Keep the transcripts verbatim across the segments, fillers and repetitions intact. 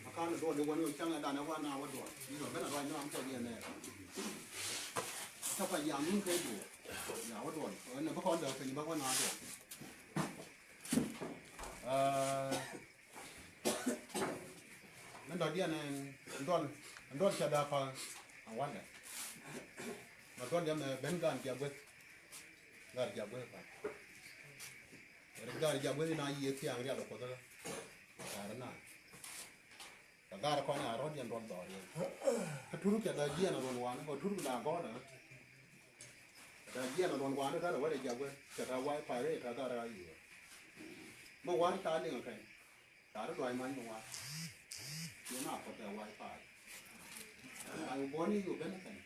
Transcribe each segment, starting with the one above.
Akan duɔl i̱ wän i̱ cäŋ ɛ dan ɛ wän a wä duɔl i̱ wä ben a ruac nɔam kɛ yɛn ɛ. Kä pa yam nun kɛ duɔl ya wä duɔl ɛ nɛ bä kɔn dee piny bä wän a duɔl. Ni dɔ̱diɛn ɛn duɔl ɛn duɔl cɛ daa pa a wandɛ. Ma duɔl yɛn ɛ ben gan jiak gueth. Gar jiak gueth pa ɛ gar jiak gueth in a yiëë thiaŋ rial ɛ kuoth ɛ gar na. Kɛ dhar kɔn a rɔ̱t yɛn duɔl dhɔr yɛn. Kä tur kɛ dhar jiɛn a ruɔn wan kɛ tur kɛ la gɔɔdɛ. Kɛ dhar jiɛn a ruɔn wan kɛ dhar wɛrɛ jiak wɛ kɛ dhar wifi rɛ kɛ dhar a yiëë. Mɛ war ca liŋ kɛn. Dhar duay mac mɛ war. Yɛn a kɔt kɛ wifi. Ay buɔni yu ben kɛn.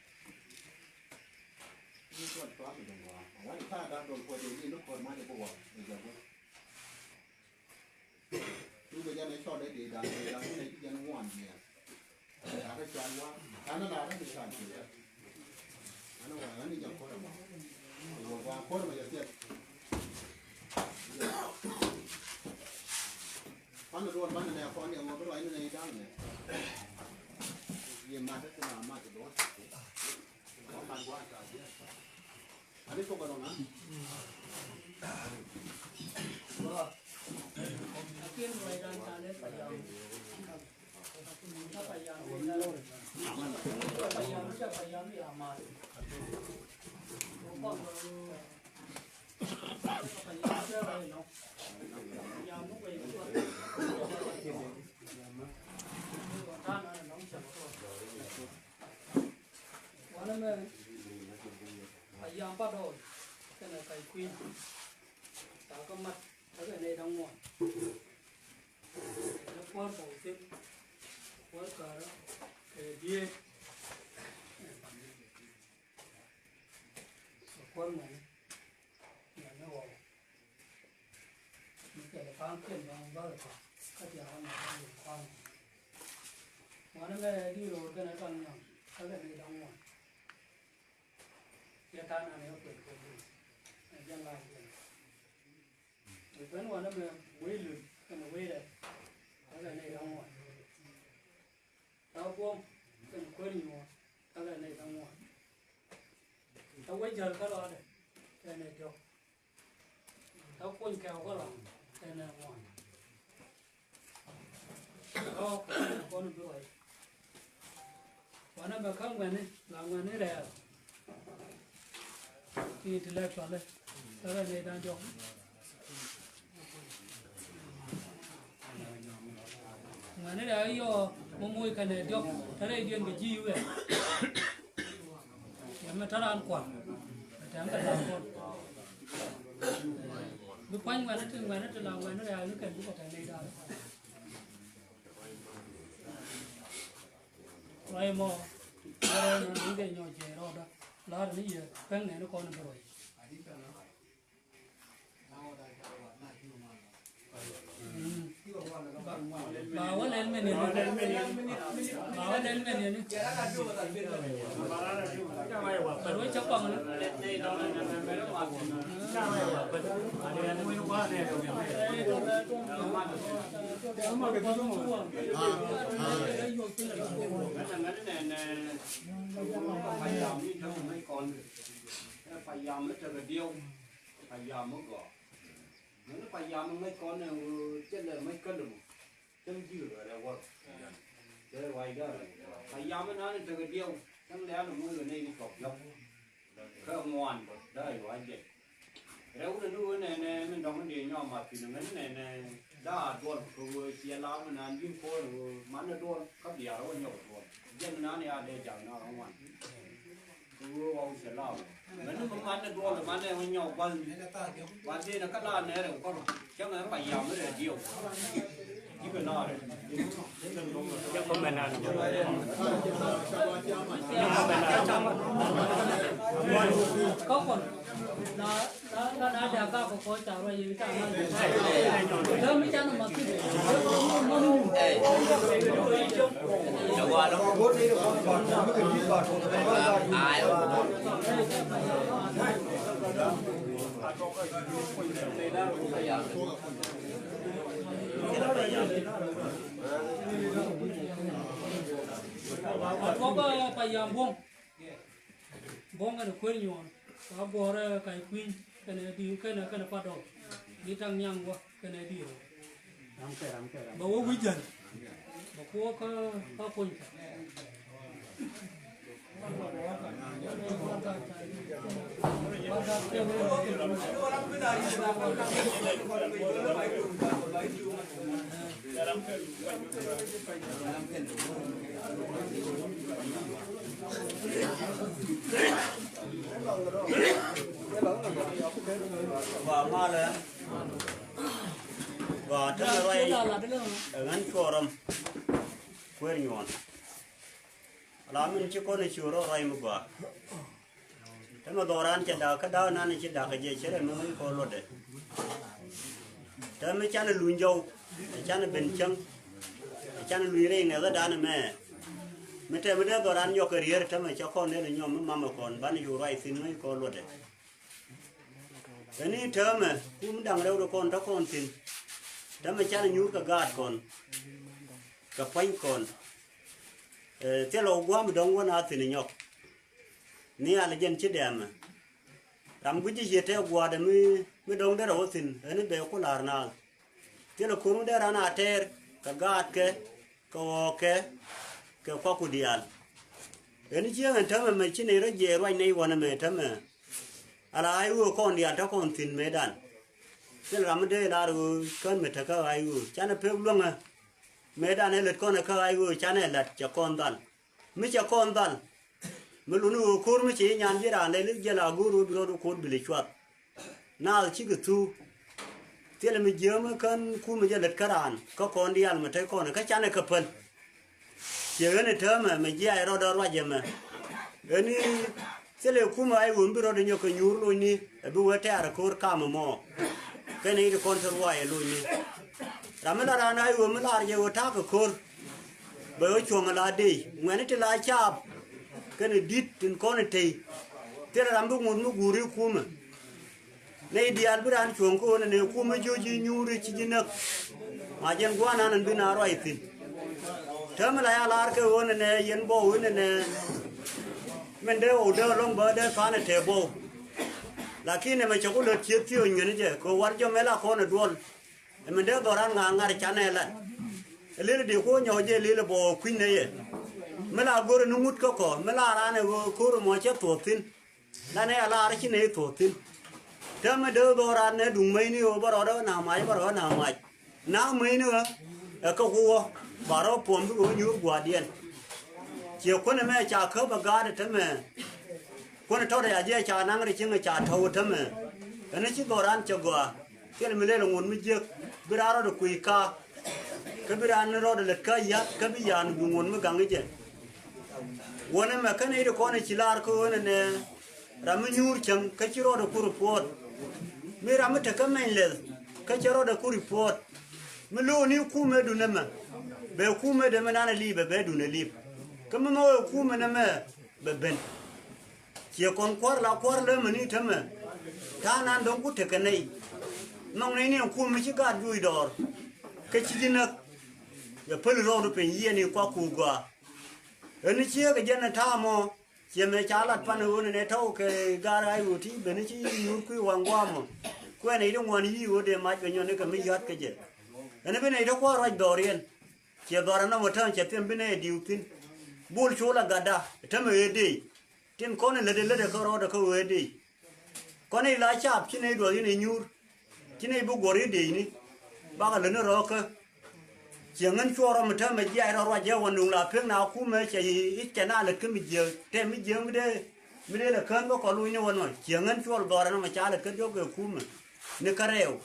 Ni duɔl tuak kɛ duɔl wan. Wani ca dhar duɔl kuɔt yɛn ni ni kɔr mac a bä war. Ɛ jiak wɛ. Duŋ kɛ jɛn ɛ cɔl ɛ dee da̱ŋ dee da̱ŋ wunɛ ci jɛn ŋuan jiɛɛn. Da̱ŋ ɛ cɔal wa da̱ŋ ɛ la da̱ŋ ɛ cɔal ci jɛn. Ɛn ɛ wa ɛn ɛ jɛn ko̱r ɛmɔ. Ɛ wä gua̱a̱ ko̱r ɛmɔ jɛ thiɛk. Kuan ɛ duɔl banɛ nɛ kɔn yɛ ŋɔ bi ruac ni nɛ i̱ da̱ŋ nɛ. Yɛ mat ɛ ti na mat ɛ duɔl. Ɛ mat gua̱a̱ ca jiɛn. Ani cok ɛ rɔŋ a. Lakin ruacdan ca lɛ payam. Ca payam. Ca payam, ca payam ya mal. Payam ca payam nɔ. Payam mi wec. Tan an nɔŋ cɛ. Wanɛ mɛ a yam pa dɔɔy kɛnɛ kac kui̱n. Takä mat kä kɛ nɛy da̱ŋ ŋuan. Kɛ kuäär bɔw thil kuäär kärä kɛ diee. Kɛ kuäär ŋuan. Ŋuan ni ɣɔw. Mi kɛl pa̱a̱ŋ kiɛn dɔ̱ŋ bäkɛ kɔk kä tiakä mɛ bä yɛn kɔn. Ŋuani mɛ di ro̱o̱r kɛnɛ tɔn nyɔŋ kä kɛ ni dɔ̱ŋ ŋuan. Yɛ ta̱a̱ nan yɛ kuɛl kuɛl ni ɛ jɛn la̱a̱c jɛn. Ɛ ben ŋuani mɛ wec luth kɛnɛ wec rɛl kä kɛ ni dɔ̱ŋ ŋuan. Tɔ̱ buɔ̱m kɛn kuäär nyuɔ̱ɔ̱r kä kɛ nɛy kä ŋuan. Tɔ̱ wec jäl kä rɔɔdɛ kɛ nɛy diɔ̱k. Tɔ̱ kuny kɛw kä rɔɔdɛ kɛ nɛy ŋuan. Tɔ̱ kɔn bi ruac. Wanɛ mɛ kä ŋuɛni la ŋuɛni rɛɛl. Ti intellectual kä kɛ nɛy da̱ŋ diɔ̱k. Ŋuɛ̈ni rɛ̈ɛ̈ yɔɔ mɔ moc kɛnɛ diɔ̱k te rɛydiɛn kɛ ji̱ wɛ̈ɛ̈. Yɛn mɛ te raan kua̱r kɛ tɛ̈m kɛ tha̱a̱ŋ kɔn. Bi pua̱ny ŋuɛ̈ni ti ŋuɛ̈ni ti la ŋuɛ̈ni rɛ̈ɛ̈ ni kɛn bikɛ tɛ̈ nɛy da̱a̱n. Ruac mɔ ruac mɔ ni kɛ nyɔk jiɛc rɔɔdä la̱r ni yɛ pɛŋ nɛni kɔn bi ruac. Ba wä lɛl mɛn yɛn. Ba wä lɛl mɛn yɛn. Ba wä cɛ kɔŋ ni. Payam mi tekɛ diɛw, payam mi gɔaa. Ŋäni payam mi ŋäc kɔn ɛ ɣöö cɛ lɛ mäc kä lɛ mɔ. Cäŋ ji̱ rɛ wär. Cɛ ruacdä. Payam mi nani tekɛ diɛw. Cäŋ lɛ an moc kɛ nɛy ti cɔp diɔ̱k. Kä ŋuan bä dee ruac jɛ. Rɛw ni ni ɣöö nɛnɛ min dɔ̱ŋ in dee nyɔk mat thi̱n ŋäni nɛnɛ. Daa duɔl kɛ ɣöö ciɛ la mi naan ji̱n ko̱o̱r ɣöö man ni duɔl kä biaar wä nyɔk duɔl. Jɛn mi nani a dee ja̱l na rɔ ŋuan. Kɛ ɣöö waw cɛ law. Mɛn ni mi man ni duɔl man ni wä nyɔk gua̱th ni. Gua̱th dee ni kä la nɛɛrɛ kɔr. Cäŋ ɛ payam mi rɛ diɛw. Ji̱ kɛ laarɛ. Jɛ kɔ mɛn nan. Jɛ kɔ mɛn nan. Kɔkɔn. Na, na, na, na, da ka ko ko ta ro yi ta na. Da mi ta no ma ki. Ɛ, Kɔk pa yam buɔ̱m. Buɔ̱m kɛnɛ kuer nyuɔn. Wa guɔrɛ kay kui̱ny kɛnɛ di kɛnɛ kɛnɛ padɔl. Di taŋ nyaŋ wa kɛnɛ di. Bɛ wä wi̱c jäl. Bɛ kuɔ kä kä kuny kɛ. Ba malɛ. Ba te ruac ɛ ɣän cuɔrɔm. Kuer nyuɔn. Ala min ci kɔn ci rɔ ruac mi gɔaa. Te mi dhɔran cɛ dak kä dak nan ci dak jɛ cɛ rɛ mi ŋuc kɔ luɔtdɛ. Te mi canɛ luny jɔw, te canɛ ben cäŋ, te canɛ luny rɛy ŋɛthä danɛ mɛ. Mi te mi dee dhɔran nyɔk kɛ rier te mi cɛ kɔn nɛn nyɔm mi mamɛ kɔn banɛ cu ruac thi̱n ŋuc kɔ luɔtdɛ. Te ni täämɛ kum da̱ŋ rɛw ti kɔn te kɔn thi̱n. Te mi canɛ nyuur kɛ gaat kɔn, kɛ pua̱ny kɔn. Ɛ, thilɛ wä gua̱a̱m dɔ̱ŋ wä na thi̱n nyɔk. Nhial jɛn ci dɛmɛ. Ram gui̱ci ciɛ tɛk gua̱a̱dɛ mi, mi dɔ̱ŋ derɛ wä thi̱n, ɛn i̱ bɛ ku la̱r naath. Thilɛ ko̱r mi dee ran a tɛɛr, kɛ gaatkɛ, kɛ ɣɔɔkɛ, kɛ kuaku diaal. Ɛn i̱ cieŋ ɛn täämɛ mɛ ci nɛy rɔ jiɛɛr ruac nɛy wanɛ mɛ täämɛ. Ala ay ɣöö kɔn diaal te kɔn thi̱n mëëdan. Thilɛ ram mi dee lar ɣöö kän mɛ tekä ay ɣöö. Canɛ pek luäŋä. Mëëdan ɛ lät kɔn ɛ kä ay ɣöö canɛ la̱t cɛ kɔn dhal. Mi cɛ kɔn dhal. Mi luni ɣöö ko̱r mi cɛ yi nyan ji̱ raan lɛl i̱ jɛl a go̱o̱r ɣöö bi rɔɔd ɣöö ko̱r bi lɛ cuath. Naath cikɛ thuu. Thilɛ mi jiääm ɛ kän kumɛ jɛ lät kä raan kä kɔn diaal mɛ te kɔn kä canɛ kɛ päl. Ciɛ ɣän ɛ täämɛ mɛ jiac rɔɔdɛ ruac ɛmɛ. Ɣän i̱ thilɛ kumɛ ay ɣöö mi bi rɔɔdɛ nyɔk kɛ nyuur locni ɛ bi wee tɛ̈r ɛ ko̱r kamɛ mɔ. Kɛn i̱ ti kɔn te ruac ɛ locni. Ram mi la raan ay ɣöö mi lar jɛ ɣöö ta̱a̱ kɛ ko̱r. Bɛ ɣä cuɔ̱ŋ ala dey ŋuɛ̈ni ti la caap. Kɛnɛ di̱t tin kɔn ɛ tey. Thilɛ ram bi ŋut mi guuri kumɛ. Nɛy diaal bi raan cuɔ̱ŋ kä ɣöö nɛnɛ kumɛ jiö ji̱ nyuuri ci ji̱ näk. Ma jɛn gua̱a̱r nan ɛn bi na ruac thi̱n. Täämɛ la ya lar kɛ ɣöö nɛnɛ yɛn bɔw ɣöö nɛnɛ. Min dee ɣɔw dee lɔ̱ŋ bä dee tha̱a̱n ɛ tɛɛ bɔw. Lakin ɛmɛ cɛ ku lät cieth thiööny ŋäni jɛ kɛ ɣöö war jɔmɛ la kɔn ɛ duɔl. Ɛ min dee dhɔran ŋa̱a̱ŋ ŋa̱r canɛ lat. Ɛ lil di kuɔ nyɔk jɛ lil ɛ bɔɔ kui̱n nɛ yɛ. Mi la go̱r ni ŋut kä kɔ mi la raan ɛ ɣöö ko̱r ɛmɔ cɛ thuɔ̱ɔ̱th thi̱n. Lanɛ a lar ci nɛ thuɔ̱ɔ̱th thi̱n. Te mi dee dhɔran nɛ duŋ mäcni ɣöö bä rɔɔdɛ na mac bä rɔɔdɛ na mac. Na mäcni ɣä ɛ kä kuɔ ba rɔ puɔ̱m bi ɣöö nyuur gua̱a̱rdiɛn. Ciɛ kuänɛ mɛ ca käp ɛ gaatdɛ te mɛ. Kuän tɔt ya jiɛ ca naŋ ri cieŋ ca tɔw tämɛ. Ɛn ci dhɔran cɛ gɔaa. Thil mi lel ŋun mi jiäk bi raan rɔɔdɛ kui̱ kaak. Kä bi raan ni rɔɔdɛ lät kä ya̱t kä bi ya̱a̱n bi ŋun mi gaŋ i̱ jɛ. Wänɛ mɛ kä nɛy ti kɔn i̱ ci laar kä ɣöönɛ nɛ ram mi nyuur cäŋ kä ci rɔɔdɛ ku ripuɔt. Mi ram mi tekä mɛny lɛth kä cɛ rɔɔdɛ ku ripuɔt. Mi lo̱o̱ni kumɛ dunɛ mɛ bɛ kumɛ dee mi nanɛ liip bɛ bɛ dunɛ liip. Kä mi mɛ wee kumɛ nɛ mɛ bɛ ben. Ciɛ kɔn kua̱r la kua̱r läämäni tämɛ. Ta̱a̱ nan dɔ̱ŋ ku tekɛ nɛy. Nhɔk nɛy ni ɛn kum mi ci gaat juuc dɔɔr. Kä ci ji̱ näk. Yɛ päl rɔɔdu piny yiɛn i̱ kuak ku gɔaa. Ɣän i̱ ciek ɛ jɛn ɛ ta̱a̱ mɔ. Ciɛ mɛ ca lat pan ɣöö nɛnɛ tɔ̱w kɛ gaat ay ɣöö ti ben i̱ ci nyuur kui̱ waŋ gua̱a̱mɔ. Kuɛn i̱ ti ŋuan yi̱i̱ ɣöö dee mac bɛ nyɔn i̱ kɛ mi yɔ̱a̱t kɛ jɛ. Ɣän i̱ bi nɛy te kua̱r ruac dhɔriɛn. Ciɛ dhɔr ɛnɔmɔ täŋ cɛ thiɛm bi nɛy diw thi̱n. Bul col agada täämɛ ëë dee. Tin kɔn in lätdɛ lätdɛ kä rɔɔdɛ kä ɣöö ëë dee. Kɔn in la caap ci nɛy duɔth in ɛ nyuur. Ci nɛy bi guɔ̱r i̱ dee ni. Bakɛ lätni rɔɔkä. Ciɛ ŋän cuɔɔr rɔ mi täämɛ jiac rɔ ruac jɛ wä nuŋ la pek na kumɛ cɛ i̱ cɛ na lät kä mi jiääk tɛ mi jiääk mi dee. Mi dee lɛ kään bä kɔ luny ni wä nɔ ciɛ ŋän cuɔɔr dhɔr ɛnɔmɔ ca lät kä diɔ̱k kɛ kumɛ. Ni kä rɛɛw.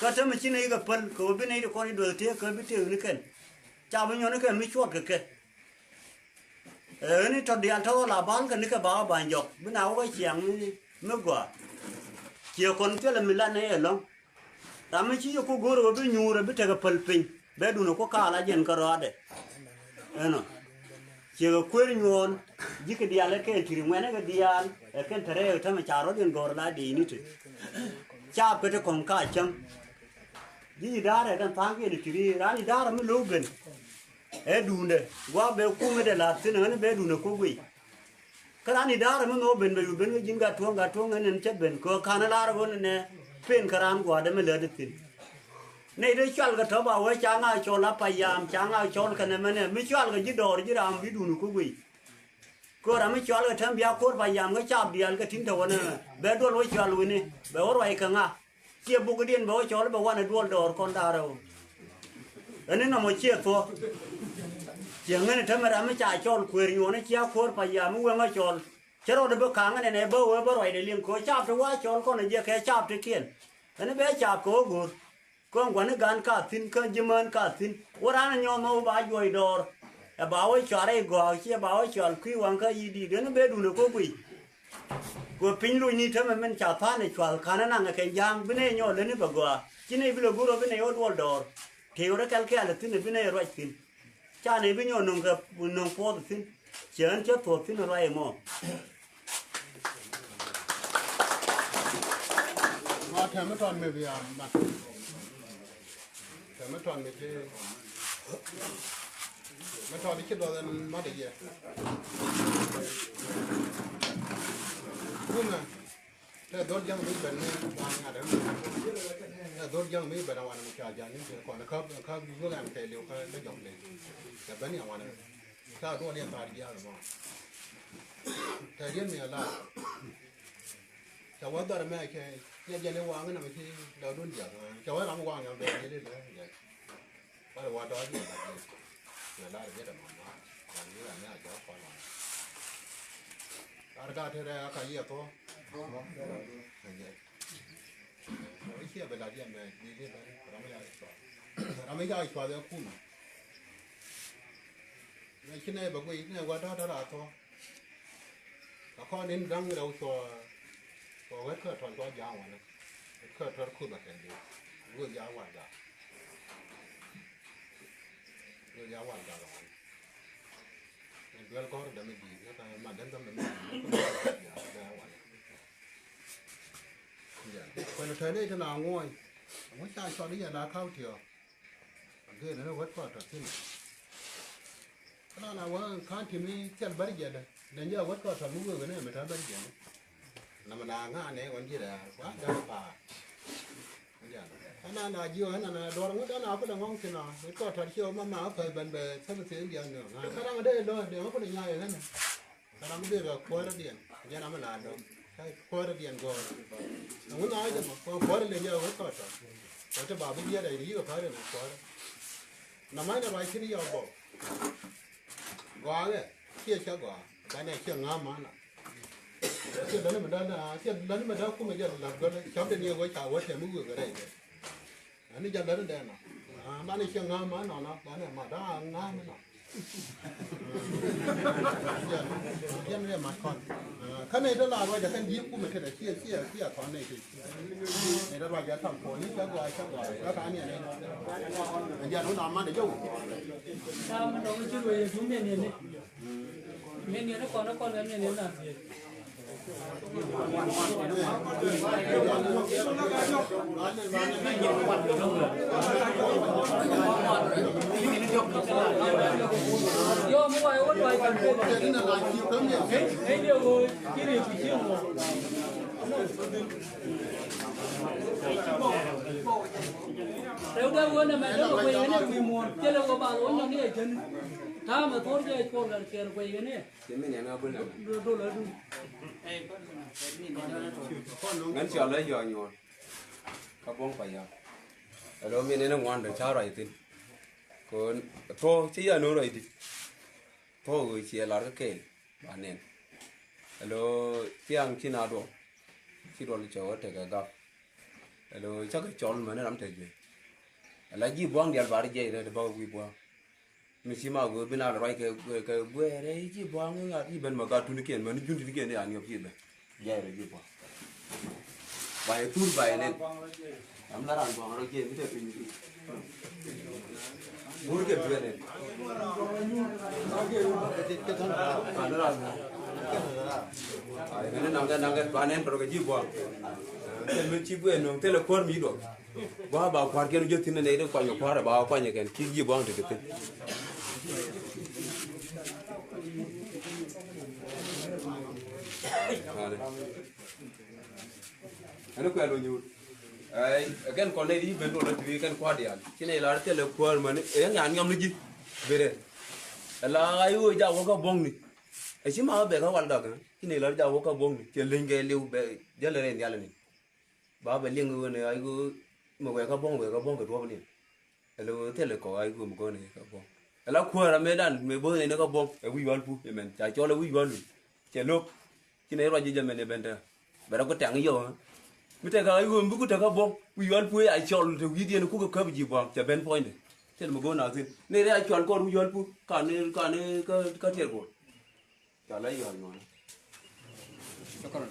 Kä täämɛ ci nɛy kɛ päl kɛ ɣöö bi nɛy ti kɔn i̱ duɔth tëëk kä bi tëëk ni kɛn. Ca bi nyɔn ni kɛ mi cuɔt kɛ kɛ. Ɛ ɣän i̱ tɔ̱ diaal tɔ̱ la bal kɛ nikɛ ba wä ba nyɔk bi na wä kä ciaŋ mi gɔaa. Ciɛ kɔn thilɛ mi lat nɛ ɛlɔ̱ŋ. Ram mi ci yɛ ku go̱o̱r ɛ wä bi nyuur ɛ bi tekɛ päl piny. Bɛ duundɛ ku kaal a jɛn kärɔaadɛ. Ɛnɔ. Ciɛ kɛ kueer nyuɔ̱ɔ̱n, ji̱ kɛ diaal ɛ kɛn ti̱ri ŋuɛ̈nɛ kɛ diaal, ɛ kɛn te rɛy ɛ tämɛ ca rɔ̱diɛn gɔ̱r la dee ni te. Caap kɛ te kɔ̱ŋ ka cäŋ. Ji̱ idaarɛ kɛn tha̱a̱ŋkiɛn ti̱ri, raan idaarɛ mi lo̱w ben. Ɛ duundɛ, gua̱a̱ bɛ kumɛ dee la̱r thi̱n, ɣän bɛ duundɛ ko̱k guiy. Kä raan idaarɛ mi nhɔk ben bɛ yu ben kä ji̱n Gattuɔ̱ŋ, Gattuɔ̱ŋ ɛn ɛn cä ben kɛ ɣöö ka̱n ɛ lar ɣöö nɛnɛ pen kä raan gua̱a̱dɛ mi lätdɛ thi̱n. Nɛy te cual kɛ tɔ̱ ba wee ca ŋa cɔl a payam, ca ŋa cɔl kɛnɛ mɛnɛ, mi cual kɛ ji̱ dɔɔr ji̱ ram bi duun ku guiy. Kɛ ɣöö ram mi cual kɛ tɛm bia ko̱r payam kä caap diaal kɛ tin te wänɛ bɛ duɔl wä cual wi̱ni bɛ wä ruac kɛ ŋa. Ciɛ bukdiɛn bɛ wä cɔl bɛ wanɛ duɔl dɔɔr kɔn da̱rɛ wä. Ɛn ni nɔmɔ ciɛ thuɔ̱k. Ciɛ ŋäni tämɛ ram mi ca cɔl kueer nyuɔ̱n cia kuäär pa yam mi weŋä cɔl. Cä rɔɔdɛ bi ka̱ŋ ɛnɛnɛ bä wee bä ruacdɛ liŋ kɛ ɣöö caap ti wa cɔl kɔn ɛ jiɛ kɛ caap ti kiɛn. Ɛn ni bɛ caap kɛ wä go̱o̱r. Kä gua̱ni gan ka thi̱n kä ji̱ mään ka thi̱n. Wä raan ɛ nyɔɔth mɔ wä ba juɔc dɔɔr. Ɛ ba wä cɔal rɛy gɔaa ciɛ ba wä cɔal kui̱ waŋ kä yi̱ di̱i̱t ɛn ni bɛ duundɛ ko̱ guiy. Kɛ piny loc ni tämɛ min ca tha̱a̱n ɛ cua̱l ka̱n ɛ naŋ ɛ kɛ ja̱a̱ŋ bi nɛy nyɔɔl leni bɛ gɔaa. Ci nɛy bi lɛ go̱r ɔ bi nɛy ɣä duɔl dɔɔr. Tëë ɣä rɔ kɛl kɛɛl ɛ thi̱n ɛ bi nɛy ruac thi̱n. Ca nɛy bi nyɔɔl nöŋ kɛ nöŋ puɔth ɛ thi̱n. Cɛ ɣän cä thuɔth thi̱n ɛ ruac ɛmɔ. Ma tɛm mi tɔn mi bia mat. Tɛm mi tɔn mi ci mi tɔn ci duɔth ɛn mat ɛ yɛ. Kumɛ tɛ dhol ja̱ŋ mi ben ni wan ŋa̱t ɛn. Tɛ dhol ja̱ŋ mi ben wan mi ca ja̱ŋ ni kɔn kä kä yuɔl ɛn kɛ liw kä jɔk liw. Tɛ ben yɛ wan ɛn. Tɛ duɔl yɛ thaar jiaal mɔ. Tɛ diɛn mi ala. Cɛ wä dhɔr mɛ cɛ cɛ jɛn i̱ waŋ inɔ mi ci dɔ̱dun jiath. Cɛ wä ram waŋ yɔm bɛ jɛn i̱ lɛ jɛn. Wä lɛ wä dɔ̱r jiath a jiath. Cɛ lar jiath a mama. Lar jiath a mɛ a jɔk kɔn waŋ. Lar ka te rɛ a ka yiɛ thɔ. I̱ ciɛ bɛ lar jiath mɛ di di bɛ ram ya cua. Ram ya cua bɛ kun. Mɛ ci nɛ bɛ gui nɛ wä dɔ̱r dɔ̱r a thɔ. Kä kɔn in da̱ŋ rɛw cua, cua wet kä tɔn cua ja̱a̱ŋ wanɛ. Wet kä tɔr kuth a kɛn diw. Wek ja̱a̱ŋ warɛgak. Wek ja̱a̱ŋ warɛgak wanɛ. Ɛn duel gɔ̱r dämɛ di̱i̱t, kä ma den dämɛ mi di̱i̱t, kä ma ja̱a̱ŋ wanɛ. Kuɛn tɛn i̱ tɛn a ŋuɔ̱ny. Ŋuɔ̱c ca cɔl i̱ yɛn a ka̱w tiɔ̱ɔ̱k. Gee ni wet kɔn tɔ thi̱n. Kä na wä ka̱n ti mi thil bär jɛl. Dee jɛ wet kɔn tɔ mi wee wee ni mi tɔ bär jɛl. Na mi na ŋa̱ ni wän ji̱ rɛɛ wa dee pa̱a̱r. Kä na na ji̱ wä na na dɔr ŋut na kulɛ ŋɔŋ thi̱n a wet kɔn tɔ ci wä ma ma päth ben bɛ thil thi̱n diaal ni wä ŋa̱ kä ram dee lɔ dee ŋä kulɛ nya̱a̱ yɛ ŋä ni. Kä ram mi dee bɛ kuäärä diɛn, jɛn ram mi la̱a̱n dɔ̱ŋ. Kä kuäärä diɛn gɔ̱r. Ɛŋu na jɛ mɔ, kɔn kuäärä leny jɛ wä kɔt tɔ. Kɔn ti ba bi jiɛt a yiri yikɛ pa̱a̱r ɛn kuäärä. Na ma̱c na ruac thi̱n yɔk bɔ. Gɔaa ɛ, ciɛ cä gɔaa, banɛ ciɛ ŋa̱a̱m ma̱a̱n na. Ciɛ läni mi däl na, ciɛ läni mi däl kumɛ jɛ la̱t gɔl, cɔp den yɛ wä ca wä tɛm mi wek rɛy jɛ. Ani jɛ lät in dee nɔ. Ah, mani ciɛ ŋa̱a̱m ma nɔnɔ, banɛ ma daa ŋa̱a̱m nɔ. Jɛn, jɛn rɛ mat kɔn. Ah, kä nɛy te la ruac a kɛn ji̱ kumɛ tetɛ ciɛ, ciɛ, ciɛ kɔn nɛy te. Nɛy te ruac a tam kɔn ni cɛ gɔaa, cɛ gɔaa. Kä ka ni ɛn. Jɛn wun a man de jɔw. Tam dɔŋ ci ruac a tum ni ni. Min yɛn kɔn kɔn kɛ min yɛn na. Yɔ mi wa yɛ wä lɔc kɛ. Ɛ yɛ wä kiri ku ci wä. Rɛw dee wä nɛ mɛ dee wä kuɛ yɛn ɛ wi̱i̱ muɔ̱ɔ̱n. Cɛ lɛ wä bal wä nyɔk ni ɛ jɛn. Ta̱a̱ mɛ thuɔr jɛ cuɔl kɛ kɛɛr kuɛ yɛn ɛ. Cɛ min yɛn ŋa bun nɛmɛ. Ŋän cɔl ɛ yɔɔ nyuɔn. Kä buɔ̱ŋ pa yɔɔ. Ɛ lo̱ min yɛn ŋuan dee ca ruac thi̱n. Kɛ ɣöö thuɔ̱k ci yɛn no̱o̱ŋ ruac di̱t. Thuɔ̱k ɣöö ciɛ lar kä kɛɛl ba nɛn. Ɛ lo̱ thiaŋ ci na duɔl. Ci duɔl cɛ ɣöö tekɛ gak. Ɛ lo̱ cakɛ cɔl mɛn ram te juey. Ɛ la ji̱ bua̱ŋ diaal ba ri jiɛc rɛt ba wi̱i̱ bua̱ŋ. Mi ci ma wee bi na lɛ ruac kɛ, kɛ, kɛ guɛɛrɛ i̱ ji̱ bua̱a̱ŋ i̱ ŋa̱t i̱ ben ma gat tunikiɛn mäni jun tunikiɛn i̱ an yɔp ci ben. Jɛɛrɛ ji̱ bua̱a̱ŋ. Ba yɛ thur ba yɛ nɛn. Am la ran buɔ̱ŋ rɔ jiɛn bi te piny. Gur kɛ biɛn in. Kan ran. Ay, mɛn naŋ kɛ, naŋ kɛ ba nɛn tɔr kɛ ji̱ buɔ̱ŋ. Thil mi ci buɛ nöŋ thil kuɔr mi duɔk. Ba ba kuar kɛn jɛ thin ne de kuany kuar ba kuany kɛn ci ji̱ buɔ̱ŋ te te thin. Ɛn kuɛ lo nyuur. Ay, kɛn kɔn nɛy di ben rol a tui̱ kɛn kua̱r diaal. Ci nɛy lar thilɛ kuäär mäni, ɛ ŋan nyɔm ni ji̱. Bere. Ɛ la ay ɣöö jak wä kä buɔ̱ŋni. Ɛ ci ma bɛ kä wal gak, ci nɛy lar jak wä kä buɔ̱ŋni. Cɛ leny kɛ liw bɛ, jälɛ rɛy nhial ni. Ba bɛ liŋ ɣöö nɛ ay ɣöö mɛ wɛ kä buɔ̱ŋ, wɛ kä buɔ̱ŋ kɛ duɔ̱p ni. Ɛ la ɣöö thilɛ kɔ ay ɣöö mɛ gɔ̱n ɛ kä buɔ̱ŋ. Ɛ la kuäär amɛdan, mɛ bo̱th nɛy ni kä buɔ̱ŋ, ɛ wi̱i̱ wal pu, ɛ mɛn, ca cɔl ɛ wi̱i̱ wal wi̱i̱. Cɛ lo̱k. Ci nɛy ruac ji̱ jɛ mɛn ɛ ben te. Bɛ rɔ ku tɛŋ yɔ. Mi tɛk kɛ ɣa̱c ɣöö mi bi ku te kä buɔ̱ŋ. Wi̱i̱ yual puɔ̱c a cɔl te wi̱i̱diɛn ku kɛ käp ji̱ buɔ̱ŋ. Cɛ ben puɔ̱nydɛ. Thil mi go̱o̱r na thi̱n. Nɛy rɛy a cɔl kɔr wi̱i̱ yual puɔ̱c. Kanɛ, kanɛ kä, kä tiɛɛr go̱o̱r. Cɔl a yual ŋuɔ̱nɛ. Shukran.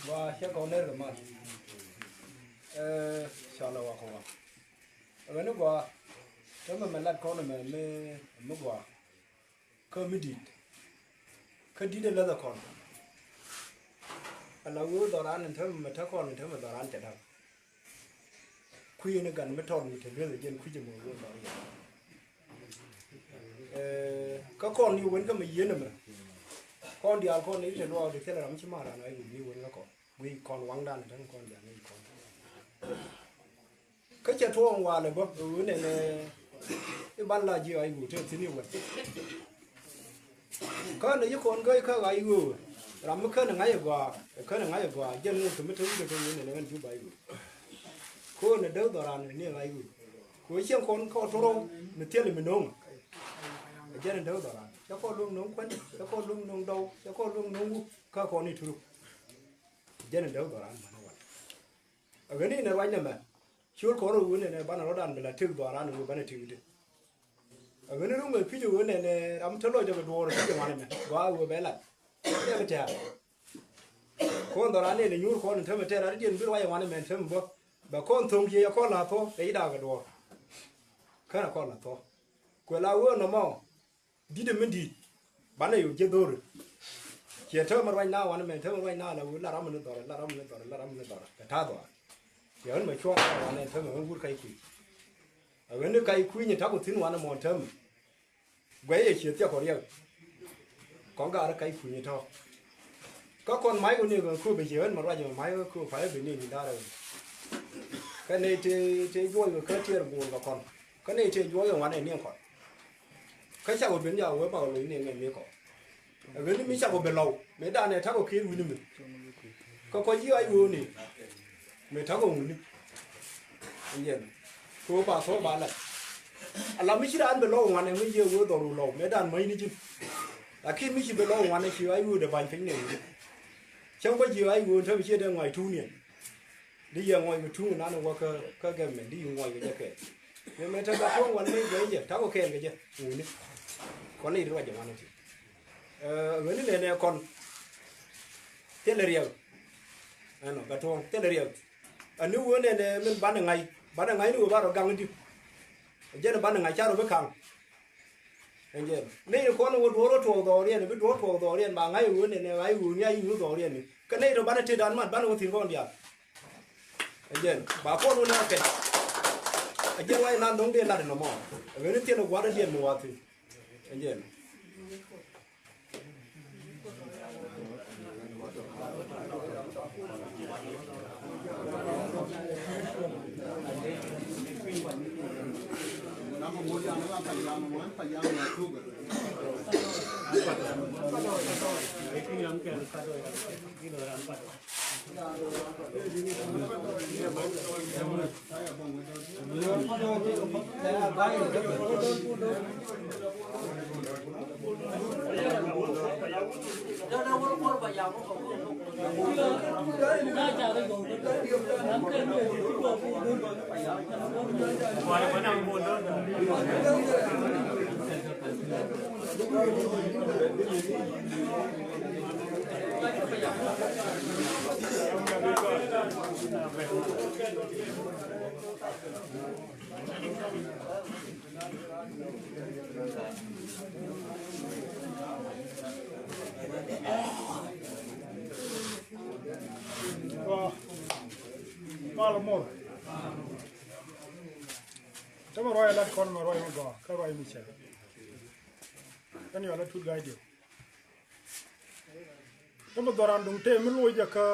Gua cɛ kɔn ner kɛ mal. Eh, inshallah wa kɔn. Ɛ ɣän ni gua, tämɛ mɛ lat kɔn mɛ, mɛ, mɛ gua. Kä mi di̱t. Kä di̱t ɛ läth ɛ kɔn. Ala ɣöö dhɔran in tämɛ mɛ te kɔn in tämɛ dhɔran cɛ da̱ŋ. Kui̱ ni gan mi tɔt mi te lueth ɛ jɛn kui̱c ɛmɔ ɣöö dhɔr yɛ. Eh, kä kɔn ni wen kä mi yieen ɛmɛ. Kɔn diaal kɔn ni te luaak ti thilɛ ram ci maran a i̱ wi̱i̱ wen kä kɔn. Wi̱i̱ kɔn waŋdan ɛ täŋ kɔn diaal ni kɔn. Kä cɛ tuɔɔŋ walɛ bä wen ɛnɛ i̱ ban la jiɛ a i̱ wi̱i̱ te thi̱n i̱ wɛn. Kä nɛ yi kɔn kä kä ɣa̱c ɣöö ram mi känɛ ŋa̱c ɛ gɔaa, känɛ ŋa̱c ɛ gɔaa, jɛn ŋot kɛ mi te wi̱cdɛ kɛ ŋot nɛnɛ ɣän jup ɣa̱c ɣöö. Kɛ ɣöö nɛ däk dhɔran ni ɣa̱c ɣöö. Kɛ ɣöö cieŋ kɔn kɛ ɣöö torɔw mi thil mi no̱o̱ŋ. Ɛ jɛn ɛ däk dhɔran. Cɛ kɔn luäŋ no̱o̱ŋ kuän, cɛ kɔn luäŋ no̱o̱ŋ dɔw, cɛ kɔn luäŋ no̱o̱ŋ wuk, kä kɔn i̱ turuk. Jɛn ɛ däk dhɔran män ɛ wal. Ɛ ɣän i̱ nɛ ruac nɛmɛ. Ciöl kɔn rɔ wen ɛnɛ banɛ rɔ̱dan mi la tëk dhɔran ɛ ɣöö banɛ tëk i̱ te. A ɣän rum ɛ pi̱c ɛ ɣöö nɛnɛ ram te lɔcdɛ kɛ duɔɔr ɛ pi̱c ɛ ŋuan ɛmɛ gɔaa ɛ ɣöö bɛ lat. Bɛ bi tɛ̈r. Kɔn dhɔran nɛnɛ nyuur kɔn in tämɛ tɛ̈r rat i̱diɛn bi ruac ɛ ŋuan ɛmɛ in tämɛ bä. Bɛ kɔn tho̱ŋ ciɛ yɛ kɔn la̱th thuɔ̱k kɛ i̱ da̱a̱k ɛ duɔɔr. Känɛ kɔn la̱th thuɔ̱k. Kuɛ la ɣöö nɔmɔ di̱t ɛ mi di̱i̱t. Banɛ yɛ jiɛ dho̱ri. Ciɛ täämɛ ruac na wanɛ mɛ täämɛ ruac na la wee la ram mi ni dhɔrɛ la ram mi ni dhɔrɛ la ram mi ni dhɔrɛ kɛ ta̱a̱ dhɔaar. Ciɛ ɣän mɛ cuɔ̱ɔ̱ŋ wanɛ täämɛ ɣän wur kac kui̱. A ɣän ni kac kui̱ nyi ta̱k ku thi̱n wanɛ mɔ täämɛ. Guɛc yɛ ciɛ thiak kɔ riɛk. Kɔn gaari kac kui̱ nyi tɔ̱. Kä kɔn ma̱c ku ni ɣän kööp ɛ ciɛ ɣän mɛ ruac mɛ ma̱c ɣän kööp pay ɣän ben ni ni da̱rɛ ɣän. Kä nɛy tëë tëë juɔc kɛ kä tiɛɛr go̱o̱r kɛ kɔn. Kä nɛy tëë juɔc kɛ wanɛ ni kɔn. Kä cakɔ ben jɛ a wee bak loc ni ŋɛn ni kɔ. Ɛ ɣän ni mi cakɔ ben lɔw mëë danɛ takɔ ken wi̱ni mi. Kä kɔ ji̱ a ɣöö ni mëë takɔ wi̱ni. Ɛn jɛn kɛ ɣöö ba thɔɔk ba lac. A la mi ci raan ben lɔw ŋuan ɛ mi jiɛ ɣöö dhɔr wu lɔw mëë dan mäcni ji̱n. Lakin mi ci ben lɔw ŋuan ɛ ci a ɣöö dee ba̱ny piny nɛ wi̱ni. Cäŋ bä jiɛ a ɣöö te mi ciɛ dee ŋuac tuuniɛn. Di yɛ ŋuɔc kɛ tuŋ nan wä kä, kä gɛmɛn di yɛ ŋuɔc kɛ jɛ kɛɛl. Yɛ mɛ te bɛ tuɔ̱ŋ wan ni guɛc jɛ takɔ kɛɛl kɛ jɛ ŋuni. Kɔn ni ruac jɛ wan ni ti. Ɛ ɣän ni nɛnɛ kɔn. Thilɛ riɛk. Ɛnɔ bɛ tuɔ̱ŋ thilɛ riɛk. Ani wee nɛnɛ min banɛ ŋa̱c banɛ ŋa̱c ni wee ba rɔ gaŋ di. Jɛn banɛ ŋa̱c ca rɔ bi kaŋ. Ɛn jɛn ni kɔn wä duɔ̱ɔ̱r wä tuɔɔk dhɔɔriɛn bi duɔ̱ɔ̱r tuɔɔk dhɔɔriɛn ba ŋa̱c wee nɛnɛ ŋa̱c wee ni a yic wä dhɔɔriɛn ni. Kä nɛy tɔ banɛ tëë dan mat banɛ wä thi̱n kɔn diaal. Ɛ jɛn ba kɔn wä nɛ kɛn. Ɛ jɛn wayɛ nan dɔ̱ŋ dee lat ɛnɔ mɔ. Ɛ ɣän ni thiɛn ɛ gua̱r ɛ diɛn mi wath thi̱n. Ɛ jɛn. Mal muɔr. Te mɛ ruac lat kɔn mɛ ruac mɛ gɔaa kä ruac mi cɛ. Kɛn yɔl a tut ga̱a̱c diɛ. Kä bi dhɔran duŋ tëë mi loc jɛ kä,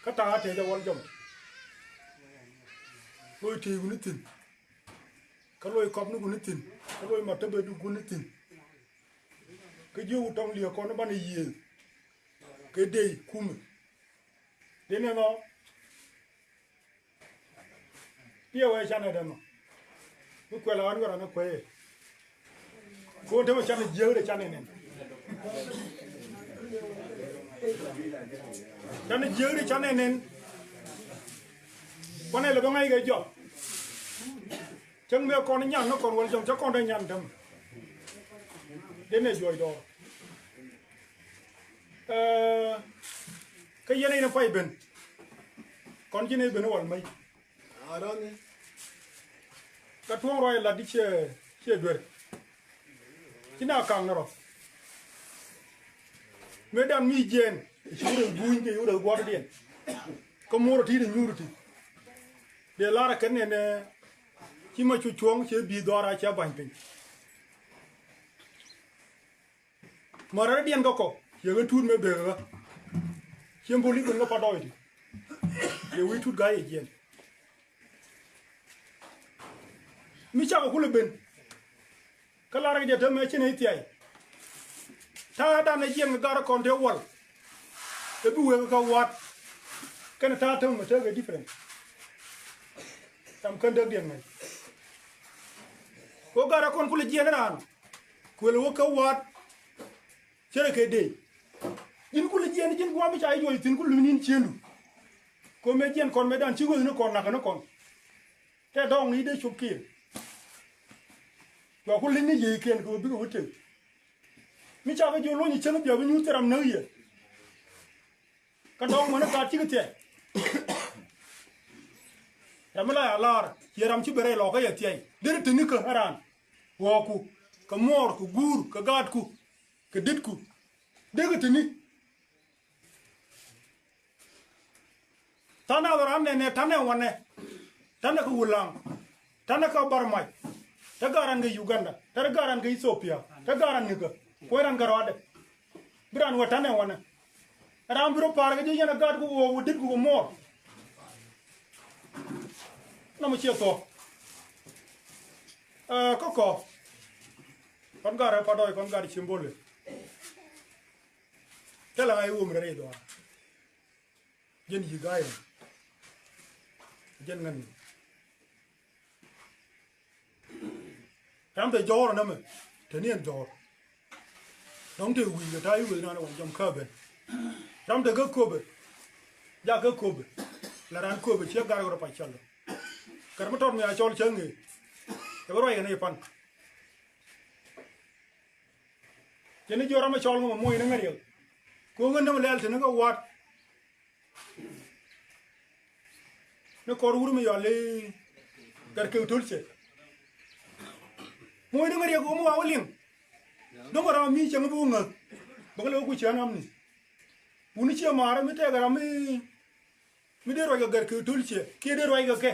kä ta̱a̱ tëë jɛ Wäl Jɔm. Loc tëë wuni thi̱n. Kä loc kɔp ni wuni thi̱n. Kä loc ma te ben ni wuni thi̱n. Kä jiök wut tɔŋ liɛɛk kɔn banɛ yiëë. Kɛ dey kumɛ. Dee nɛ nɔ. Piɛ wee canɛ dɛ mɔ. Mi kuɛl a ɣän wä ran ni kuee. Ko̱n te mɛ canɛ jiäk de canɛ nɛn. Canɛ jiäk de canɛ nɛn. Kuanɛ lɛ bä ŋa̱c kɛ jɔk. Cäŋ mëë kɔn nyan ni kɔn Wäl Jɔm cä kɔn dee nyan däm. Dee nɛ juɔc dɔɔr. Ɛ, kä yɛn in pay ben. Kɔn ji̱n i̱ ben i̱ wal mäc. Kä tuɔ̱ŋ ruac lat i̱ ciɛ, ciɛ duer. Ci na kaŋ ni rɔ. Mëë dan mi jiɛɛn ci wurɛ guuny kɛ wurɛ guɔ̱rdiɛn. Kä muɔr ti di nyuur ti. Dee lar kɛn nɛnɛ. Ci ma cu cuɔ̱ŋ ciɛ bi̱i̱ dhɔra ciɛ ba̱ny piny. Märärdiɛn kä kɔ ciɛ ɣän tuut mëë bekɛ ɣä. Ciɛ mbol i̱ ben kä Patdɔɔy ti. Yɛ wi̱i̱ tuut ga̱a̱c yɛ jiɛn. Mi cakɔ kulɛ ben. Kä lar kɛ jɛ te mëë ci nɛy thiay. Ta̱a̱ dan ɛ jiɛn kɛ gar kɔn te wal. Ɛ bi wek kä wa̱a̱t. Kɛn ta̱a̱ te mɛ tekɛ different. Tam kän däk diɛn ŋäc. Kɛ ɣöö gat rɛ kɔn kulɛ jiɛn raan. Kuël wä kä wa̱a̱t. Cɛ rɛ kɛ dee. Ji̱n kulɛ jiɛn ji̱n gua̱a̱m mi ca ji̱ juɔc thi̱n kulɛ ni̱n ciëndu. Kɛ ɣöö mëë jiɛn kɔn mëë dan ci weth ni kɔn nakä ni kɔn. Tɛ dɔ̱ŋ ni dee cop kiɛn. Cua kulɛ ni yiëëkiɛn kɛ ɣöö bikɛ wä tëk. Mi ca kɛ jiök lo̱ny cäŋ bia bi nyuuth thil ram näk yɛ. Kä dɔ̱ŋ mäni gat cikɛ thiɛc. Ram mi la ya la̱r ciɛ ram ci ben rɛy lɔkä yɛ thiɛc. Deri te ni kä ɛ raan. Ɣɔɔku kɛ muɔɔr kɛ guur kɛ gaatku kɛ ditku. Deri te ni. Tha̱a̱ŋ nath ran nɛnɛ ta̱nɛ wanɛ. Ta̱nɛ kɛ Wulaŋ. Ta̱nɛ kɛ Barmac. Te garan kɛ Uganda. Te garan kɛ Ethiopia. Te garan nikä. Kuɔy ran kɛ rɔadɛ. Bi ran wä ta̱nɛ wanɛ. Ram bi rɔ pa̱a̱r kɛ ji̱ yɛn a gat ku wä wä dit ku wä muɔɔr. Nɔmɔ ciɛ thuɔ̱k. Ɛ, kä kɔ. Kɔn gat rɛ Patdɔɔy kɔn gat Cimbole. Thilɛ ɣa̱c i̱ wom rɛl i̱ dhɔaar. Jɛn yi̱ ga̱a̱c ɛn. Jɛn ŋän ni. Ram te jɔɔr ɛn ɛmɛ te ni ɛn jɔɔr. Dɔ̱ŋ te wi̱i̱ kɛ ta̱a̱ i̱ wëë naan ɛ wal jɔm kä ben. Ram te kä köpɛ. Jak kä köpɛ. La raan köpɛ ciɛ gar ɣöö rɔ pac cɔl. Kɛr mi tɔt mi a cɔl cä ŋëë. Cɛ bä ruac kɛ ni pan. Cɛ ni jiɔr ram mi cɔl ŋä mɛ moc ni ŋäriɛk. Kɛ ɣöö ŋän ni mi lɛl te ni kä wa̱a̱t. Ni kɔr wur mi yɔal i̱ Gɛrkeu Tölcɛ. Moc ni ŋäriɛk ɣöö mi wa wä liŋ. Dɔ̱ŋ ram mi cäŋ bi wä ŋäth. Bä kä lɛ wä ku cä nam ni. Wuni ciɛ maarä mi tɛkɛ ram mi, mi dee ruac kɛ Gɛrkeu Tölcɛ kiɛ dee ruac kɛ kɛ.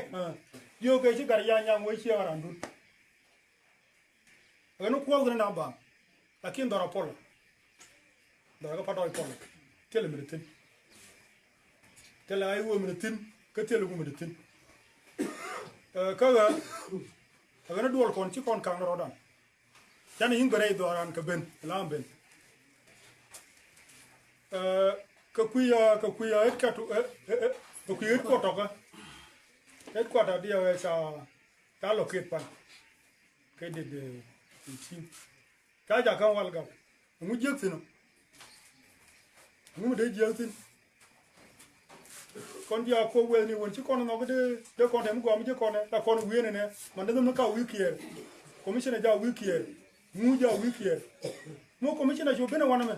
Jiök kɛ ci gat ya nyam wee ciɛ ɣän randun. Ɣän ni kuɔth kɛn na baŋ. Lakin dhɔr a pɔl. Dhɔr kä Patdɔɔy pɔl. Thilɛ mi ti thi̱n. Thilɛ a i̱ wee mi ti thi̱n. Kä thilɛ wee mi ti thi̱n. Ɛ, kä ɣä. Ɛ ɣän ni duɔl kɔn ci kɔn kaŋ ni rɔ̱dan. Canɛ yi̱n bɛ rɛy dhɔran kɛ ben. Lam ben. Ɛ, kɛ kui̱ a, kɛ kui̱ a headquarter, ɛ, ɛ, ɛ, kɛ kui̱ headquarter kä. Headquarter diɛ ɛ ca, ca locate pan. Kɛ dit, ɛ, in chief. Ca jakä wal gak. Ɛŋu jiäk thi̱n ɔ? Ɛŋu mi dee jiäk thi̱n? Kɔn ji̱ a kok wɛɛni wän ci kɔn nhɔk dee, dee kɔn tɛm gɔam ji̱ kɔn ɛ, la kɔn wi̱i̱ nɛnɛ, man dee nhom ni ka wi̱i̱ kiɛɛr. Commissioner ja wi̱i̱ kiɛɛr. Ŋu ja wi̱i̱ kiɛɛr. Ŋu commissioner cu ben ɛ wanɛ mɛ.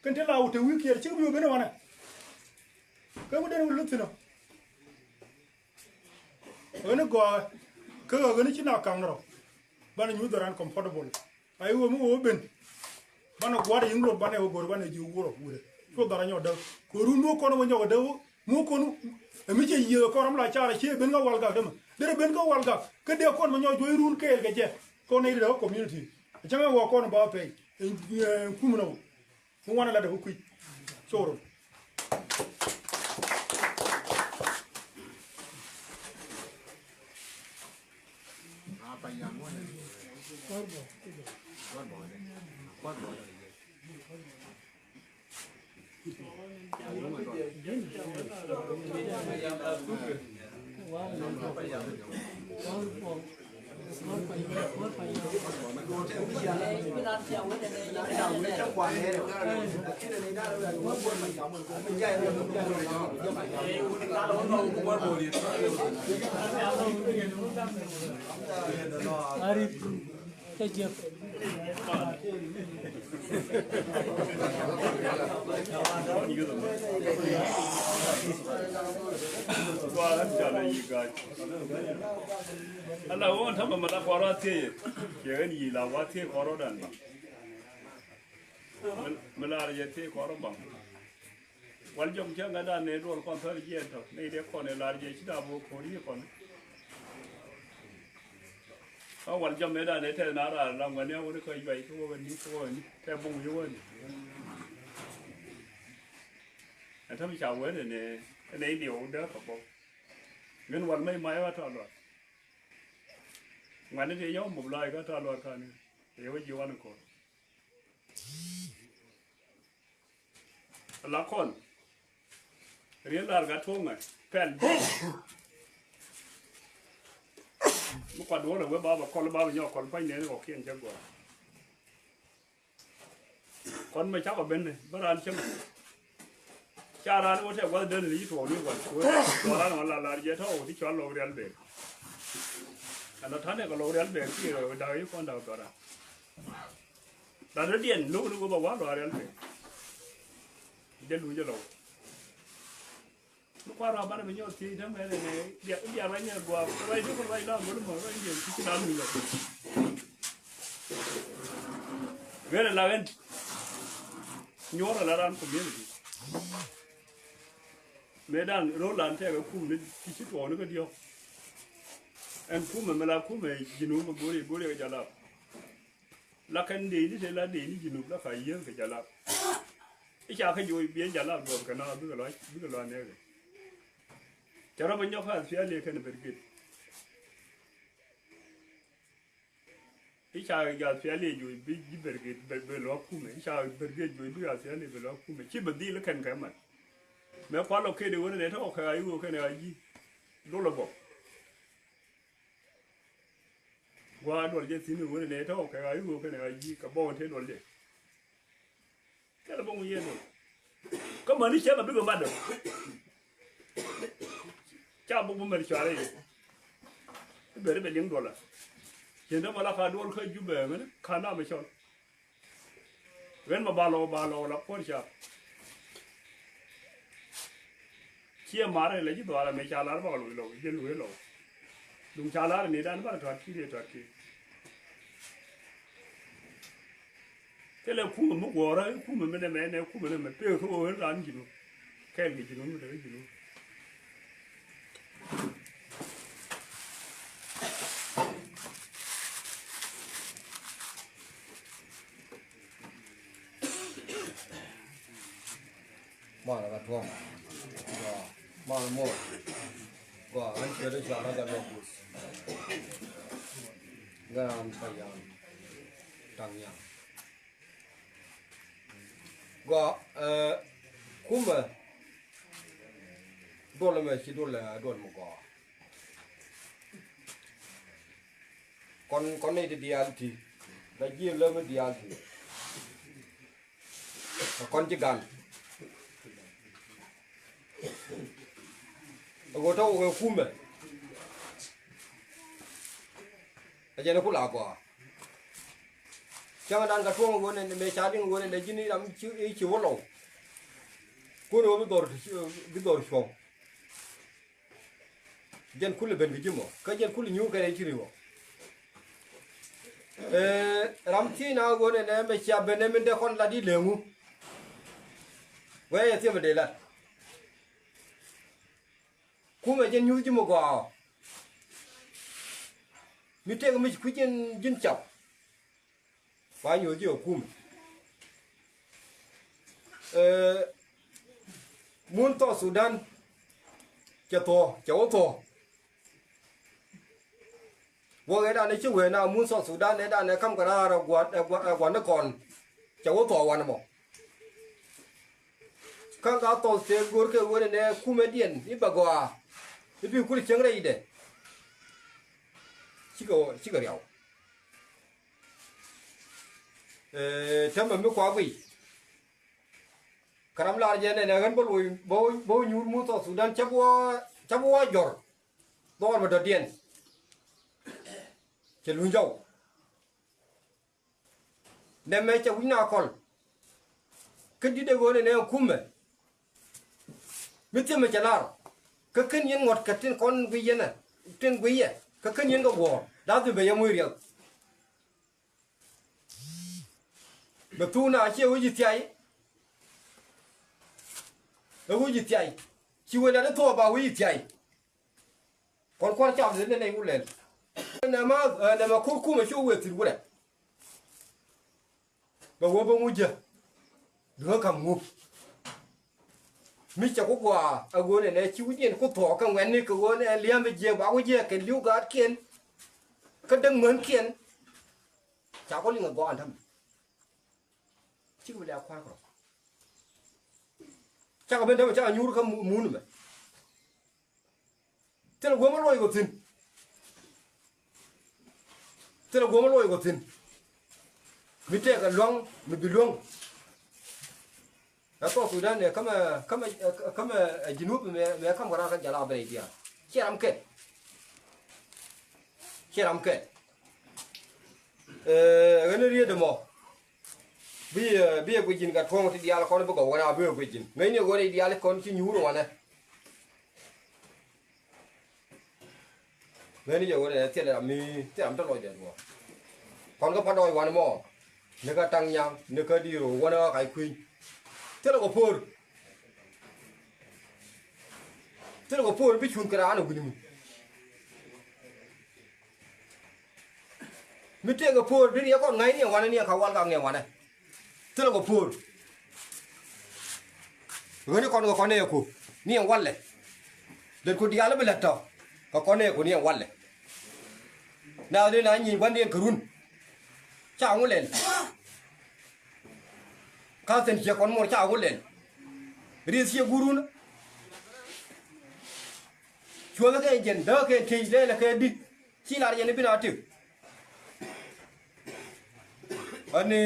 Kɛn ti la wut te wi̱i̱ kiɛɛr, cik bi wä ben ɛ wanɛ. Kɛ ŋu den wä luth thi̱n ɔ. Ɣän i̱ gɔaa kä ɣän i̱ ci na kaŋ rɔ. Banɛ nyuth dhɔran comfortable. Ay ɣöö mi ɣöö ben. Banɛ gua̱a̱r i̱ yi̱ŋ luɔt banɛ ɣöö go̱r banɛ ji̱ wurɔ wurɛ. Cuɔ dhɔran nyɔk däk. Kɛ run mi ɣöö kɔn wä nyɔk däk. Mi ɣöö kɔn ɛ mi cɛ yiëë kɔn ram la carɛ ciɛ ben kä wal gak dämɛ. Derɛ ben kä wal gak. Kä dee kɔn mɛ nyɔk juɔc run kɛɛl kɛ jɛ. Kɔn nɛy ri däk kä community. Ɛ cäŋ ɛ ɣɔɔ kɔn ba pɛy. Ɛ kum nɔ. Ŋuan ala dee ku kui̱c. Coro. Ala wä tämɛ mɛ la kɔrɔ a thiec. Kiɛ ɣän yic la wa thiec kɔrɔ dan. Mi lar jɛ thiec kɔrɔ baŋ. Wal jɔm cä ŋädan ni duɔl kɔn thäl jiɛn tɔ ni dee kɔn ilar jɛ ci dap wä ko̱r yi kɔn. Kä wal jɔm ni dan ni tɛth na rar la ŋuɛn ni a wä ni kä yuay kä wä ni kä wä ni tɛ buŋ yi wä ni. Ɛn täm ca wä ni ni ni diw dee kɛ bok. Min wal mɛy may wä tɔ luɔt. Ŋuɛn ni ti yɔm muk lɔc kä tɔ luɔt kani. Yɛ wä ji̱ wan kɔn. La kɔn. Riet lar ka tuɔŋɛ pɛl. Mi kuat duɔl ɛ wee baba kɔl baba nyɔk kɔl pany nɛn kɔ kiɛn cɛ gɔaa. Kɔn mɛ cakɔ ben ni bä raan cäŋ. Ca raan wä tɛ guath den ni tuɔɔk ni guath kuäär. Tuɔɔk raan wä la lar jɛ tɔw ti cɔal lɔk rial bek. Ɛn ɔ ta̱nɛ kɛ lɔk rial bek ti ɛ dak yi kɔn dak gɔra. Lat rɔ diɛn lo̱k ni wä ba wa̱a̱ lɔaar rial pek. Jɛ luny jɛ lɔw. Mi kua̱r ram banɛ mi nyɔɔth thiec dämɛ nɛ nɛ bia bia ruac nɛ gua̱a̱k ruac duk ruac la bol mɔ ruac diɛn ti ci la luny lɔ. Wen ala wen nyuɔr ala ran community. Mëë dan ro̱o̱lan tɛɛk ɛ kum ni ti ci tuɔɔk ni kä diɔ̱k. Ɛn kumɛ mi la kumɛ ji̱ nuum ɛ go̱ri go̱ri ɛ jalap. La kɛn dee ni te la dee ni ji̱ nuum la ka yieen kɛ jalap. I̱ ca kä joc biɛ jalap duɔth kɛ na bikɛ lɔ bikɛ lɔ anɛɛkɛ. Cɛ rɔ bɛ nyɔk kä aspiali kɛn bɛr git. I̱ ca jal piali juɔc bi ji̱ berget bɛ lɔ kumɛ. I̱ ca berget juɔc bi jal piali bɛ lɔ kumɛ. Ci bɛ dhil kɛn kɛ mat. Mɛ kual lɔ kɛn iwä nɛ tɔk kɛ a iwä kɛn a ji̱. Dol ɛ bɔ. Gua duɔl jɛ thi̱n iwä nɛ tɔk kɛ a iwä kɛn a ji̱ kɛ bɔ wä te duɔl jɛ. Thilɛ bä ŋu yɛn ɔ. Kä mäni cɛ kɛ bikɛ mat ɔ. Ca buk bi mɛr cuarɛ yɛ. I̱ beri bɛ liŋ duɔlä. Cien dämɔ la ka duɔl kä Jubɛ ŋäni ka nam ɛ cɔl. Ɣän mɛ ba lɔw ba lɔw la kuɔr ca. Ciɛ marɛ la ji̱ dhuaarɛ mɛ ca lar bakɛ loc lɔw ji̱ luee lɔw. Duŋ ca lar ni dan bakɛ tuat ki̱i̱t yɛ tuat ki̱i̱t. Thilɛ kumɛ mi guɔ̱ɔ̱rä kumɛ mi nɛmɛ nɛ kumɛ nɛmɛ pek kä ɣöö ran ji̱nu. Kɛɛl kɛ ji̱nu mi te kä ji̱nu. Mal ka tuɔm. Gɔaa. Mal mor. Gɔaa, ɣän ciöt i̱ cɔal ɣä Gat Lɔk Guth. Ŋa̱a̱n Payam. Taŋ Nyaŋ. Gɔaa, ɛ, kumɛ. Duɔl ɛmɛ ci duɔl, ɛ, duɔl mi gɔaa. Kɔn, kɔn nɛy ti diaal ti. La jiɛn lä mi diaal ti. Kɛ kɔn ci gan. Ɛ ɣöö tɔ̱ wä kɛ kumɛ. Ɛ jɛn ɛ ku la gɔaa. Cäŋ dan kɛ tuɔ̱ŋ ɛ ɣöö nɛ, nɛ mëë ca liŋ ɛ ɣöö nɛ, nɛ ji̱n i̱ ram ci, i̱ ci wä lɔw. Kun ɛ ɣöö bi dhɔr, bi dhɔr cuɔ̱ŋ. Jɛn kulɛ ben kɛ ji̱ mɔ, kä jɛn kulɛ nyuur kɛn ɛ ci ri̱w ɔ. Ee, ram thiec na ɣöö nɛ, nɛ mɛ cia ben ɛ min dee kɔn lat i̱ leŋu. Wee yɛ thiemɛ dee lat. Kumɛ jɛn nyuth ji̱ mɔ gɔaa ɔ. Mi tëëk mi ci kui̱ ji̱n, ji̱n cap. Ba nyuɔ̱th ji̱ ɛ kum. Ee, mun South Sudan cɛ thuɔ̱k, cɛ wä thuɔ̱k. Wä ɣɛɛ danɛ ci wee na mun South Sudan ɛ danɛ ka̱m kɛ raar ɛ gua̱n, ɛ gua̱n, ɛ gua̱n ni kɔn. Cɛ wä thuɔ̱k wanɛ mɔ. Kä ŋa thɔɔth tëë go̱rkɛ wen ɛnɛ kumɛdiɛn i̱ bɛ gɔaa i̱ bi kul cieŋ rɛydɛ. Cikɛ, cikɛ riaw. Ee, täämɛ mi kua guiy. Kä ram lar jɛ nɛnɛ ɣän bä loc bä, bä nyuur muth South Sudan cä bi wä, cä bi wä jɔr. Dhɔr bɛ dɔ̱diɛn. Cɛ luny jɔw. Nɛmɛ cɛ wi̱c na kɔl. Kä di̱t ɛ ɣöö nɛnɛ kumɛ. Mi thiemɛ cɛ lar. Kä ken yɛn ŋuɔ̱t kɛ tin kɔn guiy yɛn ɛ, tin guiy yɛ. Kä ken yɛn kɛ guɔ̱ɔ̱r. Da̱th mi bɛ yɛ moc riɛk. Bɛ thuk na ciɛ wi̱c i̱ thiay. Ɛ wi̱c i̱ thiay. Ci wëë lat i̱ thuɔɔk ba wi̱c i̱ thiay. Kɔn kua̱r cap ni nɛy wulɛl. Nɛmɛ, nɛmɛ kur kumɛ cu wëë thi̱n wurɛ. Bɛ wä bä ŋuc jɛ. Duŋä ka̱m ŋup. Mi cɛ ku gɔaa ɛ ɣöö nɛnɛ ci wi̱cdiɛn ku thuɔɔk kɛ ŋuɛ̈tni kɛ ɣöö nɛ lia̱a̱m ɛ jiɛɛk ba ku jiɛɛk kɛ li̱w gaatkiɛn. Kä däk mänkiɛn. Ca ku liŋ ɛ gɔaa ɛn täämɛ. Cikɛ bi lɛ kua̱r kɛ rɔ. Cakɛ ben täämɛ cakɛ nyuur kä mu-, mun mɛ. Thilɛ guämä luɔc kɔ thi̱n. Thilɛ guämä luɔc kɔ thi̱n. Mi tëëkɛ lua̱ŋ mi bi luäŋ. Ɛ South Sudan ɛ kämɛ, kämɛ, ɛ, kämɛ, ɛ, Junub mɛ, mɛ käm kɛ ram kä jala bɛ rɛy diaal. Ciɛ ram kɛl. Ciɛ ram kɛl. Ɛ, ɣän riet ɛmɔ. Bi, ɛ, bi ɛ guic ji̱n kɛ tuɔ̱ŋ ti diaal kɔn bi gɔw kɛn a bi ɛ guic ji̱n. Ŋäcni ɛ ɣöö rɛy diaal kɔn ci nyuur wanɛ. Ŋäcni jɛ ɣöö nɛ thilɛ ram mi thilɛ ram te lɔcdɛ duɔ̱ɔ̱r. Kɔn kä pa̱t dɔɔc wanɛ mɔ. Ni kä taŋ nyaŋ, ni kä di̱i̱r ɣöö wanɛ ɣä kac kui̱ny. Thilɛ kɔ po̱o̱r. Thilɛ kɔ po̱o̱r bi cuun kɛ raan ɛ wi̱ni mi. Mi tëëkɛ po̱o̱r bi riɛk kɔn ŋa̱cni ɛ wanɛ ni ɛ ka wal kak ni ɛ wanɛ. Thilɛ kɔ po̱o̱r. Ɣäni kɔn kɛ kɔn nɛɛku ni ɛn walɛ. Lɛt ku diaal bi lät tɔ kɛ kɔn nɛɛku ni ɛn walɛ. Naath ni na nyieny gua̱ndiɛn kɛ run. Ca ŋu lɛl. Ka̱thiɛn ciɛ kɔn muɔr ca ŋu lɛl. Rieth ciɛ guurun. Cuɔ̱thä kɛ jɛn däk kɛ tiec lɛlɛ kɛ di̱t. Ci lar jɛn i̱ bi na tëk. Ani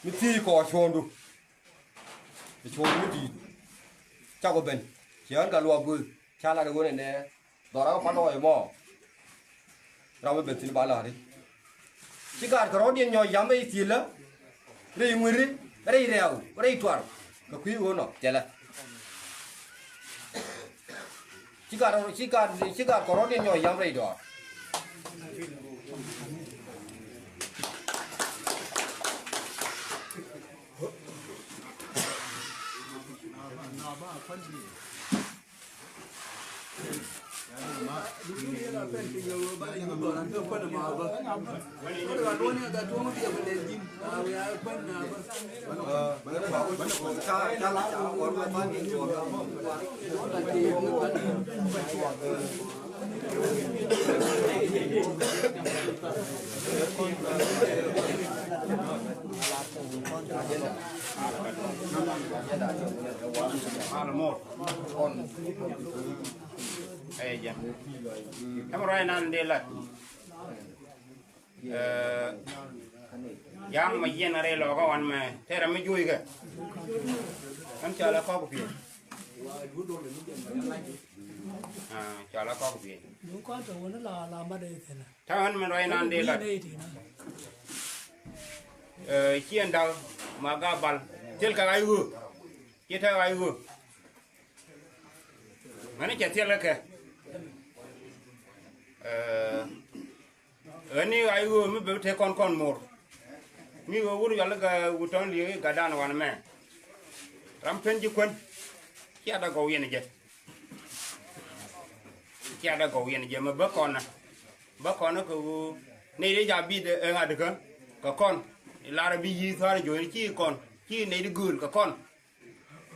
mi thiec kɔɔr cuɔ̱ɔ̱ŋdu. Cuɔ̱ɔ̱ŋdu mi di̱i̱t. Cakɔ ben. Ci ɣän ka luɔk gui̱i̱. Ca lat i̱ ɣöö nɛnɛ. Dhɔra kɛ pa̱n ɣɔɔc ɛmɔ. Ram mi ben thi̱n ba la̱ri. Ci gaat kɛ rɔ̱diɛn nyɔɔc yam rɛy thielä. Rɛy ŋui̱ri. Rɛy rɛɛw. Rɛy tuar. Kɛ kui̱ ɣöö nɔ. Thilɛ. Ci gat, ci gat, ci gat kɔrɔt in nyɔ yam rɛy dɔɔr. Ɛmɛ ruac nan dee lat. Ɛ, ja̱a̱ŋ mɛ yiɛn a rɛy lɔɔkä wan mɛ tɛrɛ mi juuc kɛ. Ɣän cɔal ɛ kɔk pi̱i̱. Ah, cɔal a kɔk biey. Duŋ kɔn te wun la la mat i̱ thi̱n. Ta̱a̱ ɣän min ruac nan dee lat. Nɛy ti na. Eh, ciɛ da̱k ma ga bal. Thil kɛ ɣa̱c ɣöö. Ciɛ te ɣa̱c ɣöö. Ŋäni cɛ thil kɛ kɛ. Eh, Ɣän ni ɣa̱c ɣöö mi bɛ te kɔn kɔn mo̱r. Mi ɣöö wut yɔl kɛ wut tɔ̱n li̱eek i̱ gatdan wanɛ mɛ. Ram pen ji̱ kuän. Cia dee gɔw yɛn jɛ. Cia dee gɔw yɛn jɛ mɛ bä kɔn na. Bä kɔn na kɛ ɣöö nɛy dee ca bi̱i̱t ɛ ŋa̱t kä kɛ kɔn. Lar bi yi̱ thua̱r jo̱o̱ni ci kɔn ci nɛy di gööl kɛ kɔn.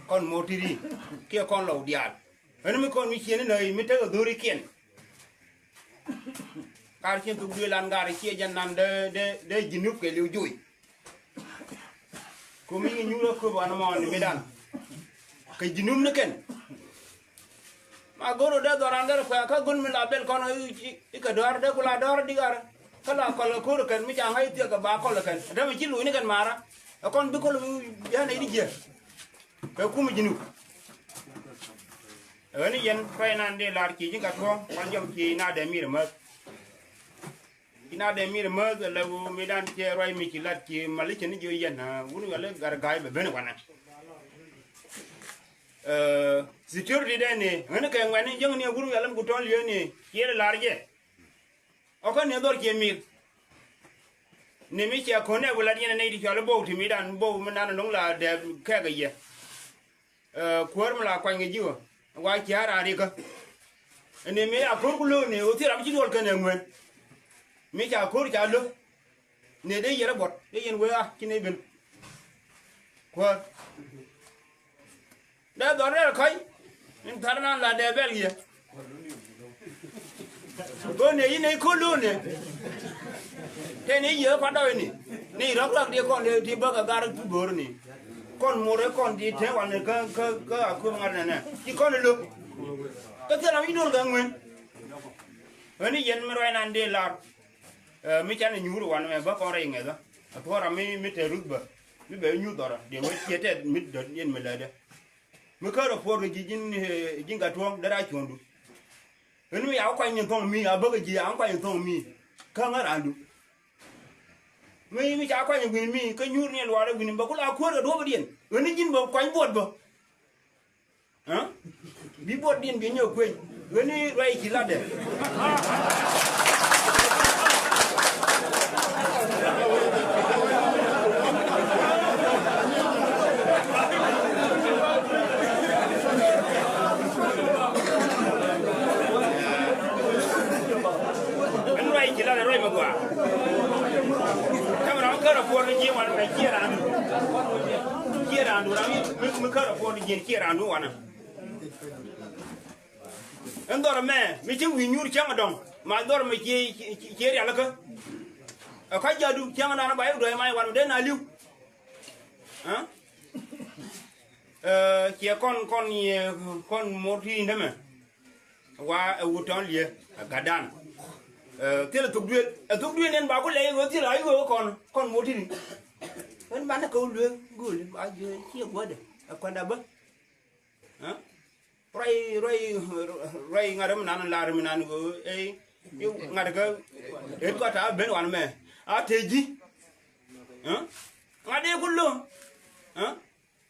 Kɔn mo̱r ti̱ti̱ kiɛ kɔn lɔw diaal. Ɣän mi kɔn mi cieni nöi mi tekɛ dho̱rikiɛn. Kar cieŋ thuk duëël an gar ciɛ jɛn nan dee dee dee Jinub kɛ liw juuc. Kum i̱ nyuur ɛ köp an mɔɔn ni midan kɛ Jinub ni kɛn. Ma go̱r ɔ dee dhɔran dee rɛ kuɛ kä gun mi la bel kɔn i̱ kɛ dɔ̱r dee ku la dɔ̱r digar. Kä la kɔl kɛ ko̱r kɛn mi ca ŋa̱c thiek kɛ ba kɔl kɛn dee mi ci luc ni kɛn mara. Ɛ kɔn bi kɔl bi jɛn i̱ di jiɛ. Kɛ kum Jinub. Ɣän ni yɛn ruac nan dee lar ci ji̱ gat tuɔ̱ŋ kɔn jɔm ci na dee mir mäth. Ci na dee mir mäth ala wu mi dan cɛ ruac mi ci lat ci mali cɛ ni jiö yɛn wun wɛl gar ga̱a̱c bɛ ben wanɛ. Eh, security dee ni ɣän kɛ ŋuɛn ni jäŋ ni wun wɛl ni ku tɔ̱n liö ni ciɛ lar jɛ. Ɔ kä ni dhɔr cie mil. Ni mi cia ko̱n ɛ wilat yɛn ɛ nɛy ti cɔal i̱ bow ti mi dan bow mi nan lo̱ŋ la dɛɛp kɛɛk ɛ yɛ. Eh, kuäär mi la kuany kɛ ji̱ ɣä wa cia raan rikä. Ni mi a ko̱r ku lo̱o̱n ni ɣöö thil ram ci duɔl kɛn ɛ ŋuɛn. Mi ca ko̱r ca lo̱k. Ni dee yɛn rɔ buɔt dee yɛn wee a ci nɛy ben. Kuäär. Dee dhɔr dee rɛ ka̱c in thar nan la dee bɛl yɛ. Go̱o̱n nɛ yi nɛ yi ko̱l lo̱o̱n nɛ. Tɛn i̱ yiëë pa dɔɔyni ni rɔ̱k rak di kɔn di ti bäk a gar tu go̱o̱rni. Kɔn mor ɛ kɔn di te wan kä kä kä a kuäm ŋa̱r nɛnɛ ci kɔn lo̱k. Kä thil ram yi do̱l kɛ ŋuɛn. Ɣän i̱ yɛn mi ruac nan dee lar. Eh, mi canɛ nyuur wan mɛ bä kɔn rɛy ŋɛthä. A thuɔ̱ɔ̱ra mi mi te ruth bä mi bɛ nyuth dhɔrä diɛ wä ciɛ tɛth mi döt yɛn mi lätdä. Mi kärä puɔr kɛ ji̱ ji̱n, eh, ji̱n ka tuɔ̱ŋ dee raa cuɔ̱ŋdu. Ɣän mi ya kuany ni thɔŋ mi a bäkɛ ji̱ ya kuany ni thɔŋ mi. Kä ŋä raandu. Mi mi ca kuany wi̱n mi kä nyuur ni luaarɛ wi̱n bä ku la kuäär kɛ duɔ̱pä diɛn. Ɣän ni ji̱n bä kuany buɔt bä. Ɛ? Bi buɔt diɛn bi nyɛ kueny. Ɣän ni ruac ci latdɛ. Ɛn ruac ci lat ɛ ruac mi gɔaa. Cam ram kärä puɔr ni ji̱ wan mɛ ciɛ raandu. Ciɛ raandu ram mi, mi kärä puɔr ni ji̱ ciɛ raandu wanɛ. Ɛn dhɔr ɛmɛ mi ci wi̱i̱ nyuur cäŋ ɛ dɔ̱ŋ ma dhɔr ɛmɛ cie, cie, cie rialikä. Ɛ ka ja̱du cäŋ ɛ dan ɛ ba i̱ duɔ̱c ma i̱ wan mi dee na li̱w. Ɛ? Ɛ, ciɛ kɔn, kɔn yɛ, kɔn mor ti in dämɛ. Wa ɛ wut tɔn liɛ ɛ gatdan. Ɛ, thilɛ thuk duël, ɛ thuk duël nɛn ba ku lɛy ɣöö thilɛ a i̱ ɣöö kɔn, kɔn mor ti ni. Ɣän banɛ kɛ wä lueek gööl ba jiö ciɛ guädɛ ɛ kuanda bä. Ɛ? Ruac, ruac, ruac ŋa̱t mi nan lar mi nan ɣöö ɛ ŋa̱t kä ɣet kɔta ben wan mɛ a te ji̱. Ɛ? Ŋa̱t dee ku lo̱o̱ŋ. Ɛ?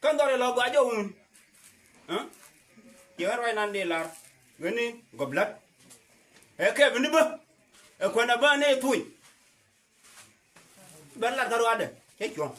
Kä dhɔr ilɔ gɔaa jɔwun. Ɛ? Yɛ ɣän ruac nan dee lar ɣän ni gɔp la̱t. Ɛ kɛp ni bä. Ɛ kuɛn a bä ni thuny. Bɛ lat kä ruaadɛ cɛ cuɔ̱ŋ.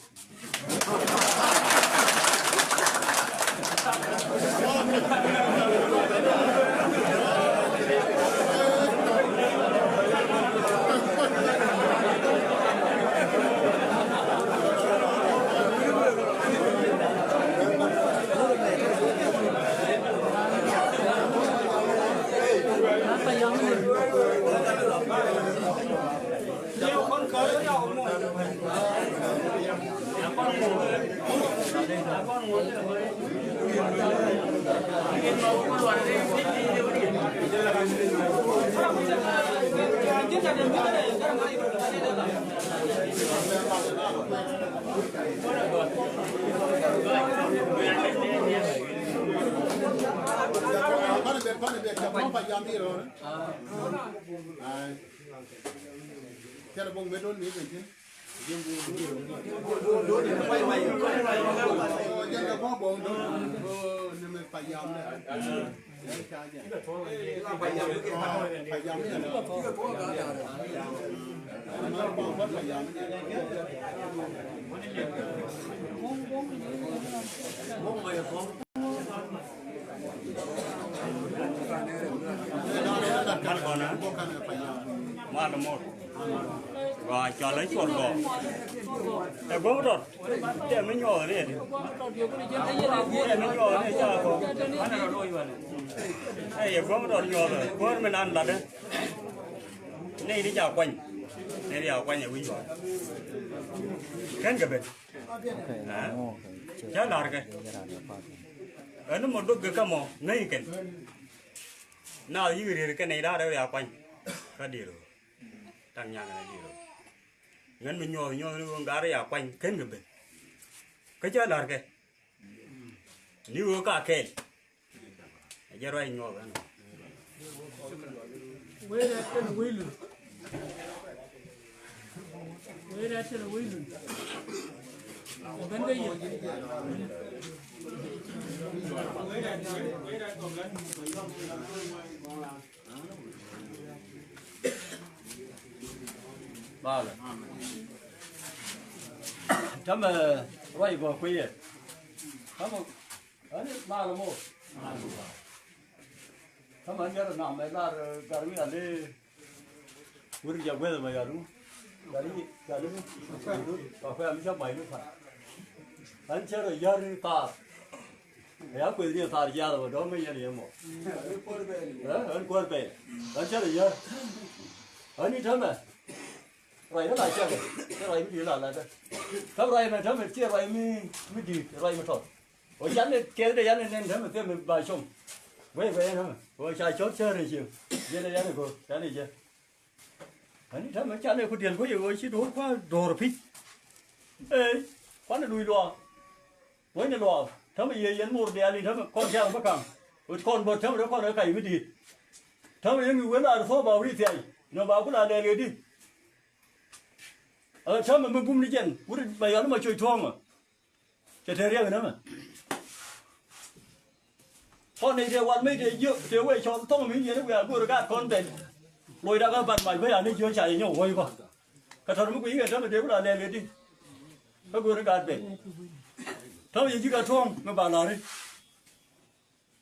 Ca bä pa jam di rɔ. Ai. Ca bä me don ni ben tin. Mal kɔnä mal mor. Gɔaa cɔl ɛ cuɔl gɔɔ. Ɛ guäŋ rɔt. Tɛm ni nyuɔth riet. Tɛm ni nyuɔth riet ca kɔ. Ɛ yɛ guäŋ rɔt nyuɔth ɛ kuäär mi nan latdä. Nɛy ti ca kuany. Nɛy ti ca kuany ɛ wi̱c ɣɔn. Kɛn kɛ ben. Ɛ? Cä la̱rkɛ. Ɛn mɔ duɔth kɛ kä mɔ ŋäc kɛn. Naath yi̱k riet kɛn nɛy da̱a̱r ɛ wiaa kuany. Kä di̱i̱r ɣöö taŋ nyaŋ kɛn di̱i̱r ɣöö ŋän mi nyuɔth nyuɔth ni ɣöö ŋa̱r ɛ ya kuany kɛn kɛ ben. Kä cä la̱rkɛ ni ɣöö ka kɛɛl. Ɛ jɛ ruac nyuɔth ɛn. Wee rɛt kɛn wee lun. Wee rɛt kɛn wee lun. Ɛ ben kä yɛ. Bal. Tämɛ ruac gɔɔ kui̱ yɛ. Tämɛ, ani bal mo. Tämɛ nyɛr nam mɛ lar gar mi ale. Wur ja guɛth mɛ yalu. Yalu, yalu. Ba kuɛ mi ca mai lu pa. An cɛ rɔ yar tar. Ya kueth ni thar jiath bä dɔ̱ŋ mi yɛn yɛ mɔ. Ɛ, ɣän kuäär pɛy. Ɣän cä lɛ yär. Ɣän i̱ tämɛ. Ruac kä la cäkɛ. Cä ruac mi di̱i̱t la la̱tdä. Kä ruac mɛ tämɛ ciɛ ruac mi, mi di̱i̱t, ruac mi tɔt. Ɣöö can ni kɛth dee yan ni nɛn tämɛ thil mi ba com. Guec guec yan tämɛ. Ɣöö ca cɔl cä rɛy cieŋ. Jiɛn dee yan ni go̱o̱r, yan ni jɛ. Ani tämɛ canɛ ku diɛl ku yɛ ɣöö ci do̱r kua do̱r pi̱c. Ee, kuanɛ luc luaak. Wec ni luaak tämɛ yɛ yɛn mor diaal in tämɛ kɔn tiaar bä kaŋ. Wec kɔn bä tämɛ dee kɔn kɛ kac mi di̱i̱t. Tämɛ yɛn ŋi̱i̱c wen a ri thuɔ̱ɔ̱p ba wuri thiac. Nɔ ba ku la lɛɛl kɛ di. Ɛ tämɛ mi bum ni jɛn wuri ba yɔl ni ma cuc tuɔ̱ɔ̱ŋ ɛ. Cɛ te riɛk nɛmɛ. Kɔn nɛy tëë wal mëë tëë jiök tëë wëë cɔl thɔŋ mi nyieen i̱ wiaa go̱o̱r gaat kɔn ben. Locda kä ban mac bä ya ni jiök ca yɛ nyɔk wuɔ̱c kɔ. Kä tɔ̱r mi guic kɛ tämɛ dee ku la lɛɛl kɛ di. Kä go̱o̱r i̱ gaat ben. Tämɛ yɛ ji̱ kɛ tuɔ̱ŋ mi ba la̱ri.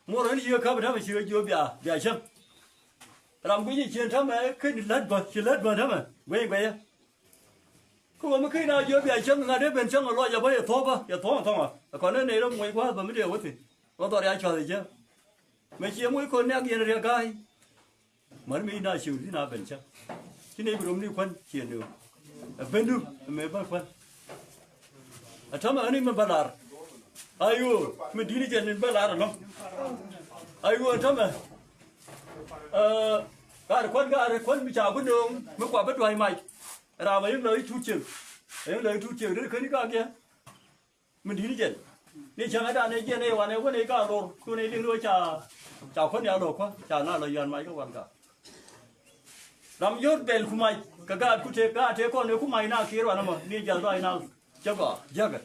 Muɔr ɣän yiëë käp tämɛ ci ɣä jiök bia, bia cäŋ. Ram guic i̱ cien tämɛ ken la̱t bä, ci la̱t bä tämɛ. Guic guic yɛ. Kä ɣöö mi ken a jiök bia cäŋ ŋa̱t dee ben cäŋ ɛ lɔc ɛ bä yɛ thuɔ̱pä, yɛ thuɔ̱ŋ thuɔ̱ŋä. Ɛ kɔn ni nɛy rɔ muɔc gua̱a̱th bä mi dee wä thi̱n. Rɔ dhɔr ya cua̱th ɛ cä. Mëë ciɛ muɔc kɔn niak yɛn riɛk ga̱a̱c. Mär mi na ciw thi̱n a ben cä. Ci nɛy bi rom ni kuän ciɛ nööŋ. Ɛ bendu ɛ mëë bä kuän. Ɛ tämɛ ɣän i̱ mi bä la̱r. Ay ɣöö mi di̱t ni jɛn in bä la̱r ɛlɔ̱ŋ. Ay ɣöö ɛ tämɛ. Ɛ, gaat kuän, gaat kuän mi ca bi nööŋ mi kua bi dua̱c mac. Ram a yäŋ lɔ i̱ tut ciëŋ. A yäŋ lɔ i̱ tut ciëŋ dee käni kak yɛ. Mi di̱t ni jɛn. Ni cäŋɛ dan ɛ jiɛn ɛ wanɛ wänɛ ka lor kun ɛ liŋ ni wä ca, ca kuän ya lor kuä ca na lɔ yɔ̱a̱n mac kä wan ka. Ram yot bɛl ku mac kɛ gaat ku tëë gaat tëë kɔn ɛ ku mac na kiɛɛr wanɛ mɔ ni jal dɔac na cä gɔaa jiäkɛ.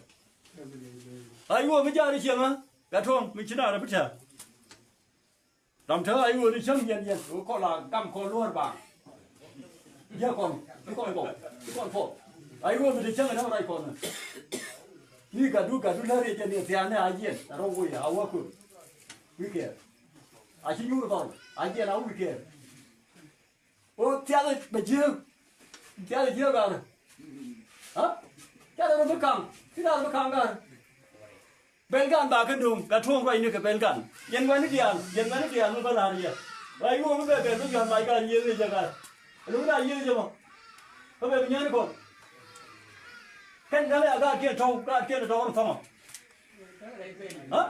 Ay wä mi jaari cieŋä gat tuɔ̱ŋ mi ci na rɛ bi tɛ̈r. Ram tääk a i̱ ɣöö ni cäŋ yɛn yɛn ɣöö kɔn la gam kɔn luäär baaŋ. Jiäk kɔn, ci kɔn gɔw, ci kɔn puɔth. A i̱ ɣöö mi te cäŋ ɛn ɣän ruac kɔn. Ni gatdu, gatdu lär yɛ jɛ ni thia̱a̱n ni a jiɛn a rɔw wee a wä köör. Wi̱i̱ kɛɛr a ci nyuur dhɔl a jiɛn a wä wi̱i̱ kɛɛr. Ɣöö thiath bɛ jiääk. Thiath jiääk ɣaar. Ha? Thiath rɔ bi kaŋ. Thiath rɔ bi kaŋ ɣaar. Bɛl gan ba kä do̱ŋ ka tuɔ̱ŋ ruacni kɛ bɛl gan. Yɛn wɛni diaal, yɛn wɛni diaal mi bä la̱r yɛ. Ruac yuɔ̱ɔ̱ŋ mi bɛ bɛl mi diaal mac gan yiëë jɛ gan. Ɛn mi na yiëë jɛ mɔ. Kä bɛ bi nyɛn kɔn. Kɛn da̱ŋ ya gaat kiɛn tɔ̱w, gaat kiɛn tɔ̱w rɔ thɔmɔ. Ha?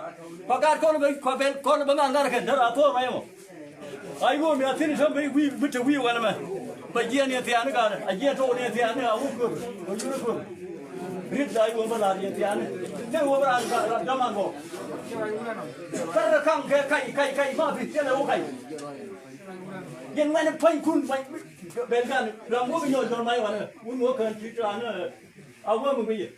Kua gaat kɔn bɛ, kua bɛl kɔn bɛ man ŋa̱r kɛn dära thuɔ̱ɔ̱r ruac mɔ. Ruac yuɔ̱ɔ̱ŋ mi a thi̱n i̱ tɔ̱ bɛ wi̱i̱, bi te wi̱i̱ wɛn mɛ. Bɛ jiɛn yɛn thiaani gaat, a jiɛn tɔ̱w ni yɛn thiaani a wut kööt, a yut kööt. Rit la i̱ wä bä lar yɛn thiaani. Thil wä bä lar lar daman bɔ. Kärɛ kaŋ kɛ kac kac kac ma bi thilɛ wä kac. Yɛn ŋuɛn pa̱nykun pa̱ny bɛl gan ram wä bi nyɔl jɔl mac wanɛ wun wä kään ti raan a wä mi bi yɛ.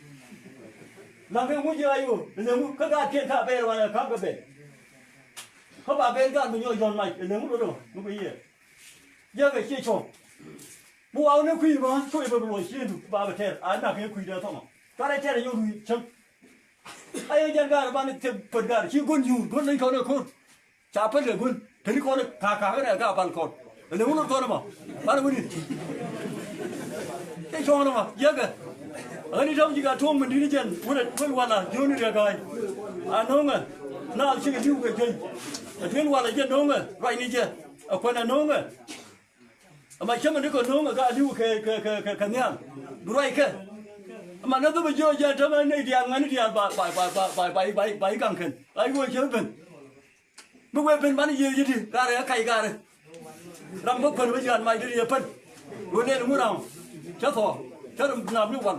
Lam kɛ ŋuc yɛ ayo lɛ ŋu kä gaat kiɛn ka bɛl wanɛ ka̱m kɛ bɛl. Kä ba bɛl gan bi nyɔl jɔl mac lɛ ŋu do̱do̱ mi bi yɛ. Yɛ kɛ ciɛ cɔk. Mi wa wä ni kui̱ ma cuɔy bä bi luɔc ciëndu ba bɛ tɛr a nak kɛ kui̱ dee thɔmɔ. Cuarɛ tɛr yɛ ru cäŋ. A yɛ jɛn gaar ban thiep pät gaar ci guun nyuur guun ni kɔn ɛ ko̱r. Ca pät kɛ guun te ni kɔn ɛ ka̱a̱k ka̱a̱k rɛ gaar ban kɔn. Lɛ wun kɔn ma ban wuni. Cɛ cuɔ̱ŋ ni ma yɛ kɛ. A ɣän i̱ tɔ̱ŋ ji̱ ka tuɔ̱ŋ min di̱t ni jɛn wun ɛ tuɔ̱c wala ji̱ wun riɛ ga̱a̱c. A no̱o̱ŋɛ naath cikɛ di̱w kɛ juey. A tuɔ̱c wala jɛ no̱o̱ŋɛ ruac ni jɛ a kuɛn a no̱o̱ŋɛ. Ama cämɛ ni kɛ no̱o̱ŋ ɛ ka li̱w kɛ kɛ kɛ kɛ kɛ nhial. Bi ruac kɛ. Ama ni dhupɛ jiök jɛ tämɛ nɛy diaal ŋuɛ̈ni diaal ba ba ba ba ba ba ba ba i̱ gaŋ kɛn. Ay wee cɛ ben. Mi wee ben banɛ yiëë yidi garɛ ɛ kac garɛ. Ram bä pän bä ji̱ ran mac di yɛ pän. Wee lɛl ŋu ram. Cä thɔɔ. Cä ram nam ni wal.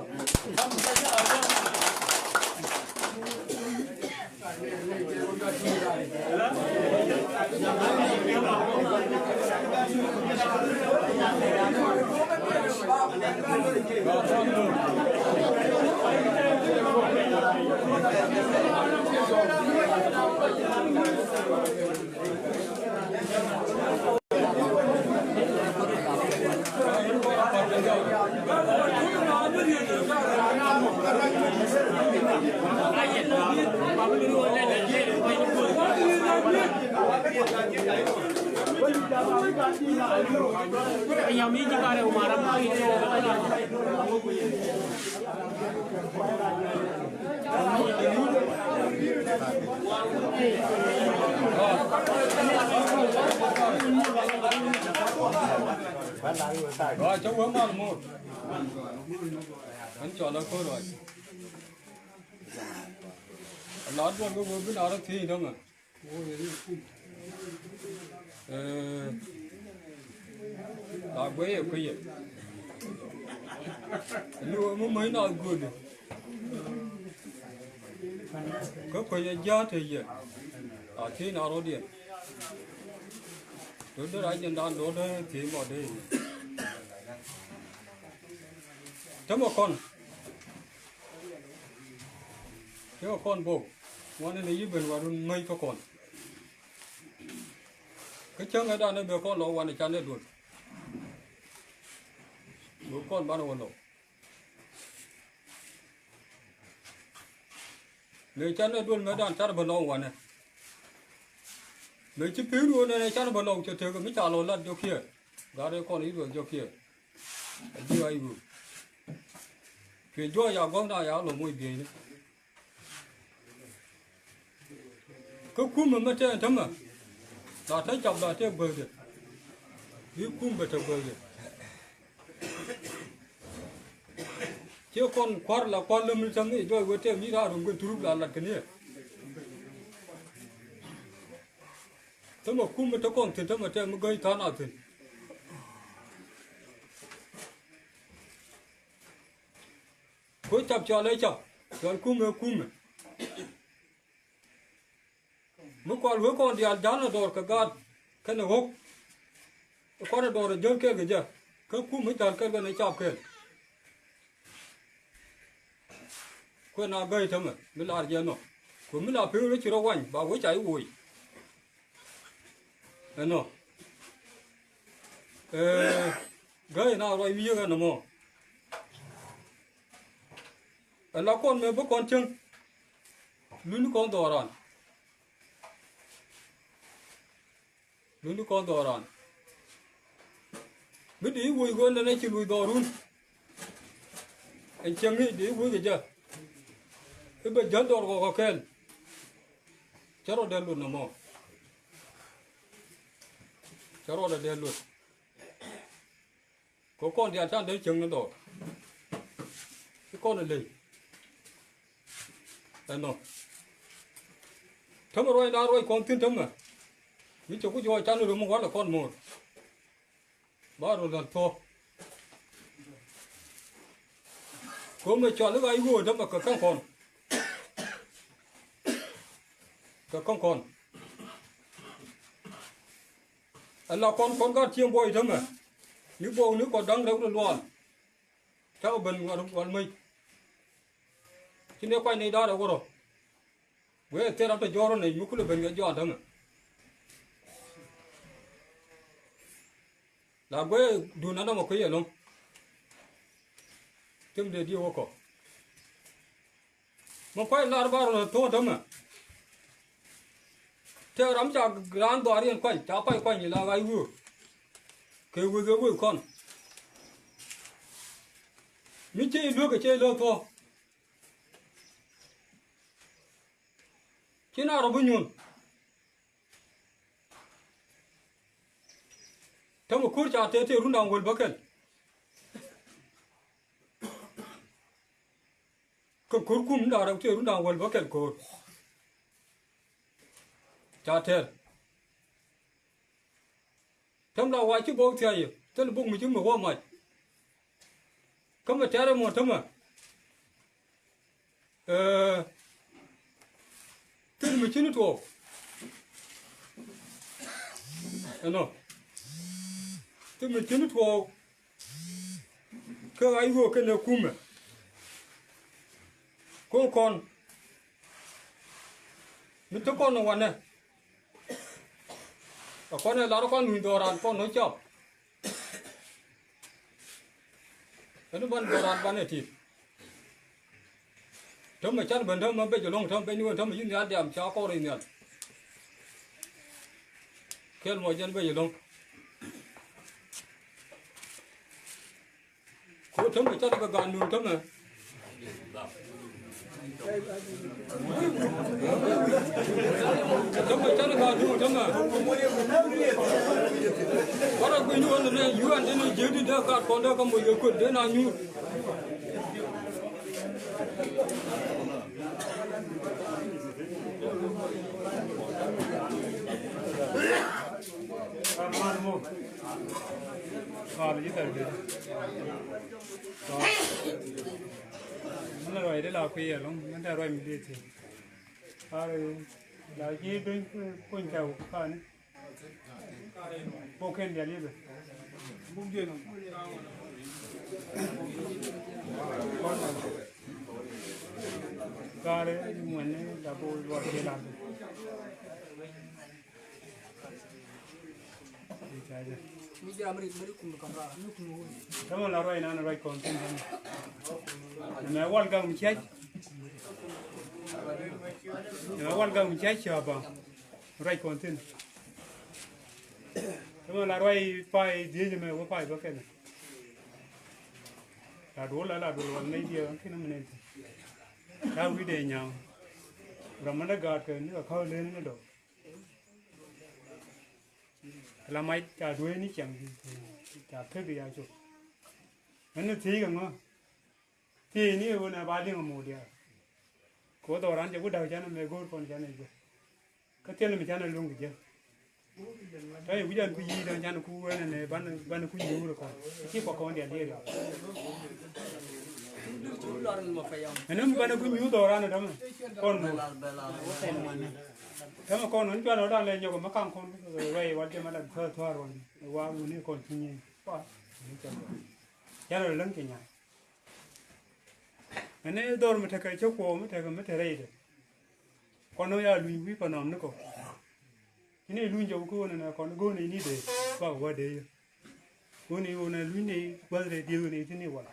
Ruac cä wä mal mor. Ɣän cɔl a ko̱r ruac. A la duɔl kɛ wä bi na rɔ thiec dämɛ. Ɛɛ, la guɛy ɛ kuecɛ. Ni wä mi mäc na göödɛ. Kä kuecɛ ja̱a̱t te yɛ. A thiec na rɔ̱diɛn. Do̱r dee ra jɛn dan do̱r dee thiec mɔ dee. Tämɛ kɔn. Cä kɔn bok ŋuan ni yi ben warun mäc kä kɔn. Kä cäŋ ɛ dan ɛ bɛ kɔn lɔ wan ɛ can ɛ duɔl. Bɛ kɔn banɛ wä lɔ. Mëë can ɛ duɔl mëë dan can bɛ lɔ wanɛ. Mëë ci pi̱i̱r wä nɛn ɛ can bɛ lɔ cɛ tek mi ca lɔ lat jɔkiɛ. Gat ɛ kɔn yi duɔl jɔkiɛ. A ji̱ a i̱ wee. Cuɛ juɔc ya guɔ̱thna ya lɔ moc bieyni. Kä kumɛ mɛ tɛn tämɛ la te cap la te guäkdɛ. I̱ kum bɛ te guäkdɛ. Ciɛ kɔn kua̱r la kua̱r läm ni täm i̱ juɔc wee tɛm i̱ raar rum kɛn turup la lat kɛn i̱. Tämɛ kumɛ te kɔn thi̱n tämɛ tɛm mi gäc tha̱a̱n a thi̱n. Ku cap cɔal ëë cap, cɔal kumɛ kumɛ. Mi kual wee kɔn diaal ja̱l ni dɔɔr kɛ gaat kɛnɛ ɣɔ̱k. Kɔn ɛ dɔɔr ɛ jäl kɛɛl kɛ jɛ kä kumɛ ja̱l kɛɛl kɛnɛ cap kɛɛl. Kuɛ na gäi tämɛ mi lar jɛ nɔ. Ku mi la pek rɔ ci rɔ wany ba wec a i̱ woc. Ɛnɔ. Ɛɛ, gäi na ruac wi̱i̱ yek ɛn ɛmɔ. Ɛ la kɔn mëë bi kɔn cäŋ. Luni kɔn dhɔran. Luni kɔn dhɔran. Mi di i̱ woc ɣöö nɛnɛ ci luc dhɔrun. Ɛn cäŋ i̱ di i̱ woc ɛ jɛ. I̱ bɛ jäl dhɔr kɔk kɛ kɛl. Cä rɔ dee luth nɔmɔ. Cä rɔ dee luth. Kɛ kɔn diaal can dee cieŋ ni dhɔɔr. Ci kɔn ɛ ley. Ɛnɔ. Tämɛ ruac na ruac kɔn thi̱n tämɛ. Mi cɛ ku jɔɔc can rum mi wal ɛ kɔn mo̱o̱r. Ba rɔ lal thuɔ̱k. Ko̱mɛ cɔal i̱ ɣa̱c ɣöö tämɛ kɛ käŋ kɔn. Kɛ käŋ kɔn. Ala kɔn kɔn gaat cieŋ buɔy tämɛ. Ni buɔk ni kɔn da̱ŋ rɛw ni luaal. Cakɔ ben ŋuan ŋuan mec. Ci ni kuany ni da̱a̱r ɛ wärɔ. Wee thil ram te jɔɔr ni mi kulɛ ben kɛ jɔɔn tämɛ. La guee duun anɔmɔ kui̱ ɛlɔ̱ŋ. Tim dee diɛ wä kɔ. Mɛ kuay lar bar rɔ thok tämɛ. Tëë ram ca raan dhɔaar yɛn kuany ca pay kuany la ɣa̱c wöök. Kɛ wëë kɛ wëë kɔn. Mi cɛ i̱ lueek kɛ cɛ i̱ lääk thuɔ̱k. Ci na rɔ bi nyuɔ̱n. Tämɛ ko̱r ca tëë tëë run da̱ŋ wäl bäkɛl. Kä ko̱r kum da̱ŋ rɛw tëë run da̱ŋ wäl bäkɛl ko̱r. Ca tɛr. Täm la wac ci bok thia̱a̱c yɛ thil buk mi ci mi wä mac. Kä mi tɛr ɛmɔ tämɛ. Ɛ, thil mi cini tuɔɔk. Ɛnɔ. Thil mi cini tuɔɔk. Kä ɣa̱c ɣöö kɛnɛ kumɛ. Ko̱ kɔn mi te kɔn wanɛ. Ɛ kɔn ɛ lar kɔn nuny dhɔran kɔn nɔ cap. Ɛn ban dhɔran banɛ tit. Tämɛ can ben tämɛ bec ɛlɔ̱ŋ tämɛ bec ni wen tämɛ yi̱n nhial diam ca kɔr in nhial. Kɛl mɔ jɛn bec ɛlɔ̱ŋ. Ko tämɛ can kɛ gan nun tämɛ. Tämɛ can kɛ gan nun tämɛ. Wara guic ni wä ni nɛ yuan dee ni jiäk di dee gat kɔn dee kä moc kɛ kuet dee na nyuur. Mën ruac di la kui̱ ɛlɔ̱ŋ mën tɛ ruac mi dee thiec. Ar la ji̱ duny kuny tɛw kani. Bok kɛn dial i̱ bɛ. Kaarɛ ŋuɛni la bo luɔt kɛ la bɛ. Tämɛ la ruac nan ruac kɔn thi̱n tämɛ. Nɛmɛ wal gak mi ciac. Nɛmɛ wal gak mi ciac cɔpa. Ruac kɔn thi̱n. Tämɛ la ruac pay dhiec mɛ wä pay bä kɛnɛ. La duɔl la la duɔl wal nɛy diɛ ɣän kinɛ mi nɛn thi̱n. La wi̱cdɛ nyaŋ. Ram mɛn dä gaat kɛ ni kɛ ka̱w len ni dɔk. La mac ca duee ni ciaŋ ca pek ya cok. Ɣän ni thiec kɛ ŋɔ. Thiec ni ɣöö nɛ ba liŋ a mo̱o̱k diaal. Kɛ ɣöö dhɔran cɛ ku da̱k canɛ mɛ go̱o̱r kɔn canɛ jɛ. Kä thil mi canɛ luŋ kɛ jɛ. Tɔ yɛ wi̱c an ku yi̱i̱t an canɛ ku weenɛ nɛ banɛ, banɛ ku nyuur kɔn. Ci kɔk kɔn diaal diɛɛr yɔk. Ɛn mi banɛ ku nyuur dhɔran dɔmɛ kɔn mo̱o̱k. Tɛmɛ kɔn wän cuanɛ wä dan lɛ nyɔk mɛ kaŋ kɔn ruɛy wal jɛ mɛ la thua̱r thua̱r wän wa wuni kɔn cunyɛ. Canɛ lɛ läŋ kɛ nya̱a̱. Ɛn ni dhɔr mi tekɛ cä kuɔɔk mi tekɛ mi te rɛydɛ. Kɔn ni ya luny wi̱i̱ pa nɔm ni kɔ. Ci ni luny jɔk kä ɣöö nɛnɛ kɔn go̱o̱n ni ni dee bak wä dee yä. Ɣöö ni ɣöö nɛ luny ni gua̱th rɛy dieth ɣöö ni thi̱n ni wal.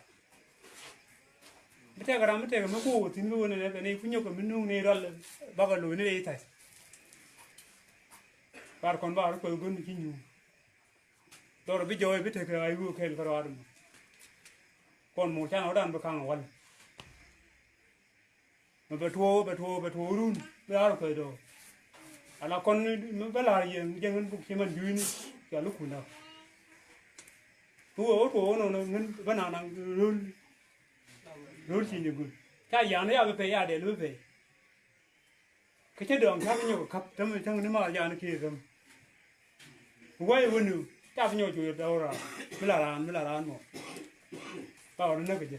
Mi tekɛ ram mi tekɛ mi kuɔɔk thi̱n kä ɣöö nɛnɛ bɛ ni ku nyɔk kɛ mi nuŋ ni rɔl bakɛ lo̱c ni rɛy tha̱c. Bar kɔn bar kuɛth go̱n mi ci nyuur. Dhɔr bi jɔɔc bi tekɛ a iwuuk kɛl kärɔaad mɔ. Kɔn mɔ can ɣɔ̱dan bi kaŋ wal. Mɛ bɛ tuɔɔk bɛ tuɔɔk bɛ tuɔɔk run bi raar kuɛth dɔɔk. Ala kɔn mi bä la̱r yɛ jɛn ɣän buk ci man juuni cɔal ikun dɔɔk. Bi wee wä tuɔɔk nɔnɔ ŋän bä naŋ naŋ ro̱l. Ro̱l ci ni gul ca yan ya bi pɛy ya dɛl bi pɛy. Kä cä dɔ̱ŋ cä bi nyɔk käp tämɛ cäŋ ni mal jan kiɛ käm. Wä i̱ wä nu ca bi nyɔk cu dɔw raan mi la raan mi la raan mɔ. Ba wä ni näk kɛ jɛ.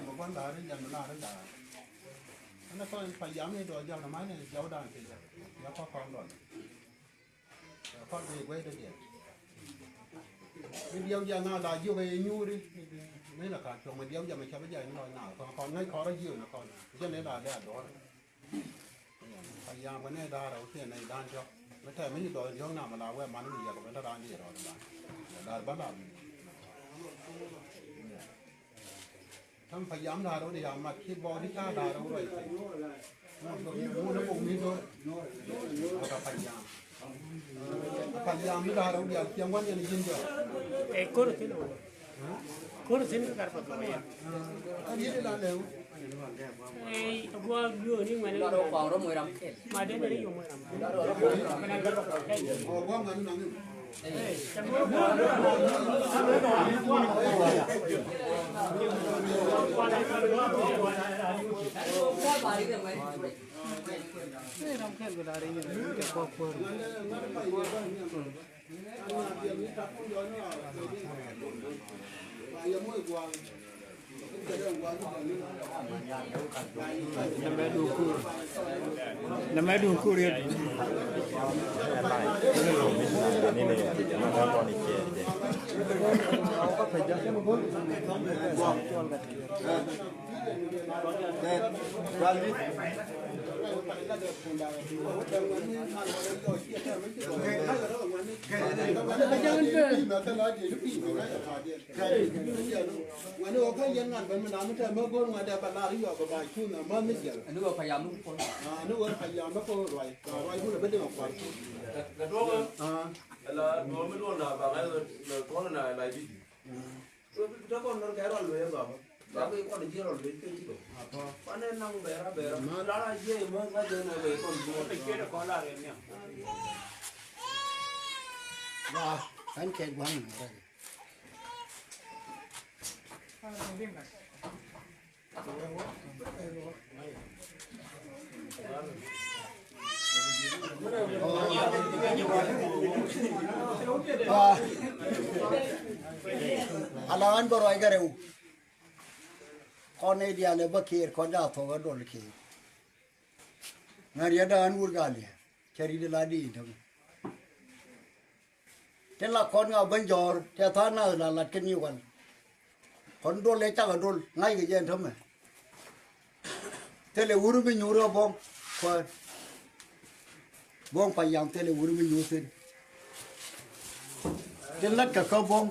mi gua̱n da̱a̱r i̱ yɛn mi nar i̱ da̱a̱r. Ɛn ɛ kɔn pa yam ni dɔɔc jɔk ni ma̱n ni jɔwdan kecä. Ya kɔk kɔn dɔl. Kɔn bi guey dee diɛn. Mi diɛw jɛ na la jiök ɛ nyuuri. Mi na ka cuɔ̱ŋ mi diɛw jɛ mi cɛ bi jɛ ni lɔc na kɔn kɔn ŋäc kɔn rɔ jiök ni kɔn. Jɛ ni la dee a dɔɔr. Payam kɛ nɛy da̱a̱r rɛw kiɛ nɛy da̱a̱n diɔ̱k. Mi tɛm mi ci dɔɔc diɔ̱k nam ala wee man mi yɛk ben te raan di rɔɔd dan. Da̱a̱r bä lam. Täm payam da̱a̱r rɛw di yam mat ki bɔɔk di ca da̱a̱r rɛw rɔy. Mun ni bok mi do̱r. Aka payam. Payam mi da̱a̱r rɛw di yam ciɛŋ wan yɛn ji̱n diɔ̱k. Ɛ ko̱r thi̱n wä. Ko̱r thi̱n kar pa kɔn yɛn. Ɛ riet ilan lɛw. Ɛ gua̱a̱k duɔ̱ɔ̱ni ŋuɛn ilan. Ma dee nɛn i̱ yom wä ram. Ɔ gua̱a̱k ŋuɛn ilan. Ɛ ram kɛl kɛ da̱r inyɛ kɛ kɔk kuäär. Nɛ mɛ duŋ kur. Nɛ mɛ duŋ kur yet. Ŋuɛ̈ni ɣöö kä yɛn ŋa̱t ben mi na mi te mi go̱o̱r ŋuɛ̈t dee bɛ lar yɔɔk bɛ ba cuun ɛ mäth mi jiɛl. Ani ɣöö payam mi ku puɔ̱n. Ani ɣöö payam mi ku ruac. Ruac wun ɛ bi diŋ ɛ kua̱r. Kɛ duɔ̱ɔ̱k ɛ la duɔ̱ɔ̱k mi duɔ̱ɔ̱k na ba ŋa̱c ɣöö tuɔ̱n na la ji̱ ji̱. Tɔ kɔn nɔr kɛ rɔl wee baba. Ba kɛ kɔn jiɛ rɔl wee kɛ ji̱ dɔ. Kɔn ɛ naŋ bɛra bɛra. Lara jiɛ mɔ ŋa̱c ɣöö na wee kɔn jiɛ. Ba ɛn kɛ gua̱n nɔr. Ala ɣän bä ruac kɛ rɛw. Kɔn i̱ diaal ɛ bä kiɛɛr kɔn ca thok ɛ dol kiɛɛr. Ŋäriɛtdä ɣän wur gal yɛ cɛ ri̱t ɛ la di̱i̱n tämɛ. Tin la kɔn ŋa ben jɔ̱ɔ̱r tɛ tha̱a̱ŋ nath la lat kä New Wal. Kɔn dol ëë cakɛ dol ŋa̱ckɛ jɛ ɛn tämɛ. Thilɛ wur mi nyuur ɛ buɔ̱m kuäär. Buɔ̱ŋ payam thilɛ wuri mi nyuuth thi̱n. Ti lat kɛ kä buɔ̱ŋ.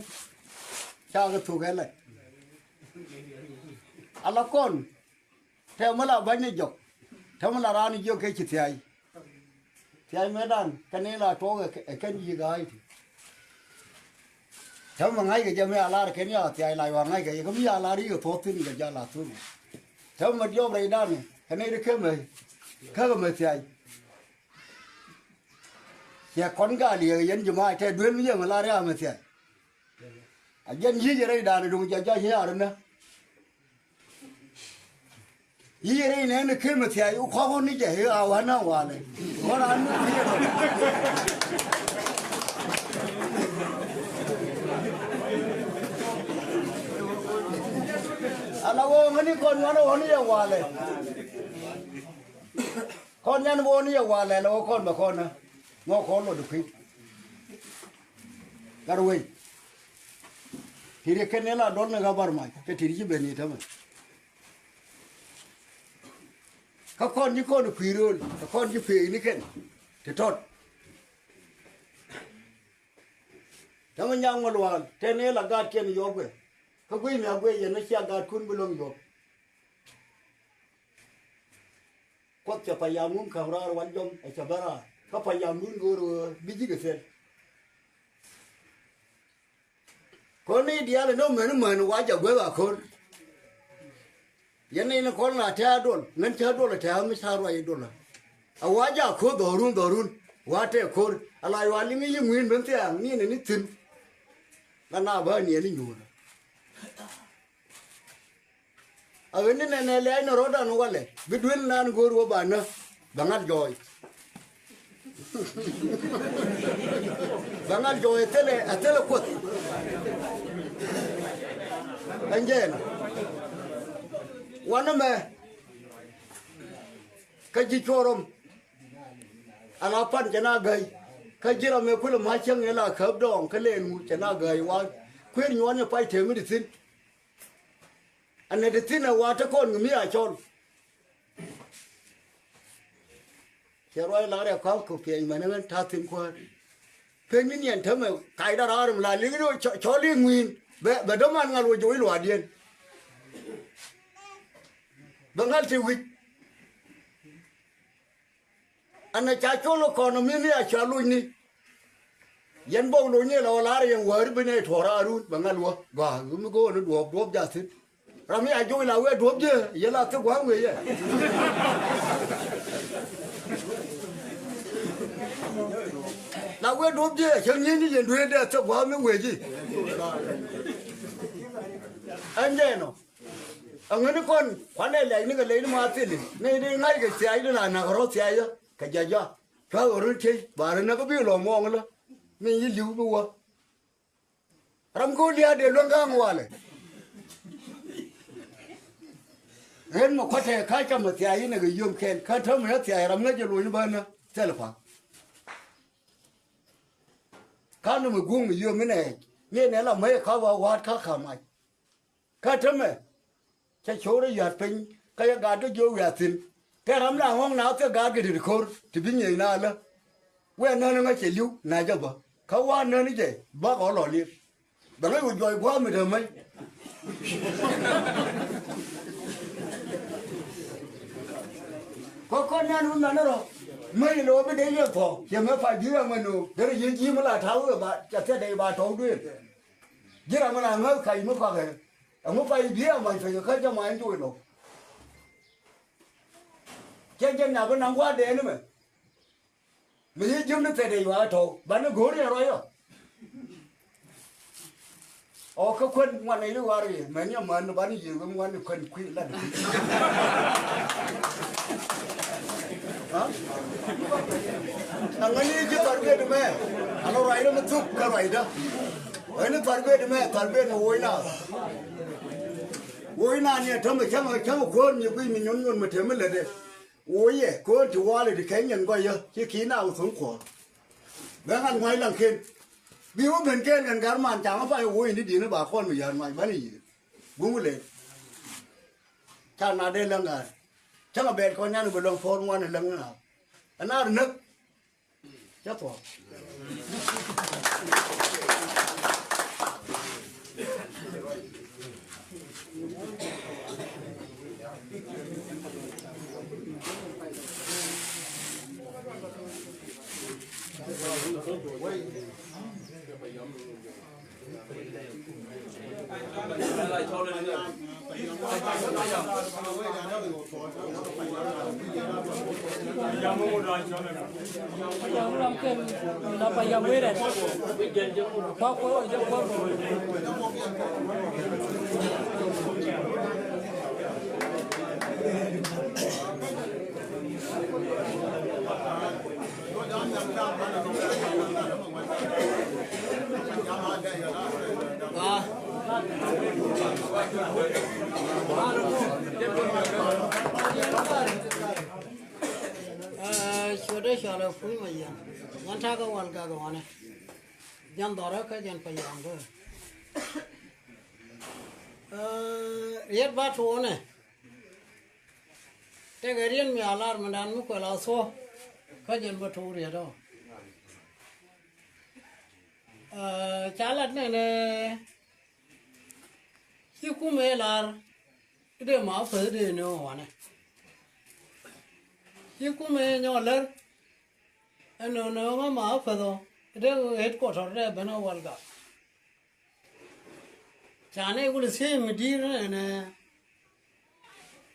Ca kɛ thuk ɛ lat. Ala kɔn. Tɛmɛ la ba̱ny ni jɔk. Tɛmɛ la raan ni jiök kɛ ci thia̱a̱c. Thia̱a̱c mëëdan kɛn ni la tuɔɔk ɛ kɛn yiëë ga̱a̱c ti. Tɛmɛ ŋa̱ckɛ jɛ mi a lar kɛn ya thia̱a̱c la yua ŋa̱ckɛ yɛ kä mi a lar yikɛ thuɔ̱k thi̱n kɛ jal a thuɔ̱k. Tɛmɛ diɔp rɛydan kɛn ni ri kemɛ. Käkɛ mɛ thia̱a̱c. Cɛ kɔn gal yɛ yɛn ji̱ mac tɛ duel mi yɛ mɛ lar ya mɛ thia̱a̱c. A jɛn yic rɛydan duŋ jɛ jɔc yaar nä. Yic rɛy nɛn kemɛ thia̱a̱c kɔk ni jɛ a wanä walɛ. Kɔn an ni thia̱a̱c. Ala wä ŋäni kɔn wanä wä ni jɛ walɛ. Kɔn yan wä ni jɛ walɛ la wä kɔn bɛ kɔn nä. Ŋɔ kɔn lɔ di kui̱. Gat wei. Ti ri kɛn ni la dɔl ni ɣä bar mac kɛ ti ri ci ben ni tämɛ. Kä kɔn ji̱ kɔn kui̱ rööl kä kɔn ji̱ pek ni kɛn ti tɔt. Tämɛ nyaŋ wä luaal tɛn ëë la gaat kɛn yɔp kɛ. Kä gui̱c mi a guic yɛn ni cia gaatkun bi lo̱ŋ yɔp. Kuoth cɛ payam wun ka̱m raar wal jɔm ɛ cɛ bä raar kä payam wun go̱o̱r ɣöö bi ji̱ kɛ thil. Kɔn ni diaal inɔ mɛn män wa jɛ gueth a ko̱r. Yɛn ni kɔn la tɛ̈ a duɔl ŋän cä duɔl tɛ̈ a mi ca ruac duɔl. A wa jɛ a ko̱r dhɔrun dhɔrun wa tɛ̈ ko̱r a la yua liŋ i̱ yi ŋui̱n ben thiaŋ ni ni ni thi̱n. La na bä ni ni nyuur. A ɣän ni nɛnɛ lɛɛc ni rɔ̱dan walɛ bi duel nan go̱o̱r wä ba nä bɛ ŋa̱l jɔɔy. Bɛ ŋa̱l jɔɔy ɛ thilɛ ɛ thilɛ kuoth. Ɛn jɛɛn wanɛ mɛ kä ji̱ cuɔrɔm. Ala pan cɛ na gäy kä ji̱ ram ɛ kulɛ ma̱c cäŋ ɛ la käp dɔɔŋ kä lɛɛn wu cɛ na gäy wa kuëër nyuɔ̱ɔ̱n ɛ pac tëë mi di thi̱n. Anɛ ti thi̱n ɛ wa te kɔn ŋi̱ mi a cɔl. Cɛ ruac lar ɛ kɔa̱k kɛ piɛny mɛn ɛ ɣän ta̱a̱ thi̱n kuäär. Peny ni niɛn tämɛ kac da raar mi la liŋ ni cɔl i̱ ŋui̱n bɛ bɛ däman ŋal wä joc luaadiɛn. Bɛ ŋal ti wi̱c. Ɛn ɛ ca col kɛ kɔn ɛ mi̱th ni a ca loc ni. Yɛn bɔk loc ni ɛ la wä la̱r yɛn wäri bi nɛy tuɔɔr a run bɛ ŋa̱l wä gɔaa mi go̱o̱r ni duɔɔp duɔɔp ja̱thin. Ram mi a joc la wee duɔɔp ji̱ yɛ la thik gua̱a̱m wee yɛ. La wee duɔɔp ji̱ cä ŋi̱eec ni yɛn dueer dee thik gua̱a̱m mi wee ji̱. Ɛn jɛ nɔ. Aŋäni kɔn kuanɛ lɛc ni kɛ lɛc ni ma thili ni di ŋa̱c kɛ thiac di la nak rɔ thiac kɛ jaja. Cua ɣä run tiec ba run näk bi lɔ muɔŋ lä. Min yi li̱w bi wä. Ram go̱o̱l dia̱a̱ dee luäŋ ka̱a̱ŋ walɛ. Ɣän mɛ kua̱tɛ ka̱c camɛ thiac inɛ kɛ yom kɛn kä täämɛ thiac ram ŋäc jɛ luɔ̱ny bänä thilɛ pa̱a̱k. Ka̱n mɛ guŋ mɛ yom inɛ ŋi̱n ɛ la mäc ɛ ka̱p a wa̱a̱t ka̱ ka̱m mac. Kä täämɛ cɛ co̱o̱r ɛ ya̱t piny kä yɛ gaat kä jiök wiaa thi̱n. Tɛ ram la ŋɔ̱ŋ na thil gaat kɛ tit ko̱r ti bi nyiec na lä. Wee nän ŋäc cɛ li̱w na jɛ bä kä wa̱a̱ nän jɛ bak ɔ lɔ li̱r. Bɛ ŋäc wä juɔc gua̱a̱th mi te mäc. Kɔ kɔn nyan wä mɛn rɔ mäc lo̱o̱ bi dee yɛ thuɔ̱k cɛ mɛ pay bi̱i̱ ɛmɛ no̱o̱ŋ derɛ yiëë ji̱ mi la ta̱a̱ wee ba cɛ thiat dee ba tɔ̱w duëël. Ji̱ ram mi la ŋäth kac mi kɔakɛ ɛŋu pay bi̱i̱ ɛmɛ pay pecɛ kä jɛ many juɔc lo̱o̱. Cɛ jɛ nap bi naŋ gua̱a̱r dee ni mɛ. Mi yi ji̱m ni thɛt ɛ yuakä tɔ̱w banɛ go̱o̱r yɛ ruac ɔ. Ɔ kä kuän ŋuan ɛ yi war yɛ mɛn yɛ män banɛ yiëë wee ŋuan ni kuän kui̱ lat. Aŋäni ji̱ thɔr guiet mɛ anɔ ruacdä mi thuk kä ruacdä. Ɣän ni thɔr guiet mɛ thɔr guiet mɛ woc na. Woc na ni ɛ tämɛ cäŋ cäŋ kuäär mi guic mi nyun nyun mi te mi lätdɛ. Woc yɛ ko̱o̱n ti walɛ ti kɛny yɛn gɔyä ci ki̱i̱n na wä tho̱ŋ kuɔ̱ɔ̱r. Bɛ ŋa̱n ŋua̱c laŋ ken bi wä ben kɛɛl kɛn gar man ca̱ŋ pay woc ni di̱n ba kɔn mi yär ŋua̱c banɛ yiëë. Guŋ lɛ ca na dee läŋ ŋa̱a̱r cäŋ a bɛɛt kɔn nyan bi lɔŋ puɔ̱ɔ̱r ŋuan läŋ ŋa̱a̱r. Ɛn ar näk Cä thuɔ̱k. Aa, ciötdä cɔalɛ Kuc Mayiaŋ. Ɣän ta̱a̱ kä Walgak wanɛ. Jɛn dhɔrä kä jɛn Payam kä. Aa, riet ba tuɔɔnɛ. Tekɛ riet mi a lar mindan mi kuɛl a thuɔ̱k kä jɛn bä tuur riet ɔ. Aa, ca lat nɛnɛ ci kumɛ lar i̱ dee ma päth dee ni ɣɔwanɛ. Ci kumɛ nyɔk lär ɛn nööŋä ma päth ɔ i̱ dee headquarter dee ben ɣä Walgak. Ca nɛy wul thiec mi di̱i̱r nɛnɛ.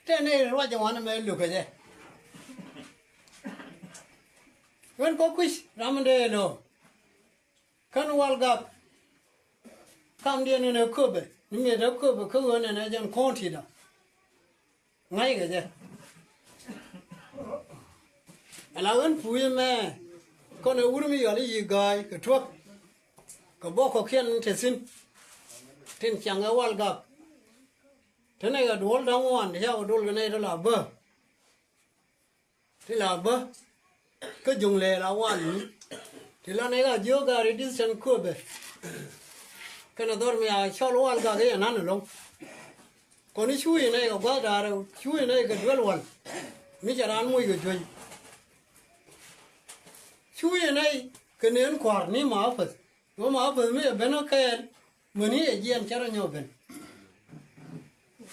Tɛ nɛy ruac ɛ wanɛ mɛ lo̱kɛ jɛ. Ɣän kɔ kui̱c ram in dee lo̱. Kän Walgak. Kamdiɛn in ɛ köpɛ ni miet ɛ köpɛ kä ɣän ɛn ɛ jɛn county da. Ŋa̱ckɛ jɛ. Ala ɣän puc ɛmɛ kɔn ɛ wur mi yɔl i̱ yi ga̱a̱c kɛ tuäk. Kɛ bɔk kɔ̱kiɛn te thi̱n tin ciaŋ ɛ Walgak. Te nɛy kɛ duɔl da̱ŋ wan ti ca kɛ duɔl kɛ nɛy ti la bä. Ti la bä kä juŋ lɛɛl a wal ni ti la nɛy ka jiök gari distance köpɛ. Kɛnɛ dhɔr mi a cɔl Walgak i̱ ɛnan ɛlɔ̱ŋ. Kɔn i̱ cuuc inɛy kɛ gua̱th da̱a̱rɛ, cuuc inɛy kɛ duel wal. Mi cɛ raan moc kɛ juey. Cuuc inɛy kɛ neen kua̱r ni ma päth. Ɣöö ma päth mi ɛ ben ɣä kɛɛl mäni ɛ jiɛn cɛ rɔ nyɔk ben.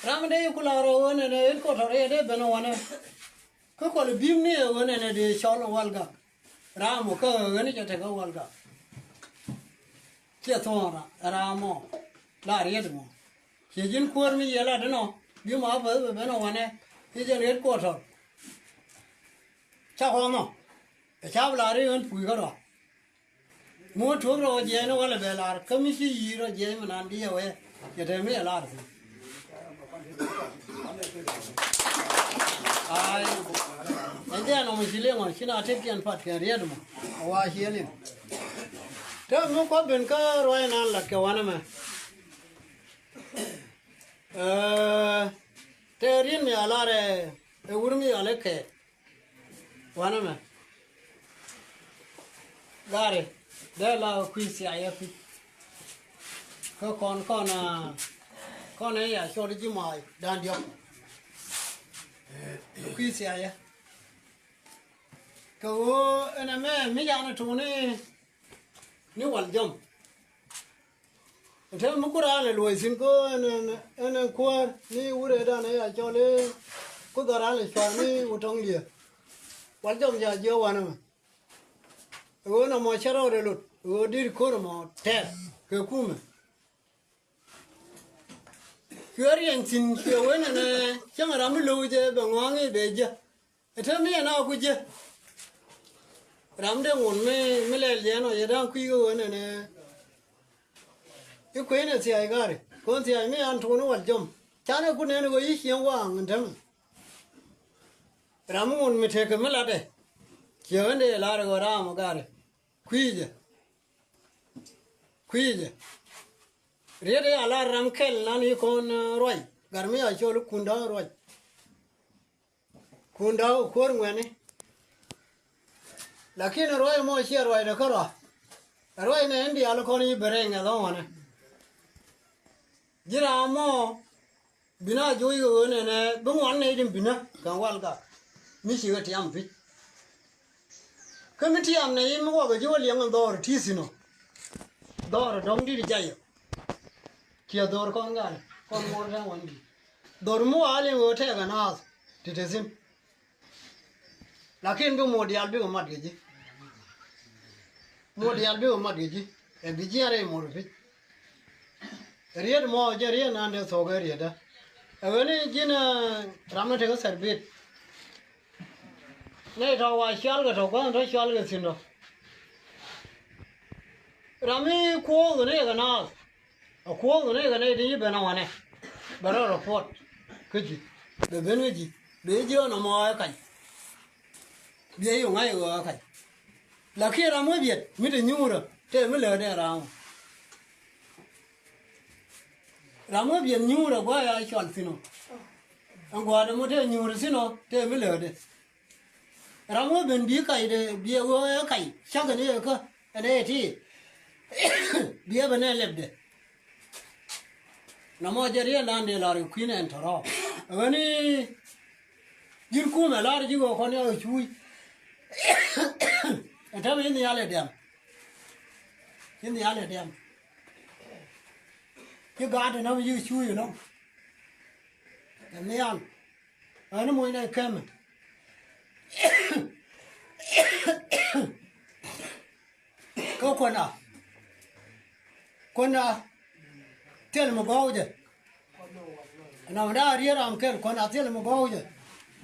Ram dee ku la rɔ ɣöö nɛnɛ headquarter ɛ dee ben ɣä wanɛ. Kä kual bi̱i̱m ni ɛ ɣöö nɛnɛ dee cɔl ɣä Walgak. Ram ɔ kä ɣöö ɣän cɛ tek ɣä Walgak. Ciɛ thuɔ̱ɔ̱ŋ ram ɔ la riet mɔ. Ciɛ ji̱n kuäär mi yɛ la denɔ bi ma päth bɛ ben ɣä wanɛ. I̱ jɛn headquarter. Ca kɔn ɔ ɛ ca bi la ri ɣän puc kä rɔ. Mi wä tuɔ̱k rɔ jiɛc ni walɛ bɛ lar kä mi ci yi̱i̱r rɔ jiɛc mi nan diɛ wee. Cɛ te mi ɛ lar thi̱n. Ay. Ɛn jɛ ɛn ɔmɔ ci liŋ ɔ ci na tëk kiɛn pat kɛn riet mɔ. A wa ciɛ liŋ. Te mi kua̱ ben kä ruac nan lat kɛ wanɛ mɛ. Ɛ, te riet mi a lar ɛ wur mi yɔl ɛ kɛɛt. Wanɛ mɛ gari dee la kui̱ thiayɛ kui̱. Kä kɔn kɔn a kɔn ɛ ya cɔl ji̱ ma̱a̱c da̱a̱n diɔ̱k. Kui̱ thiayɛ kɛ ɣöö ɛn ɛmɛ mi yanɛ tuuni ni wal jɔm. Te mi ku raan lɛ luɔc thi̱n kä ɛn, ɛn, ɛn kuäär ni wurɛ dan ɛ ya cɔl i̱ ku dhɔr raan lɛ cua̱r ni wutɔ̱ŋ liɛ. Wal jɔm ca jiɛ wanɛ mɛ. Ɣöö nɔmɔ cä rɔɔdɛ lot ɣöö di̱t ko̱r mɔ tɛɛr kɛ kumɛ. Cuɛ riɛny thi̱n cuɛ wen ɛnɛ cäŋ ram mi lo̱w jɛ bɛ ŋɔaŋ i̱ bɛ jiɛ. Ɛ te mi ɛn a ku jiɛ. Ram dee ŋun mi, mi lɛl jɛ ɛn ɔ yɛ da̱ŋ kui̱ kɛ ɣöö nɛnɛ. I̱ kuecnɛ thia̱a̱c gari kɔn thia̱a̱c mi an tuun i̱ wal jɔm. Canɛ ku nɛn ɣöö yi cieŋ waaŋ ɛn tämɛ. Ram mi ŋun mi tekɛ mi latdɛ. Ciɛ ɣän dee lar ɣöö ram ɔ gari. Kui̱ jɛ. Kui̱ jɛ. Riet i̱ a lar ram kɛl nan i̱ kɔn, eh, ruac. Gat mi a cɔl i̱ kunda ruac. Kun da̱k kuäär ŋuɛ̈ni. Lakin ruac mɔ ciɛ ruacdɛ kärɔa. Ruac nɛ in diaal kɔn i̱ bɛ rɛy ŋɛ̈th ɣɔ̱nɛ. Ji̱ ram mɔ bi na joc kɛ ɣöö nɛnɛ bi ŋuan nɛy tin binä kɛn wal gak. Mi cikɛ tiam pi̱c. Kä mi tiam nɛ i̱ mi wakɛ ji̱ wä liɛŋ in dhɔr ti thi̱n ɔ. Dhɔr dɔ̱ŋ di̱t jay ɔ. Ciɛ dhɔr kɔn gal kɔn muɔr tɛn wan di̱t. Dhɔr mi wa liɛŋ ɣöö tɛɛk ɛ naath ti te thi̱n. Lakin bi muɔr diaal bikɛ mat kɛ ji̱. Muɔr diaal bikɛ mat kɛ ji̱. Ɛ bi jiɛn rɛy muɔr pi̱c. Riet mɔ jɛ riet nan dee thok ɛ riet ɛ. Ɛ ɣöö ni ji̱n, eh, ram mi tekɛ thɛr bit. Nɛy tɔ̱ wa cual kɛ tɔ̱ gua̱n tɔ̱ cual kɛ thi̱n tɔ̱. Ram mi kuɔth kɛ ni kɛ naath. A kuɔth kɛ ni kɛ nɛy ti yi ben a wanɛ. Bɛ rɔ report kä ji̱. Bɛ ben kä ji̱. Bɛ ji̱ ɣän a mɔ ɛ kac. Biɛ yi ŋa̱c ɣöö ɛ kac. Lakin ram mi biɛt mi te nyuurä te mi läätdɛ ram. Ram wä biɛn nyuur a guay a cual thi̱n ɔ. Ɛn gua̱a̱r ɛmɔ te nyuur thi̱n ɔ te mi läätdɛ. Ram wä ben bi kac de bi ɛ wä ɛ kac cak ɛn ɛ kä ɛn ɛ ti. Bi ɛ ben ɛ lɛpdɛ. Namɔ jɛ riɛn dan dee lar kɛ kui̱n ɛn tɔrɔ. Ɛ ɣän i̱ ji̱n kumɛ lar ji̱ ɣöö kɔn ɛ cuuc. Ɛn täämɛ i̱ nhial ɛ dɛm. I̱ nhial ɛ dɛm. Ci gaat ɛn ɣän i̱ cuuc ɛnɔ. Ɛ nhial. Ɣän i̱ moc nɛ kɛmɛ. Kä kuäna. Kuäna thil mi gɔw jɛ. Ɛn ɣän da riet ram kɛl kuäna thil mi gɔw jɛ.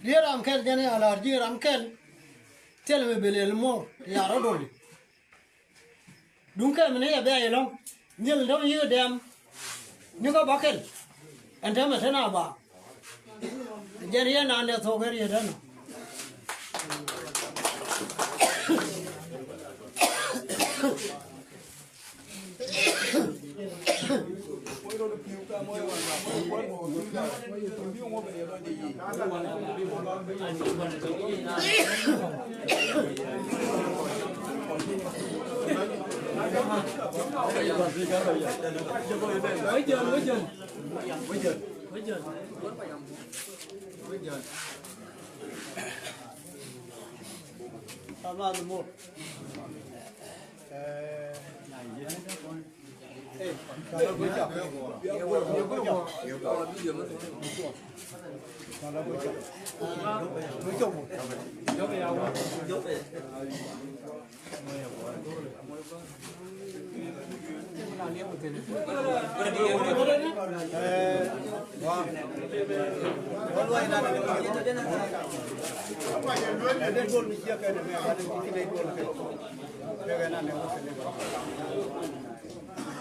Riet ram kɛl jɛn i̱ a la̱r ji̱ ram kɛl. Thil mi bi lɛl mo̱r ti ya̱r rɔ doli. Duŋ kɛmɛ ni yɛ bia yɛ lɔ̱ŋ. Nhial dɔ̱ŋ yiëë dɛm. Ni kä bäkɛl. Ɛn täämɛ te na ba. Jɛn yɛn an dee thok ɛ riet ɛnɔ.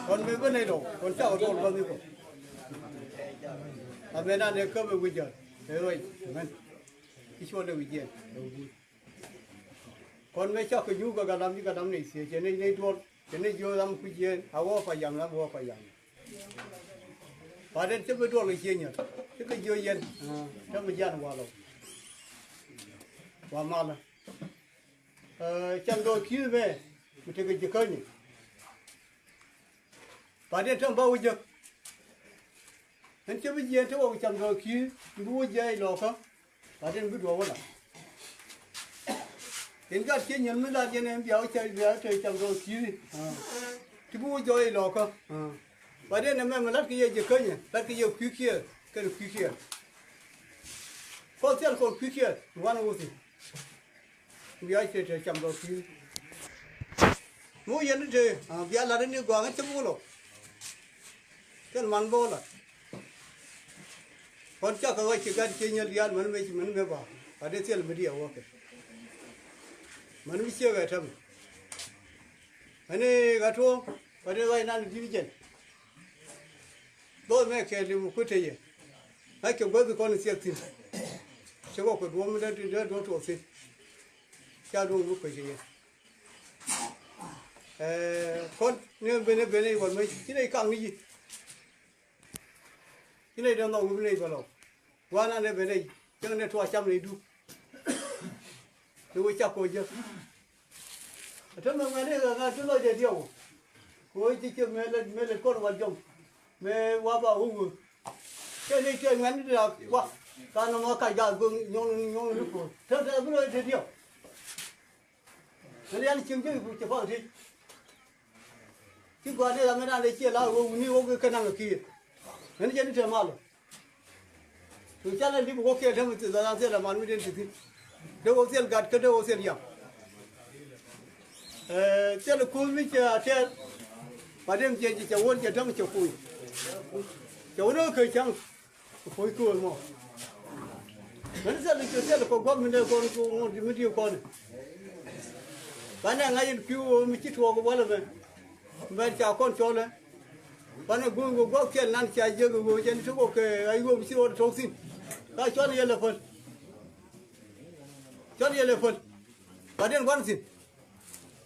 Kɔn mëë bä nɛy dɔw kɔn cakɔ duɔl gua̱th ni kɔ. Amɛ nan ɛ käp ɛ wi̱c jɔl ɛ ruac mɛn. I̱ cuɔl ɛ wi̱c jiɛn ɛ wi̱c. Kɔn mëë cakɔ nyuuk ɛ galam ni galam nɛy thiee cɛ nɛy nɛy duɔl cɛ nɛy jiööth ram kui̱c yɛn a wä pa yam ram wä pa yam. Pa̱a̱t ɛn cä bi duɔl kɛ cie nyɔt cä kɛ jiö yɛn. Cä mi jian walɔ wa malä. Cam dɔɔk ki̱i̱th mɛ mi tekɛ ji̱ känyɛ. Pa̱a̱t ɛn täm ba wä jek. Ɛn cä bi jiɛɛn te wä cam dɔɔk ki̱i̱th mi bi wä jiɛɛn lɔɔkä. Pa̱a̱t ɛn bi duɔ̱ɔ̱k wä la. Ɛn gat cie nyɛn mi lat yɛn ɛn bia wä cam bia te cam dɔɔk ki̱i̱th. Ti bi wä jɔɔk ilɔɔkä. Pa̱a̱t ɛn ɛmɛ mi la̱t kɛ yɛ ji̱ känyɛ la̱t kɛ yɛ kui̱ kiɛɛr kɛn kui̱ kiɛɛr. Kɔn thial kɔn kui̱ kiɛɛr mi wanɛ wä thi̱n. Bia cɛ te cam dɔɔk ki̱i̱th. Mi wä yɛn te bia la̱t ni gua̱a̱ŋ cä bi wä lɔ. Kɛn man bä wä la̱t. Kɔn cakɛ ɣɔc ci gat cie nyɛl diaal män mëë ci män mëë ba ba dee thil mi diɛ wä kɛ. Män mi ciek ɛ tämɛ. Män i̱ ɣä tuɔɔk ba dee ɣɔc nan di̱t jɛn. Dhɔl mɛ kɛɛl i̱ mi kui̱ te yɛ. Ŋa̱ckɛ guäth kɔn i̱ thiɛk thi̱n. Cɛ kɔ kɛ duɔ̱ɔ̱m mi dee duɔ̱ɔ̱m tuɔɔk thi̱n. Ca duɔ̱ɔ̱m mi kuec kɛ yɛ. Ɛɛ kɔn ni ben ben i̱ wal mɛ ci nɛy kaŋ ni ji̱. Ci nɛy dee nhɔk wi̱p nɛy bä lɔ. Gua̱a̱r nan dee ben nɛy cäŋ nɛy tuɔɔk cam nɛy duk. Ni wä cak kɔ jek. Ɛ te mɛ ŋuɛ̈ni ɣä ŋa̱ ti lɔcdɛ diɛw. Kɛ ɣöö ci ciek mëë lät mëë lät kɔn wal jɔm. Mëë wa ba wä wä. Cɛ ni cɛ ŋuɛ̈ni ti la wa. Ka nɔmɔ kac gal go̱o̱ŋ nyɔŋ nyɔŋ ni ko̱o̱r. Te te bi lɔcdɛ diɛw. Ŋäni yan cieŋ ji̱ cɛ path ti. Ci gɔaa ni ram mi naan dee ciɛ la ɣöö wuni ɣöö kɛ naŋ kiɛ. Ŋäni jɛ ni te mal. Cu canɛ lip ɣöö kɛɛl te mi thil dhɔran thil aman mi den ti thi̱n. Dee ɣöö thil gat kä dee ɣöö thil yam. Ɛ, thil kuth mi cɛ a tɛɛr. Ba dem cɛ cɛ wol cɛ däŋ cɛ kuny. Cɛ wol ɣöö kɛ caŋ. Kɛ puɔ̱ny kööl mɔ. Mɛn thil i̱ thil kɛ gua̱th mi dee kɔn kɛ ŋuɔ̱t mi di̱i̱ kɔn. Banɛ ŋa̱c in pi̱w ɣöö mi ci tuɔɔk walɛ mɛ. Mɛn ca kɔn cɔlɛ. Banɛ go̱o̱ŋ kɛ gua̱th kɛl nan ca jiäk ɣöö jɛn ti kɔk kɛ ɣa̱c ɣöö mi ci rɔɔd tɔ̱k thi̱n. Ka cɔl yɛlɛ päl. Cɔl yɛlɛ päl. Ba den gua̱n thi̱n.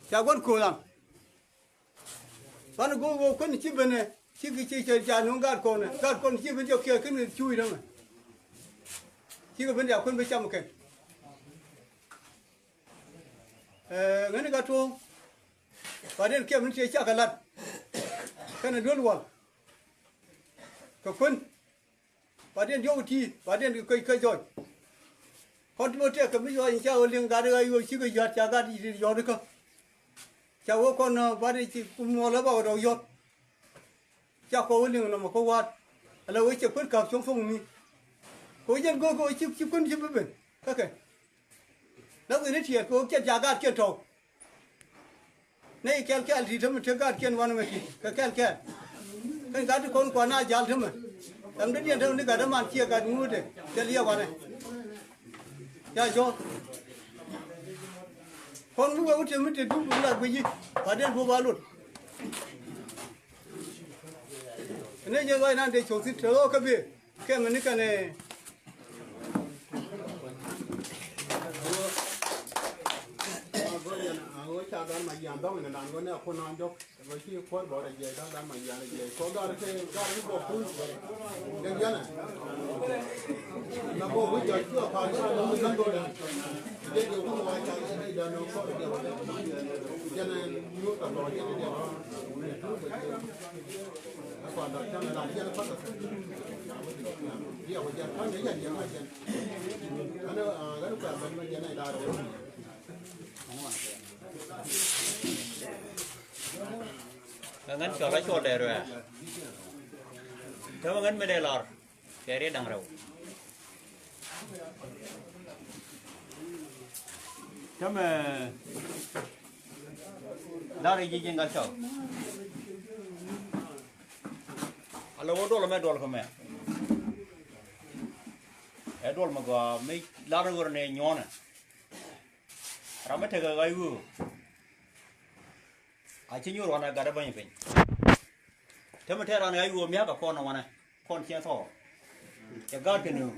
Ca gua̱n kööl an. Banɛ go̱o̱k ɣöö kuän ci benɛ, cikɛ ci cɛ ca no̱o̱ŋ gaat kɔnɛ, gaat kɔn ci ben jɔk kiɛ kɛn cuuc dämɛ. Cikɛ ben ca kuän bi cam kɛn. Ɛ, ŋäni ka tuɔ̱ɔ̱ŋ. Ba den kiɛ ben ciɛ cakɛ lat. Kɛnɛ duel wal. Kɛ kuän. Ba den diɔ̱k ti̱i̱t, ba den kä, kä jɔc. Kɔn ti bä tëëk kɛ mi yɔc in ca ɣöö liŋ gat i̱ ɣa̱c ɣöö cikɛ yɔ̱a̱t ca gat i̱ yɔ̱t ikä. Ca wee kɔn, ɛ, ba den ci muɔlä ba kɛ dɔk yɔ̱t. Ca kɔ wee liŋ nɔmɔ kä wa̱a̱t. Ala wee cɛ kuän ka̱p cuɔ̱ŋ thuɔ̱ŋ ni. Kɛ wee jɛn go̱o̱k kɛ wee ci, ci kuän ci bi ben. Kä kɛ. Lath in i̱ tiɛɛk kɛ wee cɛ ca gat kiɛn tɔ̱w. Nɛ i̱ kɛl kɛl ti tämɛ te gat kiɛn wanɛ mɛ ti kɛ kɛl kɛl. Kɛn gat ti kɔn kuan a jal tämɛ. Ɛm dee diɛn tämɛ ni gat dee man ciɛ gat ŋuut ɛ kɛl yɛ wanɛ. Ya jɔ̱ɔ̱r. Kɔn mi wee wä te mi te dup mi la guici. Ba den dup a lot. Ni jɛ lɔc nan dee cok thi̱n te ɣöö kä biɛ kɛ mi ni kɛn ɛ. Ɛ ŋän cɔl a cɔl dee ruɛɛr. Tämɛ ŋän mi dee lɔr kɛ riet da̱ŋ rɛw. Tämɛ da̱r i̱ ji̱ ji̱ ŋa̱l cɔl. Ala wä duɔl mɛ duɔl kɛ mɛ. Ɛ duɔl mɛ gɔaa mi lar ni ɣöö ni nyuɔnɛ. Ram mi tekɛ ɣa̱c ɣöö a ci nyuur wanɛ gat ɛ bäny piny. Te mi tɛɛr wanɛ ɣa̱c ɣöö mia̱k kɛ kɔn wanɛ kɔn ciɛ thɔɔk. Cɛ gaat kɛ nööŋ.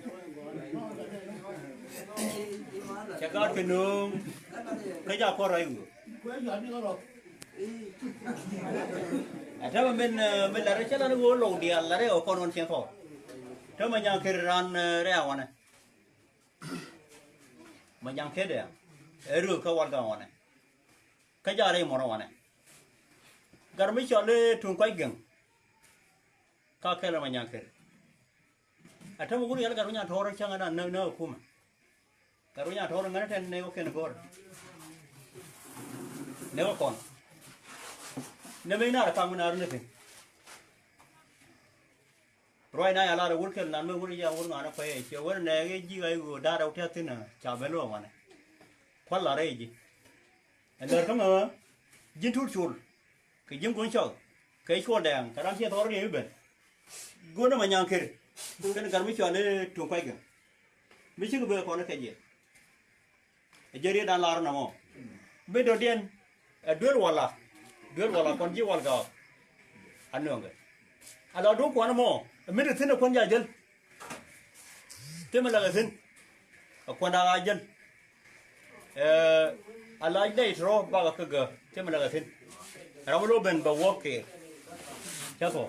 Cɛ gaat kɛ nööŋ. Kä ja kɔn ɣa̱c ɣöö. Ɛ te mi min, eh, min lat rɛ cɛ lan ɣöö lɔw diaal lat rɛ ɣöö kɔn ɣän ciɛ thɔɔk. Te mi nyaŋ ker ran, eh, rɛ a wanɛ. Ma jaŋ kedɛ ɛ röök kä walgak wanɛ. Kä ja̱ rɛy mɔrɔ wanɛ. Gat mi cɔl i̱ tuŋ kɔc gɛŋ. Ka kɛl ma jaŋ kedɛ. A tämɛ wut yɛl gat mi nyaŋ tɔɔr cäŋ ɛn a näk näk ɛ kumɛ. Gat mi nyaŋ tɔɔr ŋäni tɛn nɛy wä kɛn go̱o̱r. Nɛy wä kɔn. Nɛmɛ i̱ naar ka̱m mi naar ni thi̱n. Ruac na ya lar wur kɛl nan mi wur ya wur ŋanɛ kuɛy ɛ ciɛ wur nɛ ɣɛ ji̱ ɣa̱c ɣöö da̱rɛ wä tia̱ thi̱n ɛ ca ben wä wanɛ. Kua̱l lar ɛ ji̱. Ɛ lär kä ŋä ji̱n tut col kɛ ji̱n guɔ̱n cɔk kɛ cuɔl dɛɛŋ kɛ ram ciɛ thɔr riɛm i̱ ben. Guɔ̱n ɛmɛ nyaŋ ker kɛn gat mi cɔal i̱ tuŋ kuac gɛ. Mi cikɛ bek kɔn kɛ jiɛn. Ɛ jɛ riet dan lar nɔmɔ. Mi dɔ̱diɛn ɛ duel wala. Duel wala kɔn ji̱ wal gaak. A nööŋkɛ. A la duŋ kuan ɛmɔ ɛ mi te thi̱n ɛ kuan ja jäl. Thimɛ lak ɛ thi̱n. Ɛ kuan daak a jäl. Ɛ a la dɛy tɔrɔ bakɛ kä gä. Thimɛ lak ɛ thi̱n. Ram lo ben bɛ wä kɛ. Cä thɔ.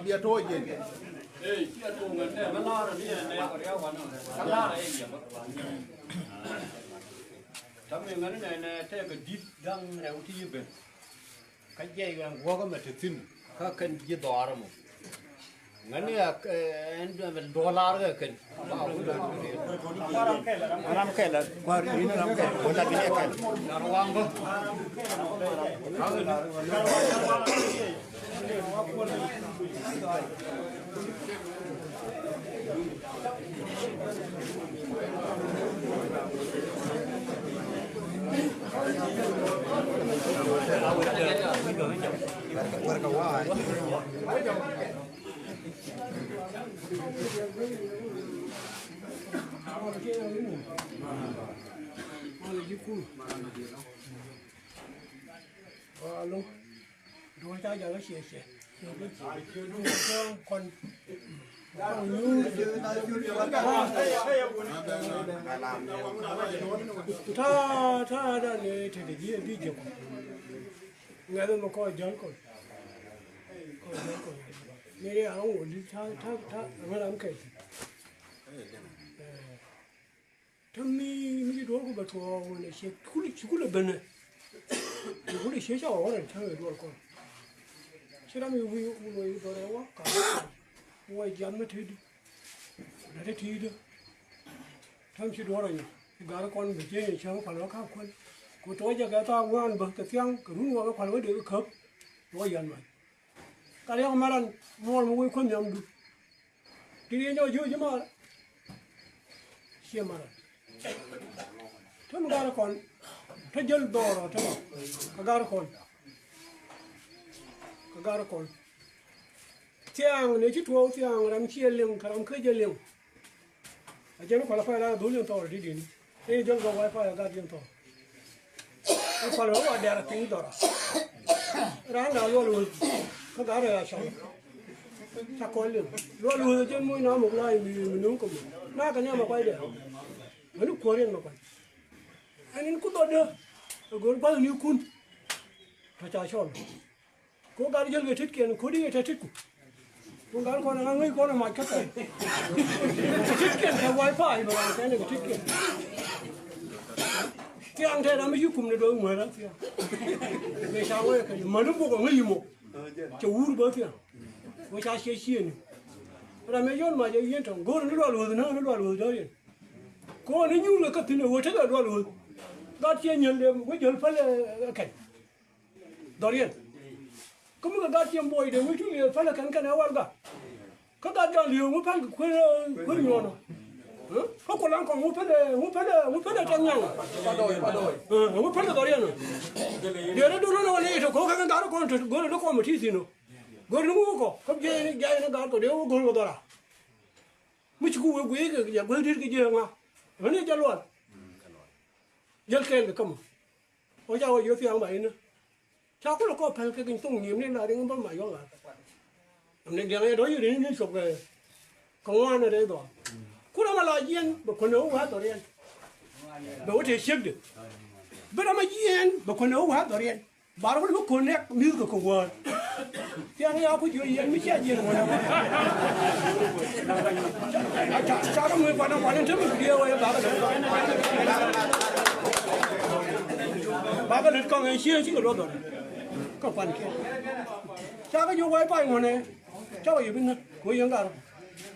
Bia tuɔɔk jiɛn. Täämɛ ŋäni nɛnɛ tɛkɛ di̱t da̱ŋ rɛw ti yi ben. Kä jiɛc ɣän guɔ̱kä mɛ te thi̱n kä kɛn ji̱ dhɔaarä mɔ. Ŋäni a ɛn duɔ̱laar kɛ kɛn. Ram kɛl a kua̱r in ram kɛl wala bi ne kɛl. Nar waŋ bä. Alo. Duɔ̱ɔ̱r ca jakä ciɛ ciɛ. Ciɛ bä ciɛ. Duɔ̱ɔ̱r kɔn. Kɔn nyuur. Ta̱a̱ ta̱a̱ dan ni te te jiɛ bi jɛ kɔn. Ŋɛth mɛ kɔn jäl kɔn. Kɔn jäl kɔn. Ni ri a ŋuɔli ta̱a̱ ta̱a̱ ta̱a̱ ŋäth am kɛl. Ɛ. Tä mi, mi ci duɔl ku bɛ tuɔɔk wun ɛ ciɛ kul, ci kul ɛ benɛ. Ci kul ɛ ciɛ ca wä wä rɛn cäŋ ɛ duɔl kɔn. Ci ram i̱ wi̱i̱ wun wä i̱ dhɔrɛ wä ka wä jian mi te di. Dɛ te ti dä. Täm ci duɔl rɔ nyɔ. Ci gar kɔn bɛ jiɛ nyɛ cäŋ kual wä ka kuäl. Ku tuɔɔk jɛ kɛ thaak ŋuan bä kɛ thiaŋ kɛ run wä kɛ kual wä dee kɛ käp. Wä yan mac. Ka riɛk maran muɔl mi wec kuäth nhiamdu. Ti riɛn jɔk jiök ji̱ maran. Ciɛ maran. Te mi gar kɔn. Te jäl dhɔr ɔ te kä gar kɔn. Kä gar kɔn. Thiaŋ ni ci tuɔɔk thiaŋ ram ciɛ liŋ kä ram kä jɛ liŋ. A jɛn kual a pay la dhul in thɔɔr di̱t in. I̱ jɔl gɔk wifi a gat in thɔɔr. I̱ kual wä wa dɛr piny dhɔra. Raan la luɔl wä. Kä gat rɛ a cɔl. Ca kɔl in. Luɔl wä jɛn moc na muk la in mi nuŋ kä muk. Na kɛ niam a kuay dɛr. Mɛn kuɔr in ma kuay. Ɛn in ku dhɔt dä. Ɛ go̱r gua̱th ni kun. Tɔ ca cɔl. Ko gat jäl kɛ tetkiɛn kodi kɛ tɛt tetku. Ko gat kɔn a ŋäc kɔn a mac kä kɛ. Kɛ tetkiɛn kɛ wifi bɛ ran kɛn kɛ tetkiɛn. Thiaŋ tɛt ram mi ci kum ni do̱ ŋuɛ̈rä thiaŋ. Bɛ ca wee kɛ mäni bok a ŋäc imɔ. Cɛ wur bä thiaŋ. Ko ca ciɛ ciëni. Ram mi yɔn mac a yien tɔŋ go̱r ni lual wuth ni lual wuth dɔ̱riɛn. Ko ni nyuur kɛ kä thi̱n a wee tekɛ lual wuth. Gat ciɛ nyien dee wee jäl päl ɛ kɛn. Dhɔriɛn. Kä mi kɛ gat ciɛm buɔydɛ mi cuc yɛ pälɛ kɛn kɛn ɛ wal gat. Kä gat gat li̱ew ŋu päl kɛ kuer, kuer nyuɔnɔ. Kä kuɔl an kɔŋ ŋu pälɛ, ŋu pälɛ, ŋu pälɛ tɛk nyaŋ. Ŋu pälɛ dhɔriɛn. Diɛɛrɛ dun nɔnɔ wä ni itɔ ko̱ kɛ kɛn gat kɔn tɔ go̱r ni kɔn mɛ ti thi̱n ɔ. Go̱r ni ŋu kɔ kä jiɛc ni jiɛc ni gat kɔ dee wä go̱r wä dhɔra. Mi ci ku wee guic kɛ jɛ guäth di̱t kɛ jiɛ ŋa. Ɣän i̱ jɛ luɔl. Jäl kɛɛl kɛ kämä. Ɣän ca wä jiök thiaŋ ba inä. Ca kulɛ kɔp päl kɛ kiny thoŋ nyiemni la riŋ bä ma yɔl ɣa̱r. Ɛmni diaŋ yɛ dɔ̱ yɛ rin ni cuɔp kɛ ŋuan rɛy dhɔaar. Ku ram a la jiɛn bɛ kuäär ni wä wa̱a̱ dhɔriɛn. Bɛ wä tëë ciekdɛ. Bi ram a jiɛn bɛ kuäär ni wä wa̱a̱ dhɔriɛn. Bar wä ni bä kuäär nɛk mi̱th kɛ kɛ wäär. Thiaŋ ya ku jiö yɛn mi cia jiɛn wä nɛ. Ca kä ŋui̱ kuanɛ kuanɛ te mi diee wä yɛ bakɛ lät. Bakɛ lät kɔŋ ɛn cië cikɛ luɔth dhɔr. Kä kuan kiɛ. Cakɛ jiök wifi ŋuɔ̱nɛ. Cakɛ yɛ bi ŋäk kɛ ɣöö yɛn gar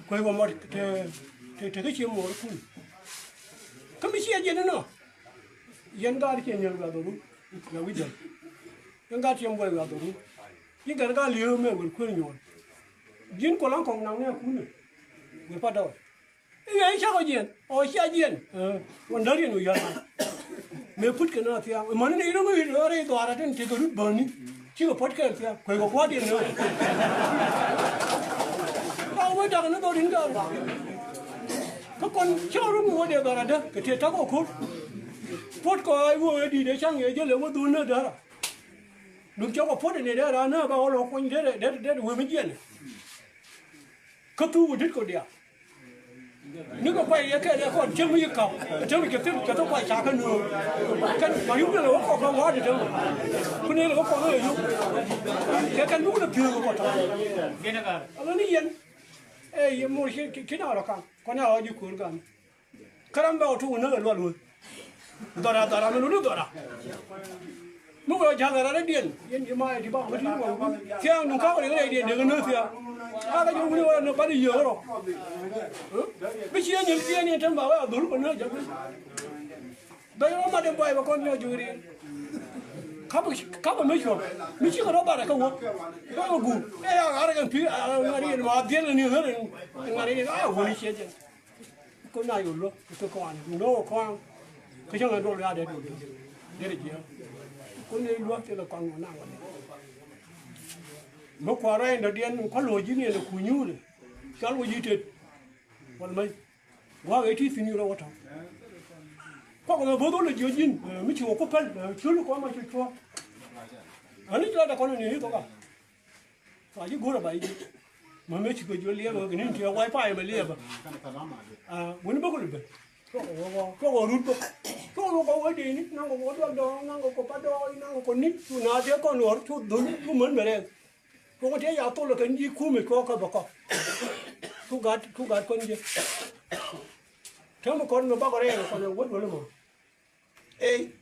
kuec wä mɔt te, te, te kä cië muɔɔr kun. Kä mi ciɛ jiɛn inɔ. Yɛn gar ciɛ nyɛl wiath dhɔru. Yɛ wi̱c dhɔr. Yɛn gar ciɛ muɔɔr wiath dhɔru. Ji̱n gar gar li̱eeu mɛ wër kuëër nyuɔɔr. Ji̱n kuɔl an kɔŋ naŋ nɛ kunɛ. Wër pa dɔɔr. I̱ ŋɛc cakɔ jiɛn ɔ cia jiɛn. Ɛ, wän däriɛn wi̱i̱ yɔ̱a̱r. Mëë put kɛ na thiaŋ. Mäni ni rɔ̱ŋ i̱ rɔ̱ rɛy dhɔaar atin tekɛ rut bäni. Cikɛ puɔ̱t kɛɛl thiaŋ. Kueckɔ kua̱r diɛn ni. Ka wee dak ni dhɔr in gaar. Kä kɔn cä rɔ̱ŋ i̱ wä dee dhɔr adä kɛ tëë ta̱k ɔ ko̱r. Puɔ̱t kɔ i̱ wä wee di̱i̱t ɛ ca̱ŋ yɛ jälɛ wä dhun ni dära. Duŋ cä kɔ puɔ̱t in dee raan nä ba wä lɔ kuɔny dee dee dee wee mi jiɛn. Kä thuk wä dit kɔ diaal. Ni kɛ kuay yɛ kɛɛl yɛ kɔn cäŋ mi yi ka̱p cäŋ mi cɛ thil cɛ thil kuay ca kä nööŋ. Kɛn ma yuk ni lɛ wä kɔk kɛ wa̱a̱ di däŋ. Kun ni lɛ wä kɔk ni lɛ yuk. Kɛ kɛn buk ni pi̱i̱k kɔ tɔ̱. Ala ni yɛn. Ɛ yɛ mor ci, ci, ci na rɔ kaŋ kɔn ya ɣɔɔ ji̱ ko̱r gam. Kä ram bɛ ɣɔɔ tuk näk ɛ lual wee. Dhɔra, dhɔra mi luni dhɔra. Mi wee ja̱l ɛ rɛl rɛdiɛn yɛn ji̱ ma yɛ ti ba wee ti wee wee thia̱a̱ŋ duŋ ka̱k rɛl rɛdiɛn dee kɛ näk thia̱a̱ŋ. A kɛ ji̱ wuni wee näk ba di yieek rɔ. Bi ci yɛn nyim ci yɛn yɛn tɛm ba wee a dhol kɛ näk ja̱l. Bɛ yɛ wä mat in buay bɛ kɔn nyɔk juuri. Kapɛ, kapɛ mi cuɔ̱p mi cikɛ rɔ barɛ kä wä. Bɛ wä guur ɛ ya ɣaar kɛn pi̱i̱ a ŋa̱r yɛn ma dhiɛl ni ɣär in ŋa̱r yɛn a wuni ciɛ jɛn. Kä na yɛ luäk kɛ kɔan duundä wä kɔan. Kä cäŋ ɛ duɔl ya dee duundä dee rɛ jiɛ. Kä ni luäk thilɛ kɔan wä na wä ni. Mi kua̱r rɛy in dɔ̱diɛn kä lo̱c ji̱n yɛn ɛ kunyuulɛ. Cɔl wä ji̱ tet. Wal mɛy. Gua̱a̱k ëë ti thi̱n yurɛ wä tɔ̱. Kuak mɛ bo̱o̱th wä lɛ jiöc ji̱n mi ci wä ku päl cul kɔn ma ci cuɔ̱ɔ̱ŋ. Ani ci la dɛ kɔn ni ni thok a. Kua ji̱ go̱o̱r a ba ji̱ ji̱. Mɛ mëë ci kɛ jiöc liɛpɛ kɛ ni ti a wifi mɛ liɛpɛ. Wuni bä ku lɛ ben. Cuɔk wä wä cuɔk wä rut bä. Cuɔk wä kɔ wä dee ni naŋ kɔ wä duɔl dɔɔŋ naŋ kɔ kɔ pa dɔɔy naŋ kɔ ni cu na dee kɔn luɔr cu dhun cu män bɛ rɛɛk. Kɔn tëë ya thol kɛ ni kumɛ cuɔ kä bɛ kɔ. Cu gat cu gat kɔn jɛ. Täämɛ kɔn mi bakɔ rɛɛk kɔn wä duɔl mɔ. Ey.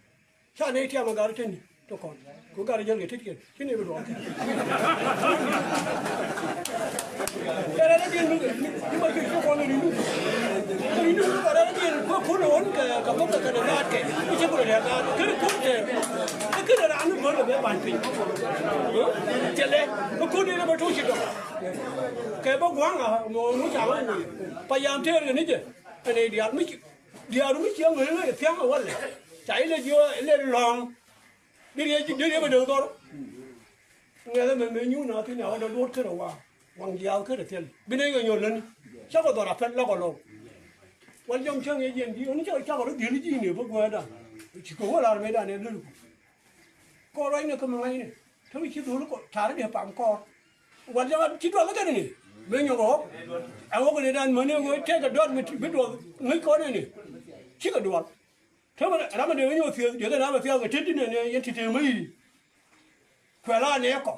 Ca nɛy tiam ɛ gat teni ti kɔn. Ku gat jäl kɛ tetkiɛn ci nɛy bi duɔl kɛ. Kɛ rɛl rɛdiɛn mi mi ma cuc ci kɔn rindu. Rindu mi kɔ rɛl rɛdiɛn kɛ kun ɣɔn kɛ kɛ bäkɛ kɛ ni gaat kɛ mi ci kulɛ rɛl gaat kɛ ni kun tɛ. Kɛ kɛ rɛl raan mi bär kɛ bɛ ban piny. Thilɛ kɛ kun ni rɛ bɛ tuc ci dɔk. Kɛ bä gua̱a̱ŋ a mɔ ŋuc a ɣɔn pa yam tëër kɛ ni jɛ. Ɛn ɛ diaal mi ci diaal mi ci ŋäc ŋäc thia̱ŋ a walɛ. Ca ilɛ jiö ilɛ lɔ̱ŋ. Di riɛ di riɛ bɛ dee dhɔr. Ŋɛthɛ mɛ mɛ nyuun a thin a wä dee luɔt kärɛ wa waŋ jiaath kärɛ thil bi nɛy kɛ nyɔl läni. Cakɔ dhɔr a pɛl lakɔ lɔw. Wal jɔm cäŋ yɛ jiɛn ji̱ ɣän cakɔ cakɔ rɔ dhiel ji̱ ni bä guäädan. Ci kɛ wä lar mëëdan ɛ lär ku kɔn ruacnɛ kä mi ŋa̱cnɛ. Te mi ci dhul kɔ tar di pam kɔɔr. Wal jɔm ci duɔl kɛ ni mëë nyɔk ɣɔk. Ɛ ɣɔk ni dan mäni ɣöö tɛk kɛ duɔl mi bi duɔl ŋäc kɔn ni. Cikɛ duɔl. Täämɛ ram mi dee wä nyɔk thieth, dee kɛ ram mi thiath kɛ tet di nɛn yɛn ti tëë mäc. Kuɛ la nɛɛ kɔ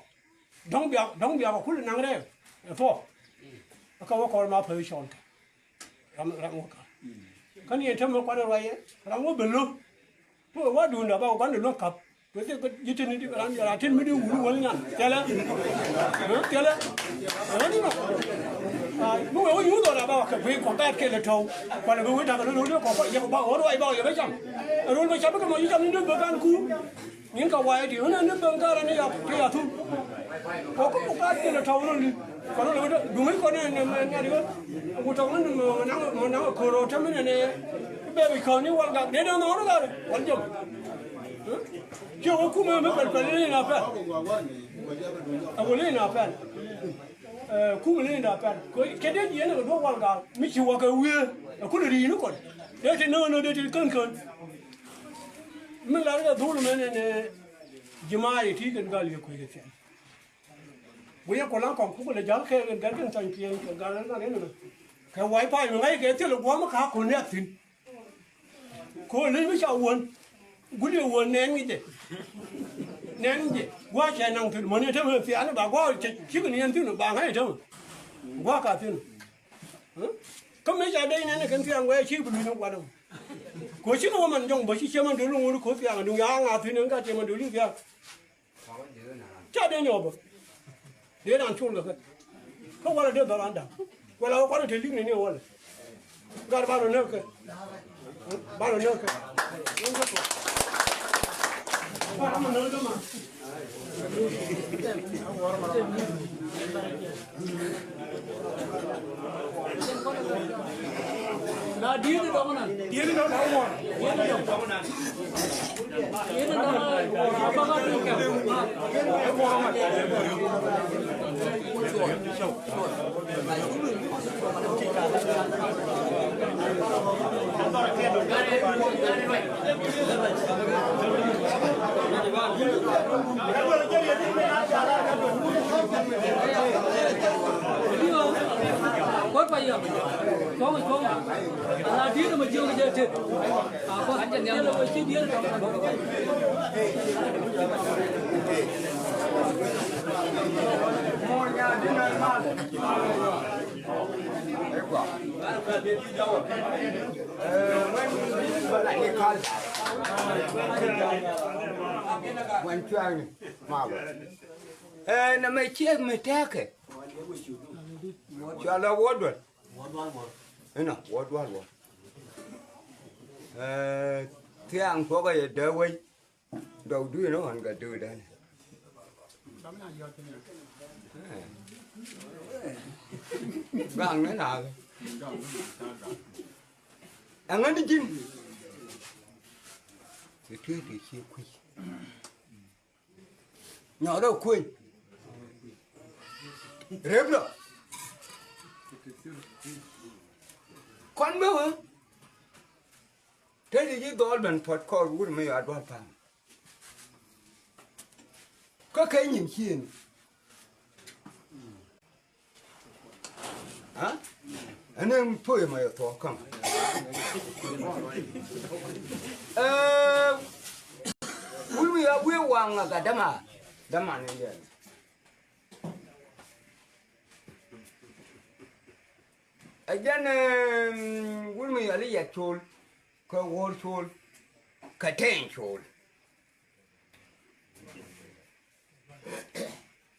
dɔ̱ŋ biak, dɔ̱ŋ biak kɛ kul naŋ rɛɛk ɛ thuɔɔk. Kä wä kɔn ma päth cɔɔl kɛ ram, ram wä ka̱r. Kä ni yɛn täämɛ kuanɛ ruacɛ ram wä ben lo̱k. Wä duundä ba wä gua̱n de luäk ka̱p. Wä thil kä ji̱ tin di ram, ram tin mi di wuni wäl nyan thilɛ. Thilɛ. Ɛ ni ma. Mi wee wä nyuuth ɔ la ba wä kɛ guiy kɔ gaat kɛl ɛ tɔ̱w. Kualɛ bi wee da̱k ɛ lo̱l lo̱l kɔ kɔ yɛ kɔ ba wä ruac ba wä yɛ bä cam. Ɛ rol bä cam bä kɛ mɔ ji̱ cam ni döp bä gan kuur. Nyin ka wayɛ ti ɣän ni bäŋ karɛ ni ya, ti ya thum. Kɔ kä muk ka thilɛ tɔw ni li kɔn ni wä duŋ i̱ kɔn ni ni ni ni wä. Ku tɔŋ ni mɔ naŋ mɔ naŋ koro tɛm ni ni bɛ bi kɔn ni wal gak ni ni ni wal gak wal jɔm. Ci wä kumɛ mi pɛl pɛl ni na pɛl. A wä ni na pɛl. Ɛ kumɛ ni na pɛl. Kɛ dee jiɛn ni kɛ duɔk wal gak mi ci wä kɛ wiee. Ɛ kulɛ ri ni kɔn dee ti ni ni dee ti kän kän. Mi lar kɛ dhul mɛn ɛn jimaari ti kɛn gal yɛ kuec kɛ thiɛn. Wi̱i̱ kɔ laŋ kɔŋ kukɛ lɛ ja̱l kɛ kɛn gɛr kɛn tɔny piɛny kɛ gal ɛn gal ɛn ɛmɛ. Kɛ wa̱i̱ pay mi ŋa̱c kɛ thil guɔ̱m ka kun nɛk thi̱n. Ko̱ leny mi ca wuɔ̱n. Guli wuɔ̱n nɛn ŋi̱cɛ. Nɛn ŋi̱cɛ gua̱a̱ cɛ naŋ thi̱n mäni tämɛ thiaani ba gua̱a̱ cɛ cikɛ ni ɛn thi̱n ba ŋa̱c tämɛ. Gua̱a̱ ka thi̱n. Kä mëë ca dee nɛn kɛn thiaŋ wee ci bi luny ni gua̱n ɛmɛ. Ko̱ cikɛ wä man jɔŋ bä ci ciɛ man dee luŋ wä ni ko̱ thiaŋ duŋ ya̱a̱ ŋa̱ thi̱n ɛn ka ciɛ man dee luŋ thiaŋ. Ca dee nyɔk bä. Dee dan col kɛ kɛ. Kä walɛ dee dhɔran da̱ŋ. Walɛ wä kuan te lik ni ni walɛ. Gat ba lɔ näk kɛ. Ba lɔ näk kɛ. Ba lɔ näk kɛ ma. Na dieni dɔŋ na. Dieni dɔŋ na wɔ. Dieni dɔŋ na. Dieni dɔŋ na. Baka tu kɛ. Ɛ, gua̱a̱. Ɛ, wɛn, wɛn cuɛɛni malɔ. Ɛ, nɛmɛ ciek mi tɛkɛ. Cua lɔ wä duel. Inɔ wä duel wä. Ɛ, thiaŋ tuɔkɛ yɛ dee wec. Dɔk dui̱n ɣɔn kɛ döödä ni. Gaŋ ni naath. Ɛŋä ni ji̱n. Ti tueec ti cie kui̱. Nyɔk rɛ kueny. Rep rɔ. Kɔn bä wä. Te ti ji̱ dhɔɔl ben puɔt kɔɔr wut mi yɔa dual pa̱a̱m. Kä kɛ nyin cieŋ. Ha? Ɛn ɛn poem a yɛ thuɔɔk käŋ. Ɛɛ, wul mi yɔa guiɛ waŋ a gat däma. Däma ni yɛn. Ɛ jɛn, ɛɛ, wul mi yɔa li yɛt col. Kä wuɔ̱ɔ̱r col. Kä tɛɛny col.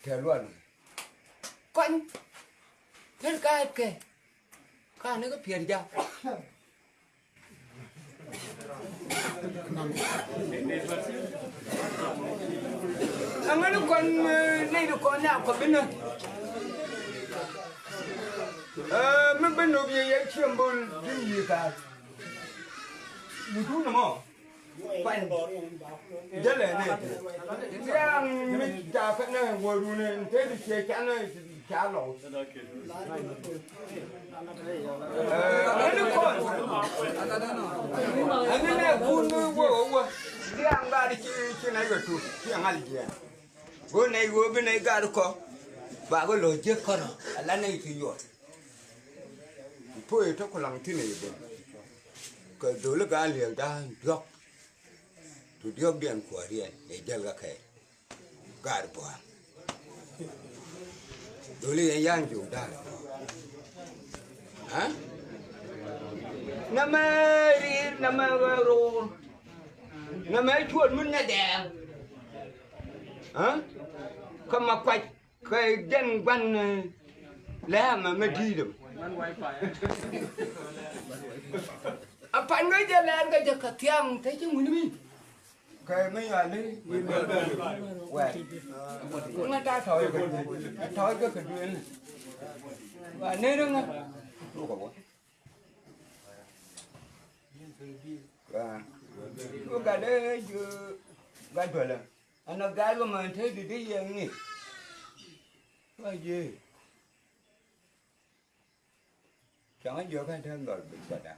Tɛ luɔl. Kɔny. Tɛr ka̱a̱t kɛ. Ka̱a̱t ni kä piɛt ja̱. Aŋäni kɔn, eh, nɛy ti kɔn na kɔpinä. Eh, mi ben nop yɛ yɛ ciɛm bol di̱n yiëë ka̱a̱t. Muthun ɛmɔ. Kuany. Jälɛ nɛ ti. Thiaŋ mi ca kä nɛ wä run in te ti ciɛ ca nɛ ti ca lɔw. Ɛn kɔn. Ɛn nɛ kun mi wä wä. Thiaŋ gat ci ci nɛ yɔ tu. Thiaŋ al jiɛn. Go̱o̱r nɛ wä bi nɛ gat kɔ. Ba gɛ lɔ jiɛ kɔrɔ. Ala nɛ ti yɔ. Puɔy tɔ kulaŋ thinɛ yi ben. Kɛ dholi gaa liɛl da̱a̱n diɔ̱k. Tu diɔ̱kdiɛn kuɔ̱riɛn ɛ jäl kä kɛɛl. Gaat bua̱a̱ŋ. Dholi yɛn yan jiök da̱a̱n. Ɛ? Nɛmɛ ri̱i̱r, nɛmɛ ɣä ro̱o̱r. Nɛmɛ cuɔt min nyɛ dɛɛŋ. Ɛ? Kä ma kuac. Kɛ jɛn gua̱n, eh, lɛmɛ mɛ di̱i̱t ɛmɛ. A pan ŋäc jɛ lɛr kɛ jɛ kɛ thiaŋ te ci ŋuni mi. Kɛ mi yɔali. Wɛ. Ŋä ta tɔɔc kɛ, tɔɔc kɛ kɛ duel. Wa ner ŋä. Wä gat dee jiö gat duelä. Ɛn ɔ gat kɛ män te di di yɛ ŋi̱i̱c. Wa jiee. Cäŋ a jiök kä te lɔl bi cuɔt da̱ŋ.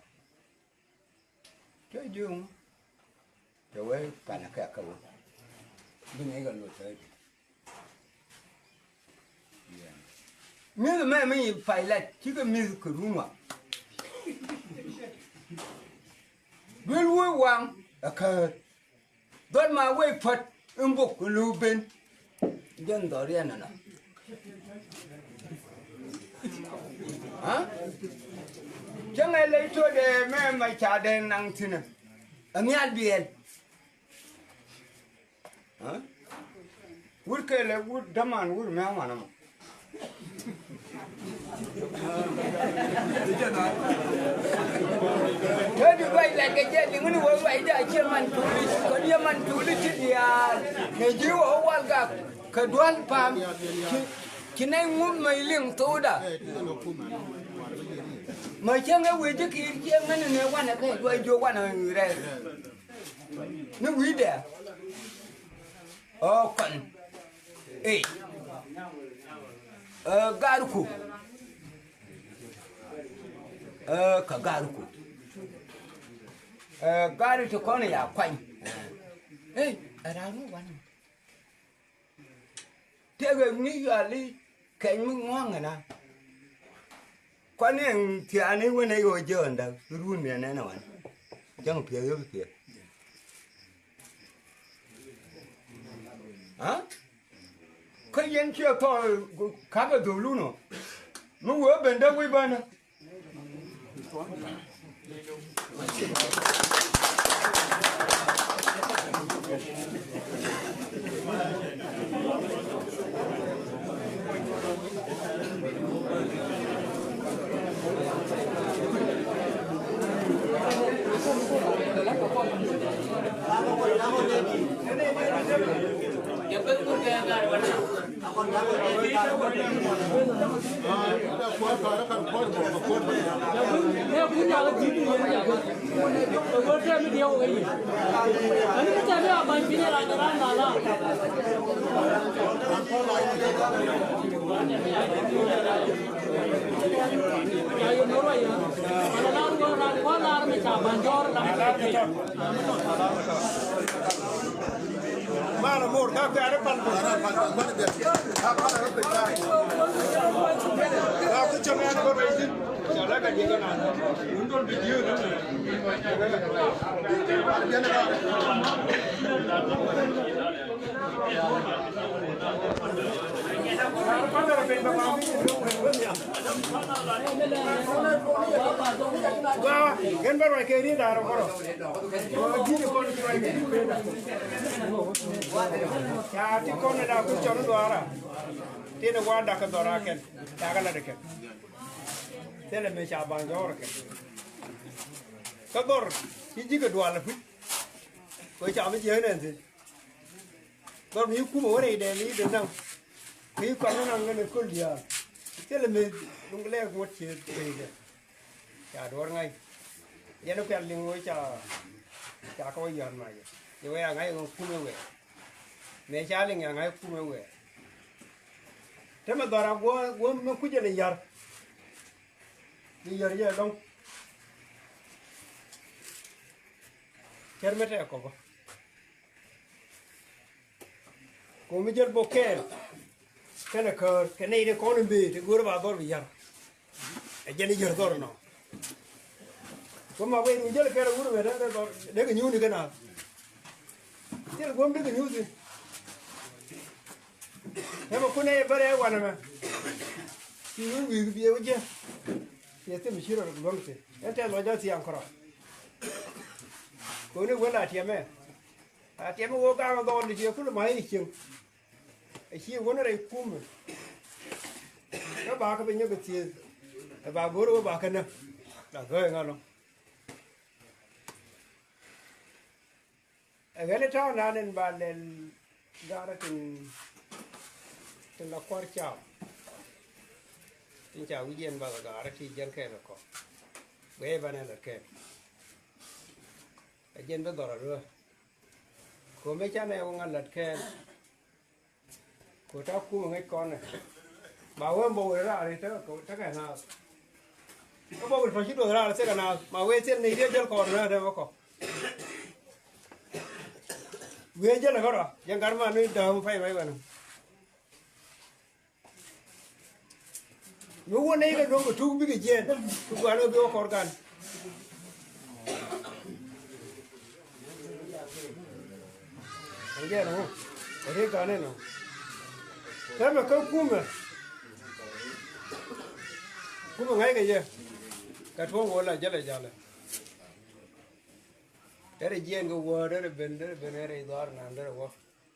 Cä jiök ŋu. Cɛ wee panɛ kɛ kä wä. Bi ŋi̱i̱c kɛ lo̱c thäär di. Mi̱th mɛ mi pay lat cikɛ mi̱th kɛ run waŋ. Duel wee waŋ ɛ käär. Dhɔl ma wee pät in bok in lo̱o̱ ben. Jɛn dhɔriɛn ɛnɔ. Ha? Cäŋɛ ley todɛ mɛ ma ca dee naŋ thinɛ. Ɛ nhial biɛl. Wut kɛlɛ wut däman wut mɛ ŋuan ɛmɔ. Te di ruac lɛt kɛ jɛ liŋ ni wä ruacdɛ a ciɛ man tuuli ci kɔn yɛ man tuuli ci diaal. Nɛ ji̱ wä wä wal gak kɛ dual pam. Ci, ci nɛy ŋup mɛ liŋ thokda. Mɛ cäŋ ɛ wee ji̱ kiir ciɛ ŋän ni nɛ wanɛ kɛ dual jiök wanɛ rɛl. Ni wi̱i̱dɛ ɔ kɔn. Ɛ, ɛ, ga̱r ku. Ɛ, kɛ ga̱r ku. Ɛ, ga̱r ti kɔn ya kuany. Ɛ, ɛ, ran wanɛ. Tëëkɛ mi yuali kɛny mi ŋua̱ŋ ɛna. Kuan ni ɛn thiaani wen ɛ ɣöö jiɛ ɣän da̱k run mi ɛnɛn ɛ wan. Jäŋ piɛth yök piɛth. Ha? Kä yɛn ciɛ thɔɔl ka̱pɛ dho̱lun ɔ. Mi wee ben dee wi̱i̱ banɛ. Gɛn bä ruac kɛ riet da̱a̱r ɔ kɔrɔ. Ca ti kɔn da ku cɔn luaara. Tin wa dak dhɔra kɛn. Ca kɛ la de kɛn. Thilɛ mëë ca baŋ jɔɔr kɛn. Kä dhɔr ci ji̱ kɛ dual kui̱. Kɛ ca mi jiɛn ɛn thin. Dhɔr mi kumɛ wä rɛy dɛ mi dee naŋ. Kɛ yi kɔn naŋ ŋän ɛ köl diaal. Thilɛ mëë duŋ lɛɛk ŋuɔ̱t cië rɛy dɛ. Ca duɔ̱ɔ̱r ŋa̱c. Yɛn kuɛl liŋ wee ca, ca kɛ wä yɔ̱ɔ̱n ma yɛ. Yɛ wee a ŋa̱c ɛ ŋa̱c kumɛ wɛɛ. Mëë ca liŋ a ŋa̱c kumɛ wɛɛ. Te mɛ dhɔra guɔ, guɔ mɛ kucɛ ni yar. Ni yar yɛ lɔŋ. Kɛr mɛ tɛ kɔkɔ. Komi jäl bok kɛɛl kɛnɛ käär kɛ nɛy ti kɔn in bëë ti go̱o̱r ba dhɔr bi yär. Ɛ jɛn i̱ yär dhɔr nɔ. Komi a wee mi jäl kɛɛl a wur mɛ dee dhɔr dee kɛ nyuuni kɛ naath. Thil guɔ̱m dee kɛ nyuuthi. Ɛmɛ kun ɛ bärɛ ɛ wanɛ mɛ. Ci wi̱i̱ wi̱i̱ bi ɛ wä jiɛ. Ci ɛ thim ci rɔ luäŋ thi ɛn tɛth lɔc a thiaŋ kärɔ. Koni wä la tiɛmɛ. A tiɛmɛ wä gaŋ dhɔl di ti ɛ kulɛ ma i̱ cieŋ. Ɛ ci wä ni rɛy kumɛ. Kä ba kä bi nyɔk kɛ thieth. Ɛ ba go̱r wä ba kä nä. La gäi ŋa lɔ. Ɛ ɣɛli ta̱a̱ nan in ba lɛl garɛ tin, tin la kua̱r caw. Tin ca wi̱c yɛn ba garɛ ti jɛn kɛɛl kɔ. Guɛ banɛ la kɛɛl. Ɛ jɛn bi dhɔr a duä. Ko̱mɛ canɛ wä ŋa̱ la̱t kɛɛl. Ko̱ ta̱ kumɛ ŋäc kɔnɛ. Ma wee bok wee raar i̱ tekɛ, tekɛ naath. Kä bok wee tɔ̱ ci duɔth raar i̱ tekɛ naath. Ma wee thil ni riet jäl kɔn naath tekɛ kɔ. Wee jäl kärɔ jɛn gat man ni dääm pay pay wɛnɛ. Mi wun nɛy kɛ duɔ̱ŋ kɛ tuk bikɛ jiɛɛn. Tuk gua̱a̱r kɛ bi wä kɔr gan. Ɛn jɛɛn ɛŋu ɛ ri gan ɛnɔ. Tɛmɛ kä kumɛ. Kumɛ ŋa̱ckɛ jɛ. Kɛ tuɔ̱ŋ wä la jälɛ jalɛ. Derɛ jiɛɛn kɛ wäär derɛ ben derɛ ben ɛ rɛy dhɔaar nan derɛ wä.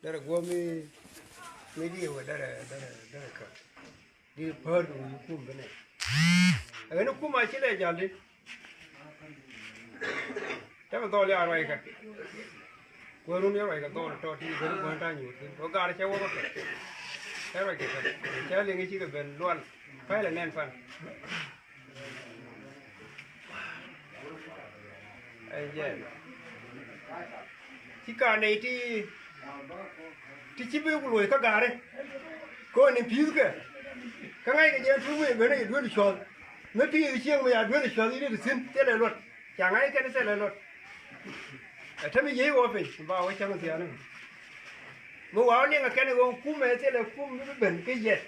Derɛ guɔ mi, mi di wä derɛ, derɛ, derɛ kä. Di päär kɛ wi̱i̱ kum bi nɛ. Ɛ ɣän kum a ci lɛ jal di. Tɛmɛ dhɔl ya ruac kɛ. Kuäär run ya ruac kɛ dhɔl tɔ ti ben kuäär ta̱a̱ nyuur thin. Wä gaar cɛ wä bä kɛ. Cɛ ruac kɛ kɛ. Cɛ liŋ i̱ cikɛ ben lual. Pɛl ɛ nɛn pan. Ɛn jɛ. Ci ka nɛy ti, ti ci bi ku luɔ̱c kä ga̱ri. Kɔn in pi̱i̱th kɛ. Kä ŋa̱ckɛ jɛ tuŋ mi ben i̱ duel cuɔ̱th. Mi pi̱i̱th cieŋ mi ya duel cuɔ̱th i̱ ri thi̱n thilɛ luɔt. Ca ŋa̱c kɛn thilɛ luɔt. Ɛ te mi yiey wä piny ba wä cäŋ thiaani. Mi wa wä liŋ ɛ kɛn i̱ ɣöö kumɛ thilɛ kum mi bi ben kä yɛt.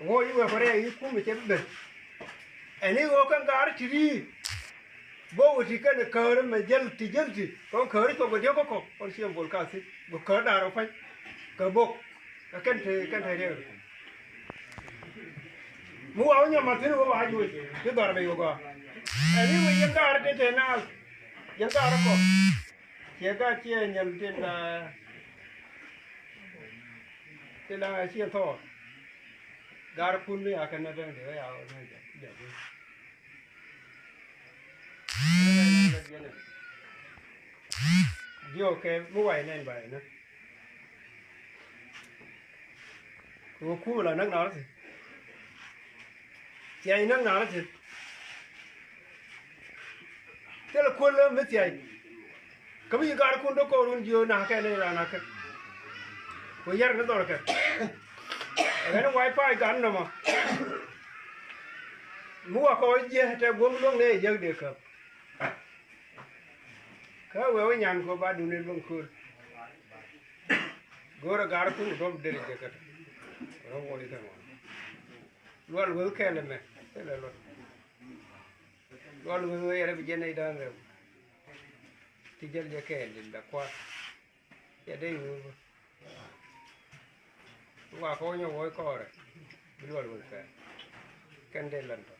Ɣöö i̱ wee kɔ rɛy i̱ kumɛ cɛ bi ben. Ɛn i̱ ɣöö kɛn gaari ti ri̱i̱. Bä wä ti kɛn käärä mɛ jäl ti jäl ti kɔn käärä cuɔp kɛ diɔ̱k kä kɔk kɔn ciɛ bol ka thi̱n bä käär da̱r ɔ pa̱ny. Kɛ bok kɛ kɛn te kɛn te riɛk. Mi wa wä nyɔm a thi̱n wä wa juuc ti dhɔr bɛ yogɔ. Ɛn i̱ wä yɛn gaar ti te naal. Yɛn gaar kɔ. Ciɛ gaar ciɛ nyɛm tin la tin la ciɛ thɔɔr. Gaar kun mi a kɛn na dɛŋ de wä ya wä na jɛ jɛ. Diɔ kɛ mi wa inɛn ba inɛ. Kɛ wä kum la näk na rɔ thi̱n. Thia̱c näk na rɔ thi̱n. Thilɛ kuäl mi thia̱c. Kä mi ci gaar kun dɔ̱k kɔɔr wun jiö na̱k kɛ ni raan na̱k kɛ. Kɛ yɛr ni dhɔr kɛ. Ɛ ɣän wifi gan nɔmɔ. Mi wa kɔɔr jiɛ tɛ guɔ̱m luɔ̱ŋ ni jek dee käp. Kä wee wä nyan kɔ ba duni luɔ̱ŋ kööl. Go̱o̱rɛ gaar kun dɔ̱k deri jek kɛ. Rɔ wä di kɛ ŋuan. Lual wee kɛɛl ɛmɛ. Thilɛ luɔt. Lual wee wee yɛrɛ bi jɛ nɛy da̱a̱n rɛw. Ti jäl jɛ kɛɛl di bɛ kua̱r. Cɛ dee ŋuur bä. Wa kɔn nyɛ wä kɔɔrɛ. Bi lual wee kɛɛl. Kɛn dee lan tɔ.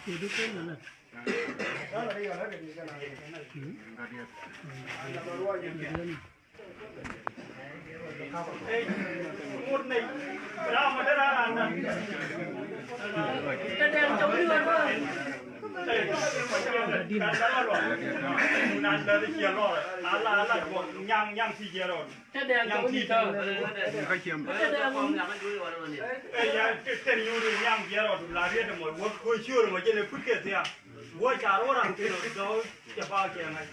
Cɛ du kɛɛl lan. Wä ca ruɔ̱n raŋ kɛn dɔ̱ cɛ ba kɛ ŋa̱c.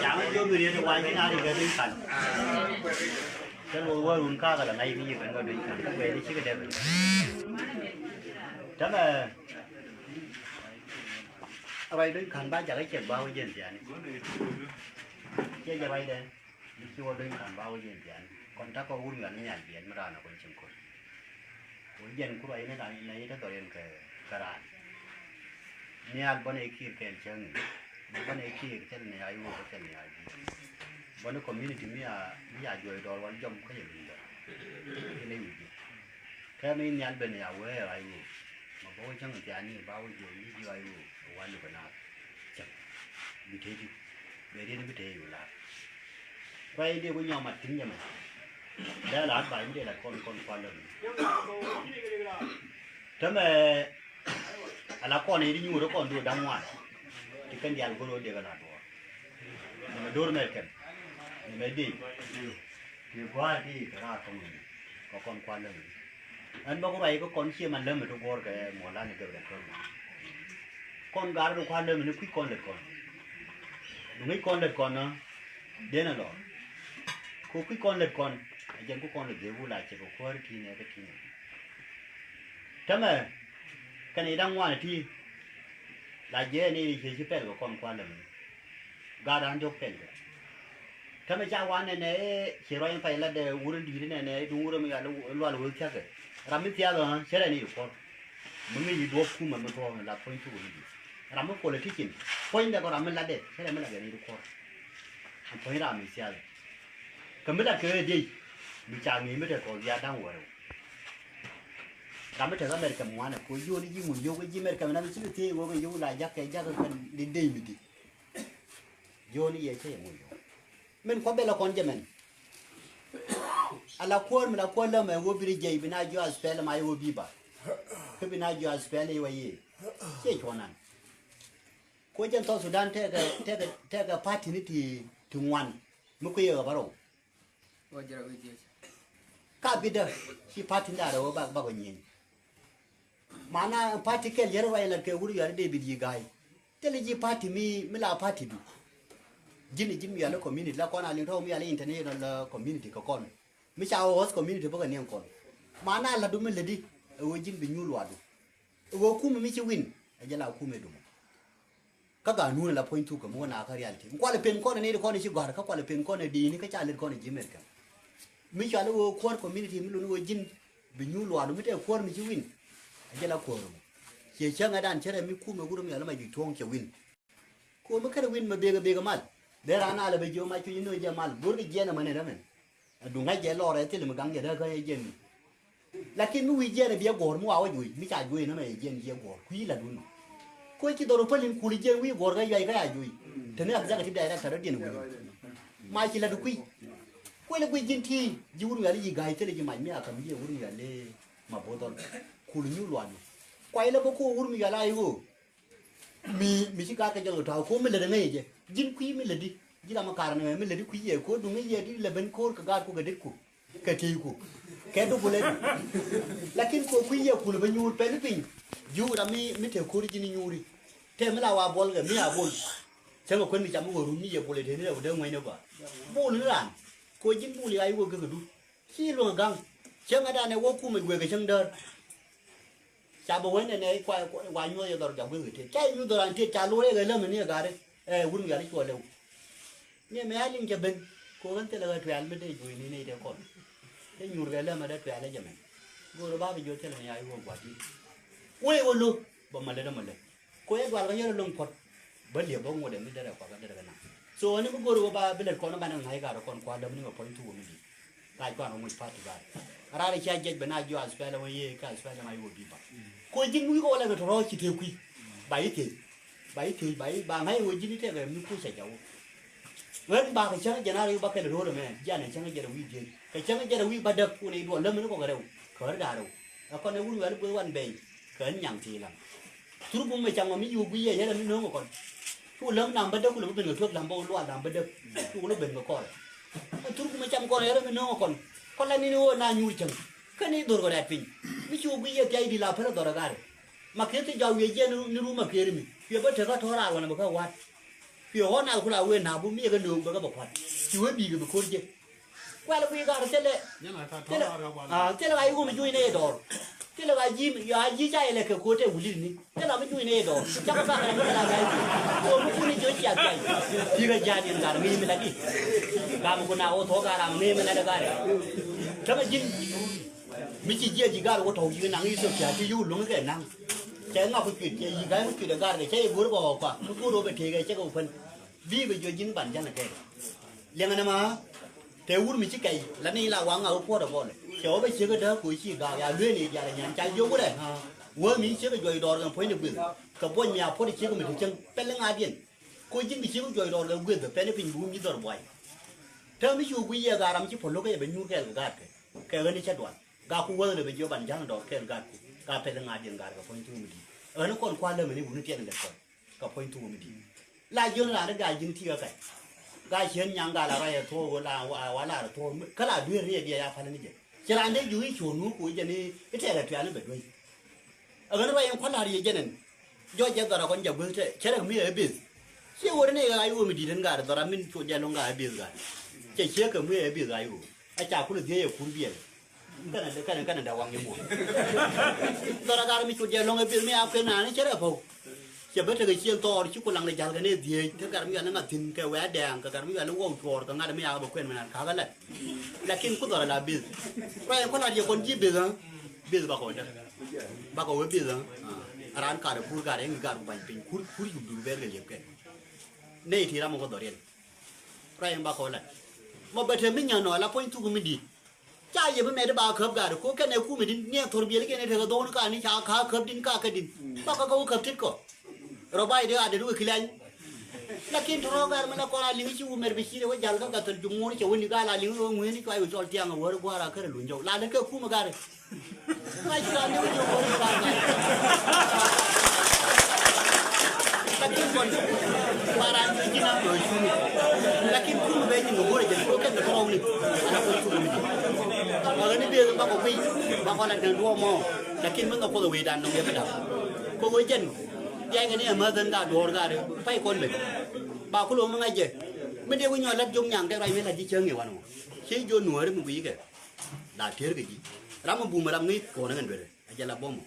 Ja̱a̱ŋ jiök mi riet i̱ wa̱i̱ ji̱n a ri kɛ duny ka̱n. Cä luɔth wä run ka̱a̱k ala ŋa̱c bi yɛ ben kɛ duny ka̱n kä guɛc i̱ cikɛ dee ben. Tämɛ ruac duny ka̱n ba jakä ciɛk ba wä jiɛn thia̱a̱ni. Ciɛ jɛ ruacdɛ. Ci wä duny ka̱n ba wä jiɛn thia̱a̱ni. Kɔn ta̱kɔ wur ŋuɛl ni nhial biɛn mi raan a kuany cieŋ ko̱r. Wä jiɛn ku ruac ni raan ni nɛy te dhɔriɛn kɛ kɛ raan. Nhial bɔnɛ i̱ kiir kɛɛl cäŋ i̱ bɔnɛ i̱ kiir thil ni a iwok thil ni a ji̱. Bɔnɛ community mi a mi a juɔc dɔɔr wal jɔm kä yɛ luŋdɛ. Thil i̱ wi̱c ji̱. Kɛ mi nhial ben a wee a iwok. Ma bä wä cäŋ thia̱a̱ni ba wä jiɔc ni jiɔc a iwok. Wä lukɛ naath. Cäŋ. Bi tëë ji̱. Bɛ riet bi tëë iwok la̱a̱k. Ruac dee ku nyɔm a thi̱n jɛ mɛ. Dee la advice mi dee la kɔn kɔn kualä mi. Tämɛ ala kɔn i̱ di nyuur kɔn duɔ da̱ŋ ŋuan. Ti kɛn diaal go̱r wä dee kɛ la duɔɔr. Nɛmɛ do̱r mɛ kɛn. Nɛmɛ dee. Ti gua̱a̱r di kɛ raar kɔn wä mi. Kɛ kɔn kualä mi. Ɛn bä ku ruac kä kɔn cie man lämɛ ti guɔ̱ɔ̱r kɛ muɔ̱lan i̱ gɛp rɛn kɔn. Kɔn gaar ti kua̱r lämɛ ni kui̱c kɔn lät kɔn. Duŋ i̱ kɔn lät kɔn nä den a lɔ. Ku kui̱c kɔn lät kɔn a jɛn ku kɔn lät dhiebu la cɛ kɛ kuäär ti̱i̱ nɛ kä ti̱i̱ nɛ. Tämɛ kɛn i̱ da̱ŋ ŋuan iti la jɛ ni ri ciɛ ci pɛl kɛ kɔn kua̱r lämɛ ni. Gaat an diɔ̱k pɛl kɛ. Tämɛ ca wan nɛnɛ i̱ ci ruac in pay latdɛ wur in di̱i̱t nɛnɛ i̱ duŋ wur in mi yal lual wur thia̱kɛ. Ram mi thia̱kɛ ɣän cärɛ ni i̱ kuɔr. Mi ŋi̱c i̱ duɔ̱p kumɛ mi duɔ̱ɔ̱p in la puɔ̱ny thuk in di̱i̱t. Ram mi politician puɔ̱nydɛ kɔ ram mi latdɛ cärɛ mi latdɛ ni i̱ kuɔr. An puɔ̱ny ram mi thia̱kɛ. Kɛ mi lat kɛ ɣöö diec mi ca ŋi̱i̱c mi te kɔɔk diaal da̱ŋ wäl rɛw. Ram mi tek America muanɛ kɛ ɣöö ji̱ ɣöö ni ji̱ ŋun yio̱w kɛ ji̱ America mi nam ci kɛ thiec ɣöö kɛ yio̱w la ja̱k kɛ ja̱k kɛ di dec mi di. Ji̱ ɣöö ni yɛ cä yɛ ŋun yio̱w. Min kua̱ bɛl ɛ kɔn jɛ mɛn. Ala kuäär mi la kuäär lämɛ ɣöö bi ri jiɛc bi na jiɔath pɛl ma yɛ ɣöö bi ba. Kä bi na jiɔath pɛl i̱ wä yiëë. Ciɛ cuɔ̱nan. Kuɛ jɛn South Sudan tekɛ tekɛ tekɛ party ni ti ti ŋuan mi kuiɛ ɣä bärɔw. Ka bidä ci party nda rɛw bak bak ɔ nyieny. Mana party kɛl yɛr ruac lat kɛ wur yɔri David yi ga̱a̱y. Thilɛ ji̱ party mi mi la party du. Ji̱n ji̱ mi yɔli community la kɔn a liŋ tɔ̱ mi yɔli international community kɛ kɔn. Mi ca host community bä kɛ niɛŋ kɔn. Mana lat du mi lätdi ɛ ɣöö ji̱n bi nyuur luaatdu. Ɛ ɣöö kumɛ mi ci win ɛ jɛ la kumɛ dumɔ. Kä ganun la puɔ̱ny thuk kɛ mi wä na kä reality. Mi kualɛ pen kɔn ni di kɔn ci gɔ̱a̱r kä kualɛ pen kɔn di ni kä ca lät kɔn ji̱ America. Mi cɔal i̱ ɣöö kuäär community mi lun i̱ ɣöö ji̱n bi nyuur luaadu mi tɛɛ kuäär mi ci win. A jɛ la kuäär mɔ. Ciɛ cäŋɛ dan cärɛ mi kumɛ wur mi ala ma ji̱ cuɔ̱ŋ cɛ wi̱n. Ko mi kärɛ wi̱n mɛ bekɛ bekɛ mal. Dee raan alɛ bɛ jiɛ ma cuc ni jɛ mal. Go̱r kɛ jiɛn ɛmɛ ni rɛmɛn. Duŋ ŋa̱c jɛ lɔrɛ thil mi gaŋ jɛ dee kä jɛ jiɛn mi. Lakin mi wi̱i̱ jiɛn ɛ biɛ guɔ̱ɔ̱r mi wa wä juɔ̱c mi ca juɔ̱c ni mɛ jɛ jiɛn jiɛ guɔ̱ɔ̱r kui̱ la duun. Ko ci dhɔr päl in kul jiɛn wi̱i̱ guɔ̱ɔ̱r kä yuay kä ya juɔ̱c. Te ni executive director rɔ diɛn wi̱i̱. Ma ci la du kui̱. Kuɛl guic ji̱n ti ji̱ wur mi ali yi ga̱a̱c thil ji̱ mac mi a kam jiɛ wur mi ali ma bo̱o̱th dhɔl. Kul nyu lualu. Kuay la bä ko wur mi yɔal a i̱ ɣöö mi, mi ci gaat kɛ jɔl kɛ tɔ̱ ko mi lätdä ŋäc jɛ. Ji̱n kui̱ mi lätdi ji̱ ram mi kar ni mi lätdi kui̱ yɛ ko duŋ yɛ di lɛ ben ko̱r kɛ gaat ku kɛ det ku kɛ tëë ku kɛ duk ku lɛ. Lakin ko kui̱ yɛ kul bä nyuur pɛn piny. Ji̱ wur ram mi, mi te ko̱r ji̱n nyuuri. Te mi la wa buɔl kɛ mi a bol. Cäŋ kɛ kuän mi cam mi wä run mi yɛ bol ɛ te ni rɛ wä dee ŋuɛny ni gɔaa. Bol ni raan ko ji̱n bol ya i̱ wä gek kɛ du. Ci luäŋ gaŋ. Cäŋ ɛ danɛ wä kumɛ guek kɛ cäŋ däär. Ca bɛ wä nɛnɛ kua, kua, wa nyuɔth yɛ dhɔr ca guek kɛ tëë. Ca nyuɔth dhɔr an tëë ca lor yɛ kɛ läm ni ɛ gari. Ɛ wur mi gari cuɔ lɛw. Ni mɛ a liŋ cɛ ben. Ko ɣän thilɛ kɛ tuɛɛl mi dee juɔ̱cni ni dee kɔn. Dee nyuur kɛ läm ɛ dee tuɛɛl ɛ jɛ mɛn. Go̱o̱r ɛ ba bi jiɔth thilɛ ni ya i̱ wä gua̱t i̱. Wee wä lo̱. Bä mɛ lät ɛ mɛ lät. Ko yɛ dual kä yɛl loŋ puɔt. Bä liep bä ŋot ɛ mi derɛ kua bä derɛ kɛ naŋ. So ni mi go̱r wä ba bi lät kɔn banɛ ŋa̱c kar kɔn kua läm ni mɛ puɔ̱ny thuk wä mi di̱i̱t. Ka kuan wä ŋuc party bar. Raar cia jiɛc bɛ na jiɔ aspɛlɛ wä yee kä aspɛlɛ ŋa̱c wä bi̱i̱ ba. Ko ji̱n wi̱i̱ kɛ wä lɛ kɛ tɔrɔ ci te kui̱. Ba yi thiec. Ba yi thiec ba yi ba ŋa̱c wä ji̱n i̱ tɛkɛ mi kuc ca ca wä. Ɣän ba kɛ cäŋ jɛn a ri ba kɛl ro̱o̱r ɛmɛ jianɛ cäŋ jɛn a wi̱i̱ jiɛc. Kɛ cäŋ jɛn a wi̱i̱ ba däk wun i̱ duɔl läm ni kɔkɛ rɛw. Kɛ ɣär da̱a̱r rɛw. Ɛ kɔn ɛ wun wɛl gueth wan bɛy. Kɛ ɣän nyaŋ thiec lam. Thur bum mɛ cam ɔ mi yiu guiy yɛ yɛlɛ mi no̱o̱ŋ ɔ kɔn. Cu läm nam bä däk kulɛ bi ben kɛ tuäk lam bä wä lual nam bä däk. Cu kulɛ ben kɛ kɔrɛ. Thur bum mɛ cam kɔn yɛlɛ mi no̱o̱ŋ ɔ kɔn. Kɔn la nini ɣöö na nyuur cäŋ. Kä ni dhor kɛ rɛt piny. Mi cu guiy yɛ thiac di la pälä dhɔr ɛ garɛ. Ma kiɛ thi jɔak wiɛ jiɛn ni rum ma kiɛ ri mi. Cuɛ bä tek kä tɔ̱ raar wanɛ bä kä wa̱t. Cuɛ ɣɔn nath kula wee na̱a̱ bum mi yɛ kɛ nööŋ bä kä bä kua̱t. Ci wee bi̱i̱ kɛ bi ko̱r jiɛ. Kuɛl kui̱ gat thilɛ. Thilɛ. Ah, thilɛ ka i̱ wum juuc ni i̱ dɔɔr. Thilɛ ka ji̱, ya ji̱ ca ilɛ kɛ ko̱t tɛ wuli ni. Thilɛ mi juuc ni i̱ dɔɔr. Cakɔ gat kɛ thilɛ ka i̱. Ko mi kun i̱ jiɔ ciak jay. Pi̱i̱ kɛ ja̱a̱n in gat ŋi̱i̱c mi la di. Gam kun a wä thok gat ram ŋi̱i̱c mi la di gat. Tämɛ ji̱n. Mi ci jiɛ ji̱ gat wä tɔ̱ ji̱ naŋ i̱ thok ciak ci yuk luŋ kɛ naŋ. Cɛ ŋak ku cuit cɛ yi̱ gat ku cuit ɛ gat kɛ cɛ i̱ go̱r bä ɣɔk kua. Mi go̱r wä bɛ tëëk ɛ cɛ kɛ wä pän. Bi bɛ jiɔ ji̱n ban ja̱n ɛ kɛ. Liɛŋɛ nɛ ma. Tɛ wur mi ci kɛy la ni la waŋ a wä puɔt a bɔl. Cɛ wä bɛ ciek a dääk koci gaak ya luee ni diaal a nyan ca jiök wurɛ. Wä mi ciek a juɔc dɔɔr kɛ puɔ̱ny ni guil kɛ buɔny mi a puɔt a ciek mi te cieŋ pɛl ŋa̱diɛn. Ko ji̱n bi ciek a juɔc dɔɔr kɛ guil pɛl piny bi wum ci dhɔr buay. Täämɛ mi ci wä guiy yɛ gaar ram ci puɔ̱l lo̱k kɛ yɛ bɛ nyuur kɛɛl kɛ gaatkä kɛ ɣän i̱ cä dual. Gaak ku wäth lɛ bɛ jiök ban ja̱l dɔɔr kɛɛl gaatku. Gaak pɛl ŋa̱diɛn gaar kɛ puɔ̱ny thuk mi di̱i̱t. Ɣän i̱ kɔn kua̱l lämɛ ni wuni tiɛt in dɛ kɔn. Kɛ puɔ̱ny thuk mi di̱i̱t. La jiön la ni gaa ji̱n ti̱i̱ kä kɛc. Gaa ciën nyaŋ gaa la ruac ɛ thuɔ̱k ɣöö la wa, wa la rɛ thuɔ̱k. Kä la dueer ni ɛ diɛ ya palä ni jɛ. Ci raan dee jiök i̱ cuɔ̱ɔ̱ŋ nuuk ku i̱ jɛ ni i̱ tɛɛr ɛ tuɛɛl ni bɛ dueny. Ɛ ɣän ruac in kua̱l la̱r yɛ jɛn ɛn. Jɔc jɛ dhɔr ɛ kɔn jɛ guäth tɛ cɛ rɛk mi ɛ beth. Ciɛ ɣöö ni ɛ ɣac ɣöö mi di̱i̱t ɛn gaa dhɔr ɛ min cuɔt jɛ lo̱ŋ gaa ɛ beth gaa. Cɛ ciek kɛ mi ɛ beth ɣac ɣöö. A ca kulɛ dhiec ɛ kur biɛl. Kɛnɛ, kɛnɛ, kɛnɛ dee waŋ yɛ muɔ̱ɔ̱n. Dhɔr a gar mi cut jɛ lɔŋ ɛ bil mi a kuɛn naan cɛ rɛ pɔw. Cɛ bä tekɛ ciël thɔɔr ci ku laŋ lɛ jal kɛ ni dhiec te gar mi yɔal ni ŋa̱thi̱n kɛ wɛ̈ɛ̈ dɛɛŋ kɛ gar mi yɔal ni wɔw cuɔɔr kɛ ŋa̱t mi a bɛ kuɛn mi naan kakä lat. Lakin ku dhɔr a la bil. Ruac ɛn kɔ lat yɛ kɔn ji̱ bil ɣä. Bil bakɔ wä däk. Bakɔ wä bil ɣä. A raan kaat ɛ kur gar ɛn kɛ gar ku ba̱ny piny kur, kur yuk dur bɛɛr kɛ liɛp kɛ. Nɛy ti ram ɛ wä dhɔr yɛn. Ruac ɛn bakɔ wä lat. Mɔ bɛ te mi nyän nɔ la puɔ̱ny thuk mi di̱i̱t. Ca yɛ bi mɛt i̱ ba käp gat ko kɛnɛ kumɛ din niɛ thor biɛl kɛnɛ tekɛ dhɔkni ka ni ca ka käp din ka kä din. Ba kä kä wä käp tit kɔ. Rɔ ba i̱ dee a dee wä kilɛny. Lakin tɔrɔ gat mɛ la kɔn a liŋ ci wumɛr bi ci dee wä jal kä gat thor jumuur cɛ wä ni gat a liŋ wä ŋueni cua i̱ wä cɔl tiaŋ a wä ri gua̱a̱r a kärɛ luny jɔw la lät kɛ kumɛ gat. Ŋa̱c ram ni wä jɔw wä ri gua̱a̱r gat. Lakin kɔn ba ram ni ji̱n a mɛ wä cuni. Lakin kumɛ bɛ nyin wä go̱rɛ jɛ ko kɛn kɛ tɔrɔ wuni. Ana ko cuni. Ba ni bɛ ba ko kui̱ ba ko la den duɔ mɔ. Lakin mi ŋa kuoth a wecdan nɔŋ yɛ bi da̱k. Kɛ ɣöö jɛn diaykɛ ni ɛmääth ɛn ka duɔ̱ɔ̱r ka ri pay kɔn ben. Ba ku lo̱o̱m mi ŋa̱c jɛ mi dee wi̱c nyɔk la̱t jiök nyaŋ tɛk ruac mi la̱t ji̱ cäŋ i̱ wan ɣöö ci jiɔ nuääri mi gui̱i̱kɛ. La tier kɛ ji̱ ram mi bum ram ŋi̱i̱c kɔn ɛ ŋɛn duerɛ a jɛ la buɔ̱m ɔ.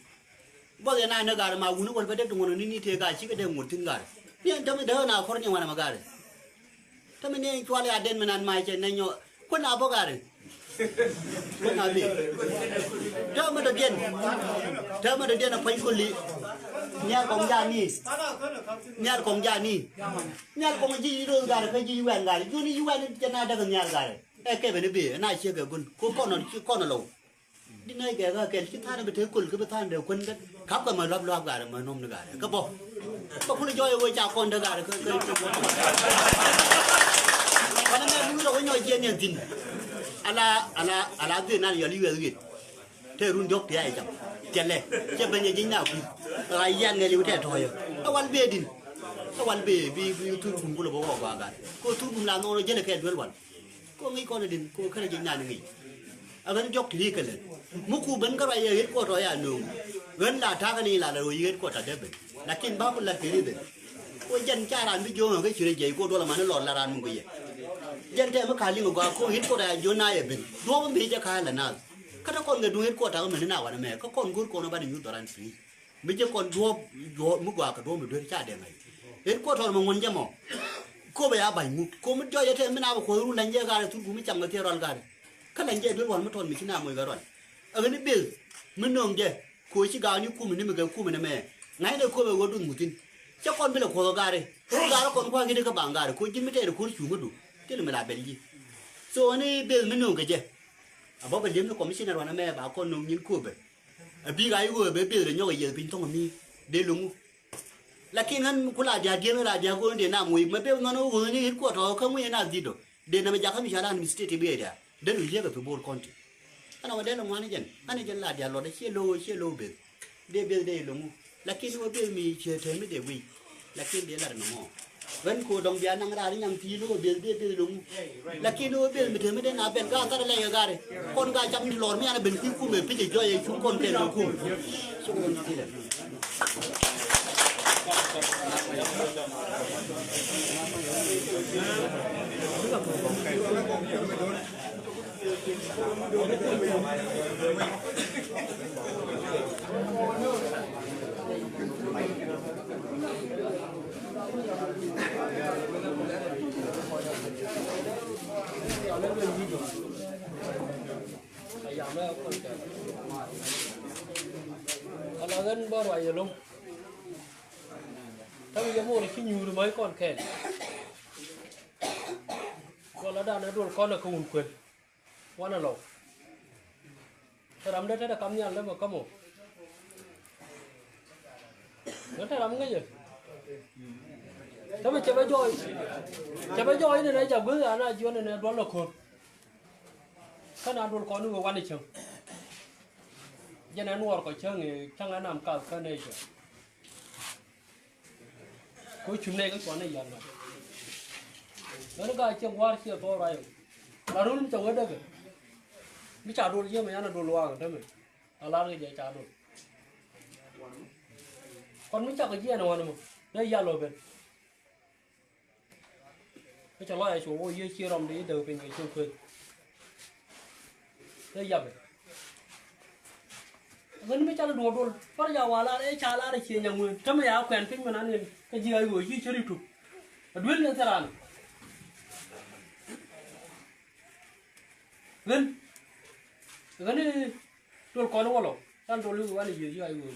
Buɔth yɛ na ni gaari ma wuni wäl bä dee ti ŋuɔ̱n ni ni tëë gaari cikɛ dee ŋuɔ̱t thi̱n gaari. Ni ɛn tämɛ dee ɣän a kɔr nyɛ wan ɛmɛ gaari. Tämɛ ni ɛn cual ya den mi nan ma cɛ nɛ nyɔ kuän a bä gaari. Kuoth na bi. Täämɛ dɔ̱diɛn. Täämɛ dɔ̱diɛn a pua̱ny kuli. Nhial kɔŋ jani. Nhial kɔŋ jani. Nhial kɔŋ ji̱ i̱ ro̱o̱l garɛ kä ji̱ i̱ wɛn garɛ. Juni i̱ wɛn jɛ na däk nhial garɛ. Ɛ kɛ ben i̱ bi na ciek kɛ gun. Ku kɔn ɔ, kɔn ɔ low. Di nɛy kɛ ɣä kɛl ci tha̱a̱n bi te köl kä bi tha̱a̱n dee kuän kä. Ka̱pkɛ mɛ lua̱p lua̱p garɛ mɛ nɔm ni garɛ kä bɔ. Bä kulɛ jɔɔc ɛ wee ca kɔn dee garɛ kä kä. Kɔn ɛmɛ mi wi̱rɛ wä nyɔc jiɛn yɛn thi̱n. Ala ala ala dhiee nan yɔl i̱ wiɛth wiet. Te run diɔ̱k tia̱a̱ ɛ cam. Tiɛlɛ cɛ ben yɛ ji̱ny na kui̱. Ɣa̱c yɛn ŋɛl i̱ wä tɛɛ tɔ̱ɔ̱cä. Ɛ wal bee din. Ɛ wal bee bi bi thur kum kulɛ bä wä gɔaa garɛ. Kɛ thur kum la nɔɔn ɔ jälɛ kɛ duel wal. Kɔ ŋi̱i̱c kɔn ɛ din kɔ kärɛ ji̱ nyan ŋi̱i̱c. A ɣän diɔ̱k ti ri̱i̱k kɛ lät mi ku ben kä ruac ɛ ɣet kuɔt rɔ ya nööŋ. Ɣän la ta̱a̱ kɛ ni la la ɣöö yi ɣet kuɔt ta̱ dee ben. Lakin ba ku lat kɛ ri̱th ɛ kɔ jɛn ca raan bi jo̱o̱ŋ ɛ kä ci rɛ jiɛc kɔ duɔl ɛmani lɔr la raan mi guiyɛ. Jɛn tɛm mi ka̱l liŋ ɛ gɔaa kɔ ɣet kuɔt rɔ ya jiöt na yɛ ben duɔ̱ɔ̱p mi jɛ ka̱l la naath. Kä te kɔn kɛ duŋ ɣet kuɔt ta̱ ɣä meni na wanɛ mɛ kä kɔn go̱r kɔn ɛ banɛ nyuth dhɔran pi̱i̱. Mi jɛ kɔn duɔ̱ɔ̱p duɔ̱ɔ̱p mi gɔaa kɛ duɔ̱ɔ̱p mi duer ca dee ŋa̱c. Ɣet kuɔt tɔr mɛ ŋun jɛ mɔ. Kop ɛ ya ba̱ny ŋuk kop mi diɔc ɛ tɛ mi na bɛ kuɔth run la̱ny jɛ ga̱a̱r ɛ thur kum mi cam kɛ thiee rɔl ga̱a̱r. Kä la̱ny jɛ duel wal mi tɔn mi ci na moc kɛ rɔl. Ɛ ɣän i̱ beth mi nööŋ jɛ. Kop ci ga̱a̱r ni kum ni mi kɛ kum ni mɛ. Ŋa̱cnɛ kop ɛ ɣöö duth ŋuthin. Cɛ kɔn bi lɛ kuɔth ɛ ga̱a̱r ɛ ga̱a̱r ɛ kɔn kua̱c kɛ di kä baŋ ga̱a̱r ɛ kop ji̱n mi tɛɛr ɛ ko̱r cuŋ kä du. Thil mi la bɛl ji̱. So ɣän i̱ beth mi nööŋ kɛ jɛ. A bä bɛ li̱em ni commissioner wanɛ mɛ ba kɔn nööŋ nyin kop ɛ. A bik a i̱ ɣöö bɛ beth rɛ nyɔk a yieth piny thɔ̱ŋ ami dee lo̱ŋ wu. Lakin ɣän ku la dia̱a̱k dieen ɣän la dia̱a̱k ɣöö dee nam wec mɛ beth nhɔn ɣöö ɣöö ni ɣet kuɔt tɔ̱ kä ŋui̱ ɣän a dhi̱t ɔ dee nam ɛ jakä mi ca la administrative area dee lu yiëk a pi Bor County. Ɣän a wä dee lɛ ŋuan i̱ jɛn ɣän i̱ jɛn la dia̱a̱k luɔt a ciɛ lo̱w ciɛ lo̱w beth. Dee beth dee lo̱ŋ wu. Lakin wä beth mi ciɛ tɛm mi dee wec. Lakin dee lat nɔmɔ. Ɣän ko̱ dɔ̱ŋ bia naŋ raar inyam thi̱i̱ ni wä beth dee beth lo̱ŋ wu. Lakin wä beth mi tɛm mi dee na ben gaar thar lɛy ɛ gaar. Kɔn ka cam ti lɔr mi an a ben kui̱ kum ɛ pi̱c ɛ jɔy ɛ cuŋ kɔn kɛn ɛ kum. Ala ɣän bä ruac yɛ lo̱ŋ. Ta̱ŋ yɛ mo̱o̱r ci nyuur bä kɔn kɛn. Kɔn la dan ɛ duɔl kɔn ɛ kä wun kuël. Wanɛ lɔw. Te ram dee te dee kam nhial dee bä käm ɔ. Ŋä te ram ŋäcɛ. Te bä cɛ bä jɔɔc. Cɛ bä jɔɔc inɛ nɛ ca gueth an a jiɔn inɛ duɔl lɔ ko̱r. Kä na duɔl kɔn i̱ wee wanɛ cäŋ. Jɛn ɛ nuɔɔr kɔ cäŋ i̱ cäŋ ɛ nam kath kä nɛ cɛ. Ko cu nɛy kä cuɔn ni yal ŋa̱c. Ɣän gaa ciɛ gua̱a̱r ciɛ thɔɔr ayɔ. La rul mi ca wee däkɛ. Mi ca dol jiɛm yan a dol waŋ tämɛ. A lar kɛ jɛ ca dol. Kɔn mi cakɛ jiɛn ɛ wan mɔ dee yal ɔ ben. Mi ca lɔc a cuɔ wä yiee ci rɔm di däk piny kɛ cuŋ kueth. Dee yabɛ. Ɣän mi cal duɔ̱ɔ̱r dol pär ca wa lar ëë ca lar ëë cie nyaŋ wen tämɛ ya kuɛn piny mi nan ɣän kä ji̱ ay ɣöö ci cä ri tuk. A duel ni thil raan. Ɣän ɣän i̱ dol kɔn wä lɔ ran dol i̱ wan i̱ ji̱ ay ɣöö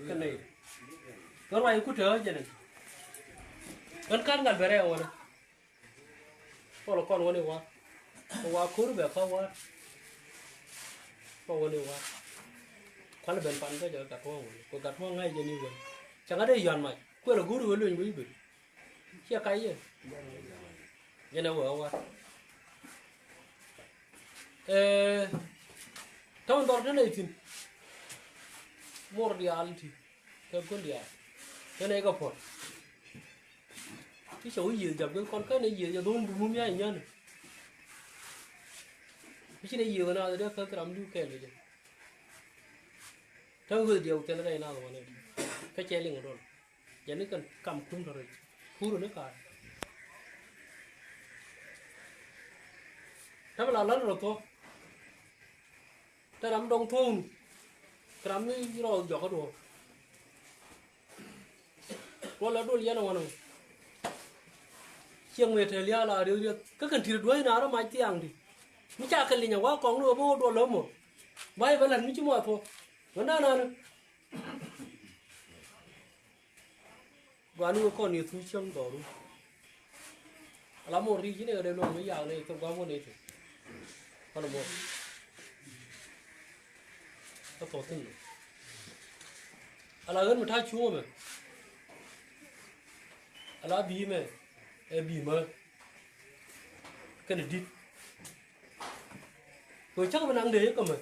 kä nɛy. Ɣän ruac i̱ kut te ɣä jɛn ɛn ɣän ka̱n ŋa̱l bɛ rɛɛ ɣän. Pɔl kɔn wä ni wa̱a̱. Kɛ wa̱a̱ ko̱r bɛ kä wa̱a̱. Pɔl wä ni wa̱a̱. Kual ben pan kä jɛ gat tuɔ̱ɔ̱ŋ wä ni kɛ gat tuɔ̱ɔ̱ŋ ŋa̱c jɛ ni wä. Cɛ ŋa̱t dee yɔ̱a̱n mac kuɛl ɛ go̱o̱r wä luny wä i̱ ben. Ciɛ kac yɛ. Jɛn ɛ wä ɛ wa̱a̱. Ɛɛ, tɔ̱ in dhɔr te nɛy thi̱n. Muɔr diaal ti kɛ kuän diaal te nɛy kɛ puɔ̱t. Ti cɛ wä yiëëth jap kɛ kɔn kɛn ɛ yiëëth jɛ dho̱n bi mum ya inyani. Ti ci nɛ yiëëth ɛ naath ɛ dee käth ram diu kɛɛl kɛ jɛ. Te wä ɣöth diɛw thilɛ rɛy naath ɛ wanɛ kä cɛ liŋ ɛ dɔl. Jɛ ni kɛn kam kum tɔ rɛy kur ni kaar. Te mi la la̱t rɔ thuɔ̱k. Te ram dɔŋ thuɔ̱ɔ̱ŋ. Te ram mi rɔ jɔk kä duɔ̱ɔ̱k. Ruɔl la dol yɛn a wanɛ. Ciɛŋ mëë te lia̱a̱ la rieth rieth kä kɛn ti̱t duäc na rɔ mac thiaŋ ti. Mi ca kɛ linyɛ wa kɔŋ ni wä bä wä duɔl lä mɔ. Ba yɛ bä la̱t mi ci mɔ a thuɔ̱k. Wä nana ni. Gɔaa ni wä kɔn yɛ thuc cäŋ dhɔru. Ala mɔ ri ci ni kɛ dee luɔ̱ŋ mi yak ni kɛ gua̱a̱m wä ni ti. Kɔn mɔ. Kä thuɔ̱k thi̱n. Ala ɣän mi ta̱a̱ cuŋä mɛ. Ala bi̱i̱ mɛ. Ɛ bi̱i̱ mä. Kɛnɛ di̱t. Kɛ cäk bi naŋ dee kä mɛ.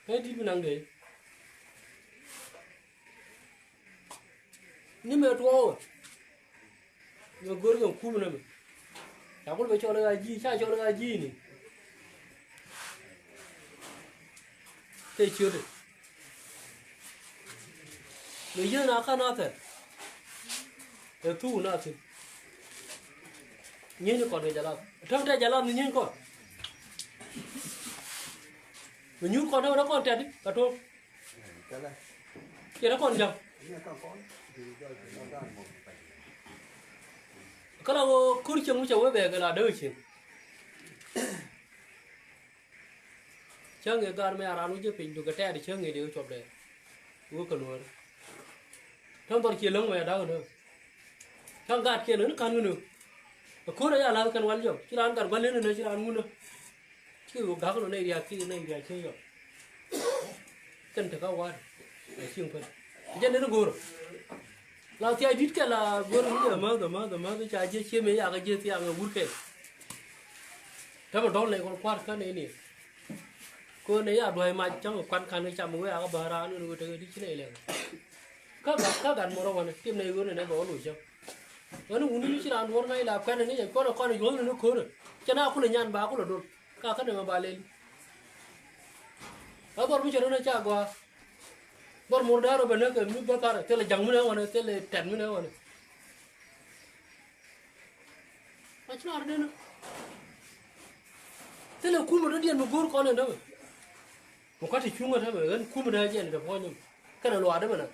Kɛ di̱t bi naŋ dee. Ni mɛ tuɔɔk. Mɛ go̱r kɛ kum nɛ mɛ. Ca kul bɛ cɔl ɛ ɣaa ji̱, ca cɔl ɛ ɣaa ji̱ ni. Tɛ ciötɛ. Mɛ yieth na ka na thɛr. Ɛ thuk na thi̱n. Nyieeny kɔn kɛ jalath. Tɛm tɛ jalath ni nyieeny kɔn. Mɛ nyuur kɔn tɛm tɛ kɔn tɛt ka to̱r. Cɛ tɛ kɔn ja̱ŋ. Kä la ɣöö ko̱r cieŋ mi cɛ wee bɛɛk la dee cieŋ. Cäŋ ëë gar mi a raan wi̱cä piny dukɛ tɛɛt cäŋ ëë dee wä cuɔp dee. Wä kɛ nuɔ̱ɔ̱ri. Tɔ̱ŋ dhɔr cie läŋ mɛ da̱k ni. Cäŋ gat kiɛn ni ka̱n ŋun. Ɛ ko̱r ɛ ya la̱th kɛn wal jɔk ci raan gat gua̱l ni ni ci raan ŋun. Ci wä gak ni nɛy riak ci nɛy riak ci yɔk. Kɛn te ka war. Ɛ cieŋ pɛn. Jɛn ni ni go̱o̱r. La thiac di̱t kɛ la go̱r ni jɛ mäth mäth mäth ca jiɛ cie mëë yakä jiɛ thiaŋ ɛ wur kɛ. Tämɛ dɔl nɛy kɔn kua̱r kä nɛy ni. Kɛ nɛy ya dua̱c mac cäŋ kuan kan kɛ cam wee akä bä raan ni wee tekɛ di̱t ci nɛy lɛŋ. Kä gat kä gat mɔrɔ wanɛ tim nɛy ɣöö nɛnɛ bɛ wä loc cäŋ. Ɣän wuni ni ci raan duɔ̱ɔ̱r ŋa̱c la kuɛn ni jɛ kuɔn kɔn yuɔ̱th ni ni ko̱rɛ. Cɛ na kulɛ nyan ba kulɛ dol. Ka kä nɛmɛ ba lel. Kä bɔr mi cɛ run ɛ ca gɔaa. Bɔr mur da̱r ɔ bɛ näk kɛ mi bä thar thilɛ ja̱ŋ mi nɛ wanɛ thilɛ tɛt mi nɛ wanɛ. Ma ci lar denä. Thilɛ kumä dɔ̱diɛn mi go̱o̱r kɔn in dämɛ. Mi kɔ̱a̱c ti cuŋä tämɛ ɣän kumä dee jɛn in te puɔ̱ny in. Kɛnɛ luaak dämɛ na.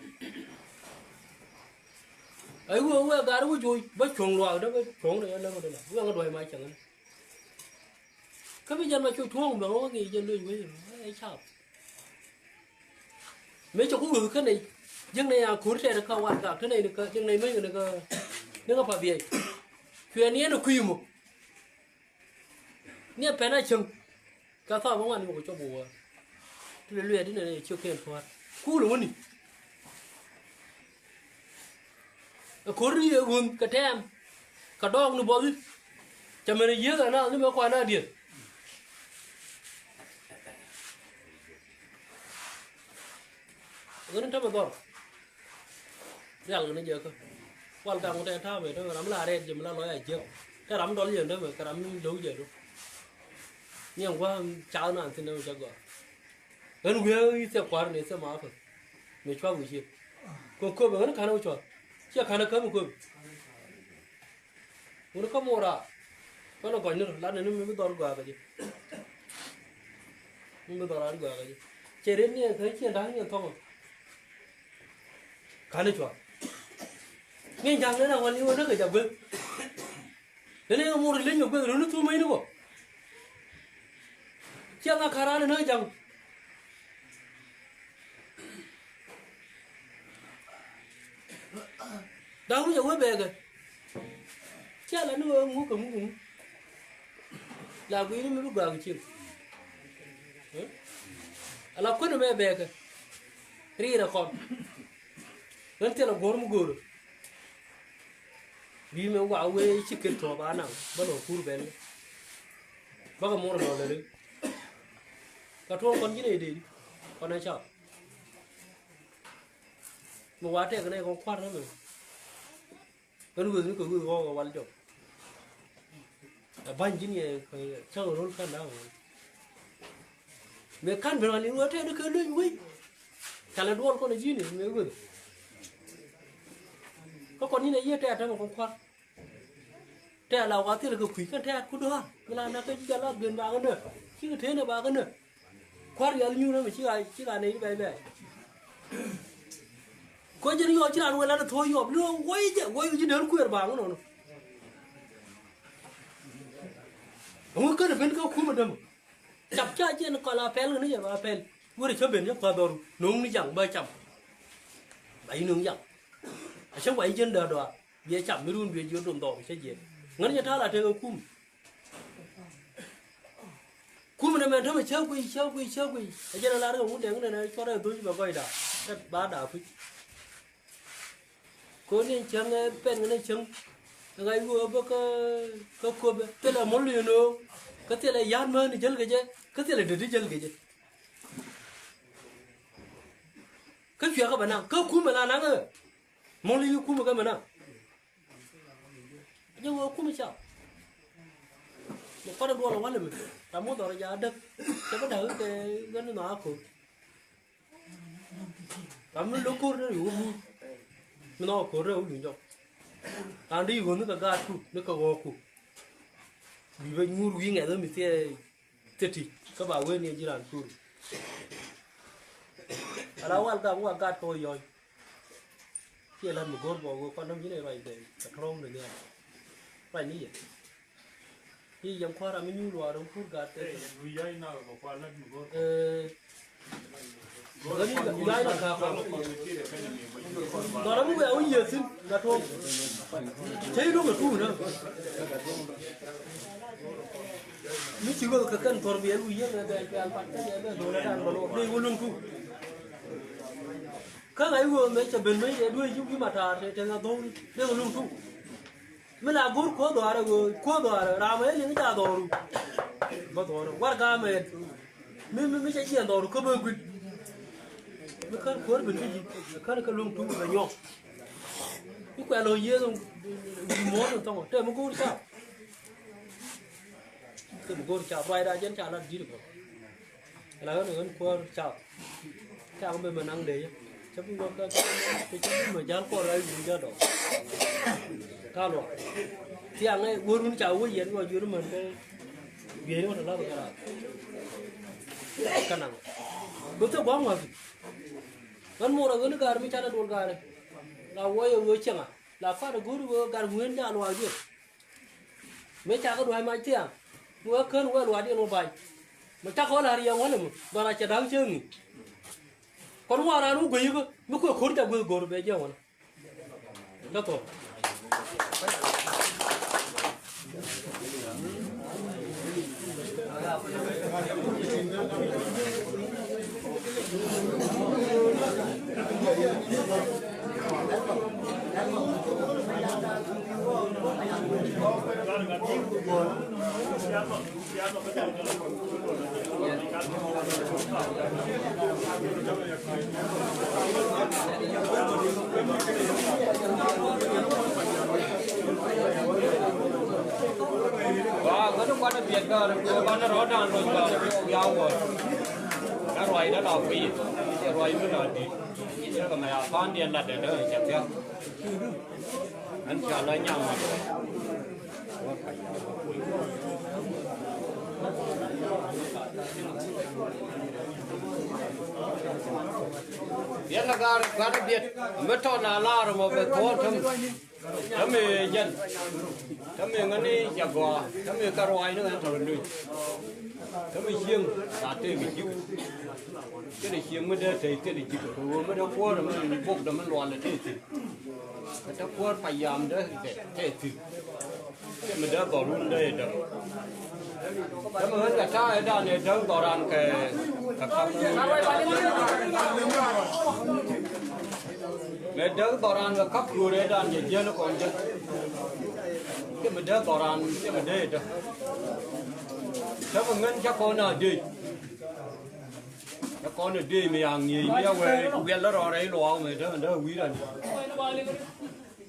Ay wee wee gar wä joc bä cuɔ̱ŋ luaak dämɛ cuɔ̱ŋ dee yɛ lämä dee la wee ŋä dua̱c ma cäŋ in. Kä bi jɛn ma cu tuɔ̱ɔ̱ŋ bɛ ŋä wä ŋi̱i̱c jɛn lo̱c wee in ɛ cap. Mëë cɛ ku wee kä nɛy jiäk nɛy a ko̱r tɛɛr kä wat gak te nɛy ni kä jiäk nɛy mec ni kä ni kä path yɛy. Cuɛ ni ɛn ɛ kui̱ mɔ. Ni ɛ pɛn a cäŋ. Ka thɔɔk bä ŋuan yuk cop wä. Ti lɛ luɛɛt inɛ ciök kɛn pua̱a̱t. Kuul wäni. Ɛ ko̱r ni ɛ ɣönh kɛ tɛɛm. Kɛ dɔɔk ni buɔth i̱. Cɛ mɛn ɛ yiëëk ɛ naath ni mɛ kuan a dieth. Ɣän in tämɛ dhɔr. Rial kɛ ni jɛ kä. Wal gak mɛ tɛ ta̱a̱ mɛ tämɛ ram la rɛɛt jɛ mi la lɔc a jiäk. Tɛ ram dɔl jɛ tämɛ kɛ ram mi lo̱k jɛ do. Niɛŋ gua̱a̱ŋ cath naan thi̱n tämɛ cɛ gɔaa. Ɣän wiee i̱ thiɛ kua̱r ni thiɛ ma päth. Mi cua̱th wi̱i̱ ciëk. Kɛ köp ɛ ɣän ka̱n ɛ wi̱i̱ cua̱th. Ciɛ ka̱n ɛ käm ɛ köp. Wun kä mora. Kɔn ɛ gɔny ni rɔ lat ni ni mi bi dhɔr gɔaa kɛ jɛ. Mi bi dhɔr lat gɔaa kɛ jɛ. Cɛ ret ni ɛn thäi ciɛ da̱ŋ ni ɛn thɔŋ. Ka̱n ɛ cua. Ŋi̱n ja̱ŋ ni na wal ni wä näk kɛ ja̱ gueth. Leni ɛ mor leny kɛ gueth runi thum mäcni kɔ. Ciɛ ŋa ka̱n ran ni näk ja̱ŋ. Da̱k mi cɛ wee bɛɛkɛ. Cia la ni wee ŋuk kɛ ŋuk kɛ ŋuk. La gui̱ni mi bi gɔaa kɛ cieŋ. Ala kuäni mɛ bɛɛkɛ. Riirɛ kɔn. Ɣän thilɛ guɔ̱r mi go̱o̱rä. Bi mɛ wa wee ci ket tuɔɔk ba naŋ bä lɔ kur bɛl. Bä kɛ mor lɔ lɛ ri. Kɛ tuɔɔk kɔn ji̱n ɛ dee di kɔn ɛ cap. Mi wa tɛk nɛ kɔn kua̱r nɛ mɛ. Kɛn weth ni kɛ weth ɣɔɔk ɛ wal jɔk. Ɛ ba̱ny ji̱n yɛ cäŋ ro̱l ka̱n da̱a̱ŋ ɣɔn. Mëë ka̱n ben ɣän in wä tɛɛt kɛ luny wec. Calɛ duɔl kɔn ji̱n in mëë weth. Kä kɔn in ɛ yiëë tɛɛt tämɛ kɔn kua̱r. Tɛɛt la wa thilɛ kɛ kui̱ kɛn tɛɛt ku dɔ̱a̱r mi la nak kä ji̱ jal la ben bakɛ nä. Cikɛ tëë nä bakɛ nä. Kua̱r yal nyuur ɛmɛ cik a cik a nɛy ti bɛc bɛc. Kuecä ni yɔɔk ci raan wee lat ɛ thuɔ̱ɔ̱c yɔɔp ni ɣöö woi jɛ woi ji̱ dee kuëër baaŋ inɔnɔ. Ɛŋu kän ɛ ben kä kumɛ dämɛ? Cap ca jiɛn kɔl a pɛl ŋäni jɛ ba pɛl. Wër cä ben cä kuath dhɔr no̱o̱ŋ ni jaŋ bä cam. Ba yi no̱o̱ŋ jaŋ. A cä wa yi jiɛn däär dɔaar. Biɛ cam mi run biɛ jiöt dom dhɔr cä jiɛn. Ŋäni jɛ ta̱a̱ la tek ɛ kum. Kum nɛ mɛn tämɛ cä guiy, cä guiy, cä guiy. A jɛn a lar kɛ ŋun dɛŋ nɛ nɛ cuɔrɛ dho̱c bɛ gɔcda. Ɛ ba da puc. Koni cäŋ ɛ pɛn kɛ nɛ cäŋ. Ɛ ŋa̱c wee bä kä, kä kuɔpɛ. Thilɛ mɔl yɛn ɣöö. Kä thilɛ ya̱n mään jäl kɛ jɛ. Kä thilɛ deti jäl kɛ jɛ. Kä cuɛ kä bɛ naŋ. Kä kumɛ la naŋ ɛ. Mɔl yi kumɛ kä mɛ naŋ. Jɛ wee kum ca. Mɛ kɔn duɔl walɛ mi. Ram mi dhɔr ja däk. Cɛ bä da̱k kɛ ɣän nɔ a ko̱r. Ram mi lo̱k ko̱r ni ɣöö buur. Mi nɔ ko̱r ni ɣöö luny jɔk. Ram di ɣöö ni kɛ gaatku ni kɛ ɣɔɔku. Bi bä nyuur wi̱i̱ ŋɛth mi thiɛ. Thiti kä ba wen ni ji̱ raan kuri. Ala wal gak wa gat kɔ yɔny. Kiɛ lat mi go̱r bɔ wee kɔn däm ji̱n ɛ ruac bɛ kɛ tɔ̱rɔ̱ŋ ni nhial. Ruac ni yɛ. I̱ yɛn kua̱r ami nyuul wa dɔ̱ŋ pur gat kɛ. Ɛ, Dhɔrɔ mi wiaa wä yiëë thi̱n la tuɔ̱ŋ. Cä i̱ duŋ ɛ tuun ɛ. Mi ci ɣöö kɛ kɛn thɔr biɛl wi̱i̱ yɛn ɛ bɛ cual pat kä jɛ bɛ do̱r ɛ dan bä luɔk dee wä luŋ tuun. Kä ŋa̱c ɣöö mëë cɛ ben mëë yɛ duee ji̱ wi̱i̱ ma taar tëë tëë ŋa dhɔr dee wä luŋ tuun. Mi la go̱r kuäär dhɔaarɛ ɣöö kuäär dhɔaarɛ ram ɛ liŋ ca dhɔru. Bä dhɔru warɛga mɛ. Mi, mi, mi cɛ jiɛn dhɔru kä bä gui̱t. Mi kän kuäär bi ti ji̱ kän kä luŋ tuŋ bɛ nyɔk. Mi kuɛ lɔ yiëë dhɔŋ. Muɔ̱ɔ̱n in thɔŋ tɛ mi go̱r ca. Tɛ mi go̱r ca ruacda jɛn ca lat di̱t bä. Ala ɣän ɣän kuäär cak. Cak mi mɛ naŋ dee yɛ cä bi wä kä cä bi mɛ ja̱l kuɔr ɣa̱c wi̱i̱ ja̱l dɔɔk. Ka luɔk thiaŋ ɛ wä run ca wä yɛn wä jur män kä bieyni wä tɔ lath kɛ raar. Kä naŋ bä thok gua̱a̱ŋ wa̱thi. Ɣän muɔr ɛ ɣän i̱ ga̱r mi canɛ duɔl ga̱rɛ la wä yɛ wä cieŋa la kuat ɛ go̱o̱ri wä ga̱r ŋueen jaal wa̱a̱ juɛ. Mëë ca kɛ dua̱a̱c mac thiaŋ mi wee kän wee luaatdiɛn wä ba̱ny. Mɛ cakɔ la riɛŋ wälɛ mi dhɔra cɛ da̱ŋ cieŋ ni. Kɔn wa̱a̱ raan wä guey ikä mi kuɛ ko̱r ca gueth go̱r bɛ jiɛn wälɛ. Kä thok. Wa ŋäni kuanɛ biɛt bä rɛ kuɛ banɛ rɔɔdan loc bä rɛ kuɛ wiaa wä. Kä ruacdä la kui̱ cɛ ruac mi la di̱t. Cɛ kɛ mɛ a pa̱a̱ndiɛn latdɛ dee cɛ thia̱k. Ɛn ca la nyam. Yɛn a gaar gat a biɛt mi tɔn a lar mɔ bɛ thuɔ̱ɔ̱n täm. Täm i̱ jɛn. Täm i̱ ŋäni ca gɔaa. Täm i̱ kɛ ruaacni ɣän tɔ̱ rɛ luny. Täm i̱ cieŋ ca tëëk i̱ ji̱k. Kɛnɛ cieŋ mi dee tɛy kɛnɛ ji̱k kɛ ɣöö mi dee kuäär mi bok dee mi lual ɛ tëë thi̱n. Kɛ te kuäär payam dee tɛy thi̱n. Kɛ mi dee dhɔr wun dee däk. Kɛ mi ɣän kɛ ta̱a̱ ɛ dan ɛ däk dhɔran kɛ kɛ kap. Mɛ däk dhɔran kɛ kap kuäär ɛ dan jɛ jiɛn kɔn jɛ. Kɛ mi dee dhɔran kɛ mi dee däk. Kɛ mi ŋän cä kɔn a dee. Ɛ kɔn ɛ dee mi a ŋi̱eec mi a wee wiɛl lä rɔɔdɛ i̱ luaak mi dee dee wi̱i̱ ran.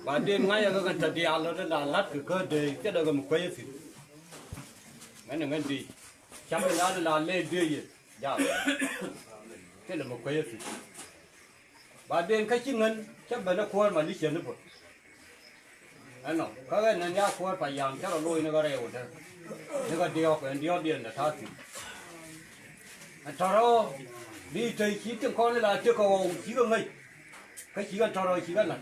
Ba dee ŋa̱c ɛ kɛ kɛn te diaal lɔ dee la la̱t kɛ kä dee cɛ dee kɛ mi kuec ɛ thi̱n. Ŋän ɛ ŋän dee cam mi la dee la lɛ dee yɛ jaal. Cɛ dee mi kuec ɛ thi̱n. Ba dee kä ci ŋän cä ben ɛ kuäär ma li cɛ ni bä. Ɛnɔ kä ɣän nɛn ya kuäär pa yaŋ cä rɔ loc ni kä rɛw dee ni kä diɔ̱ɔ̱k ɛn diɔ̱ɔ̱kdiɛn dee ta̱a̱ thi̱n. Ɛn tɔ̱rɔ̱ bi tɛy ci tin kɔn la tëk kɛ ɣɔw ci kɛ ŋäc. Kä ci kɛ tɔ̱rɔ̱ ci kɛ la̱t.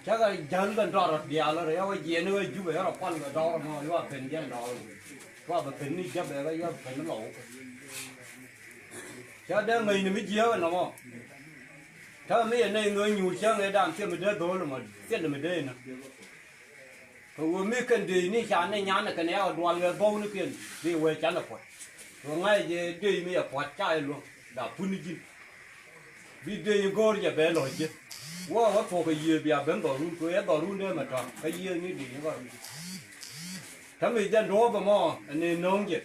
Cä kɛ jäl ben tɔt rɔ diaal rɔ, ya wä jiɛn ni wä Jubɛ, ya rɔ kual kɛ dɔɔr nɔ, ya wä pen jɛn dɔɔr. Ya wä bɛ pen ni Jubɛ, ya wä pen ni Lɔw. Cä dee ŋäc ni mi jiääk ɛnɔmɔ. Cä mi yɛ nɛy ŋäc nyuur cä ŋäc dan thil mi dee dho̱o̱l ɛmɔ, thil mi dee inɔ. Kɛ ɣöö mi kɛn dee ni ca ni nyan kɛn ya wä dual kɛ bɔw ni kɛn, bi wee canɛ puɔt. Kɛ ɣöö ŋa̱c jɛ dee mi yɛ puɔt ca yɛ luäŋ, da pun ni ji̱n. Bi dee in go̱o̱r jɛ bɛ lɔ̱c jɛ. Wä wä thuɔ̱k kɛ yiëë bia ben dhɔrun, kɛ ɣöö ɛ dhɔrun dee mɛ tɔ̱, kä yiëë ni dee in gɔr. Tä mi jɛn duɔ̱ɔ̱p ɛmɔ, ɛn in no̱o̱ŋ jɛ.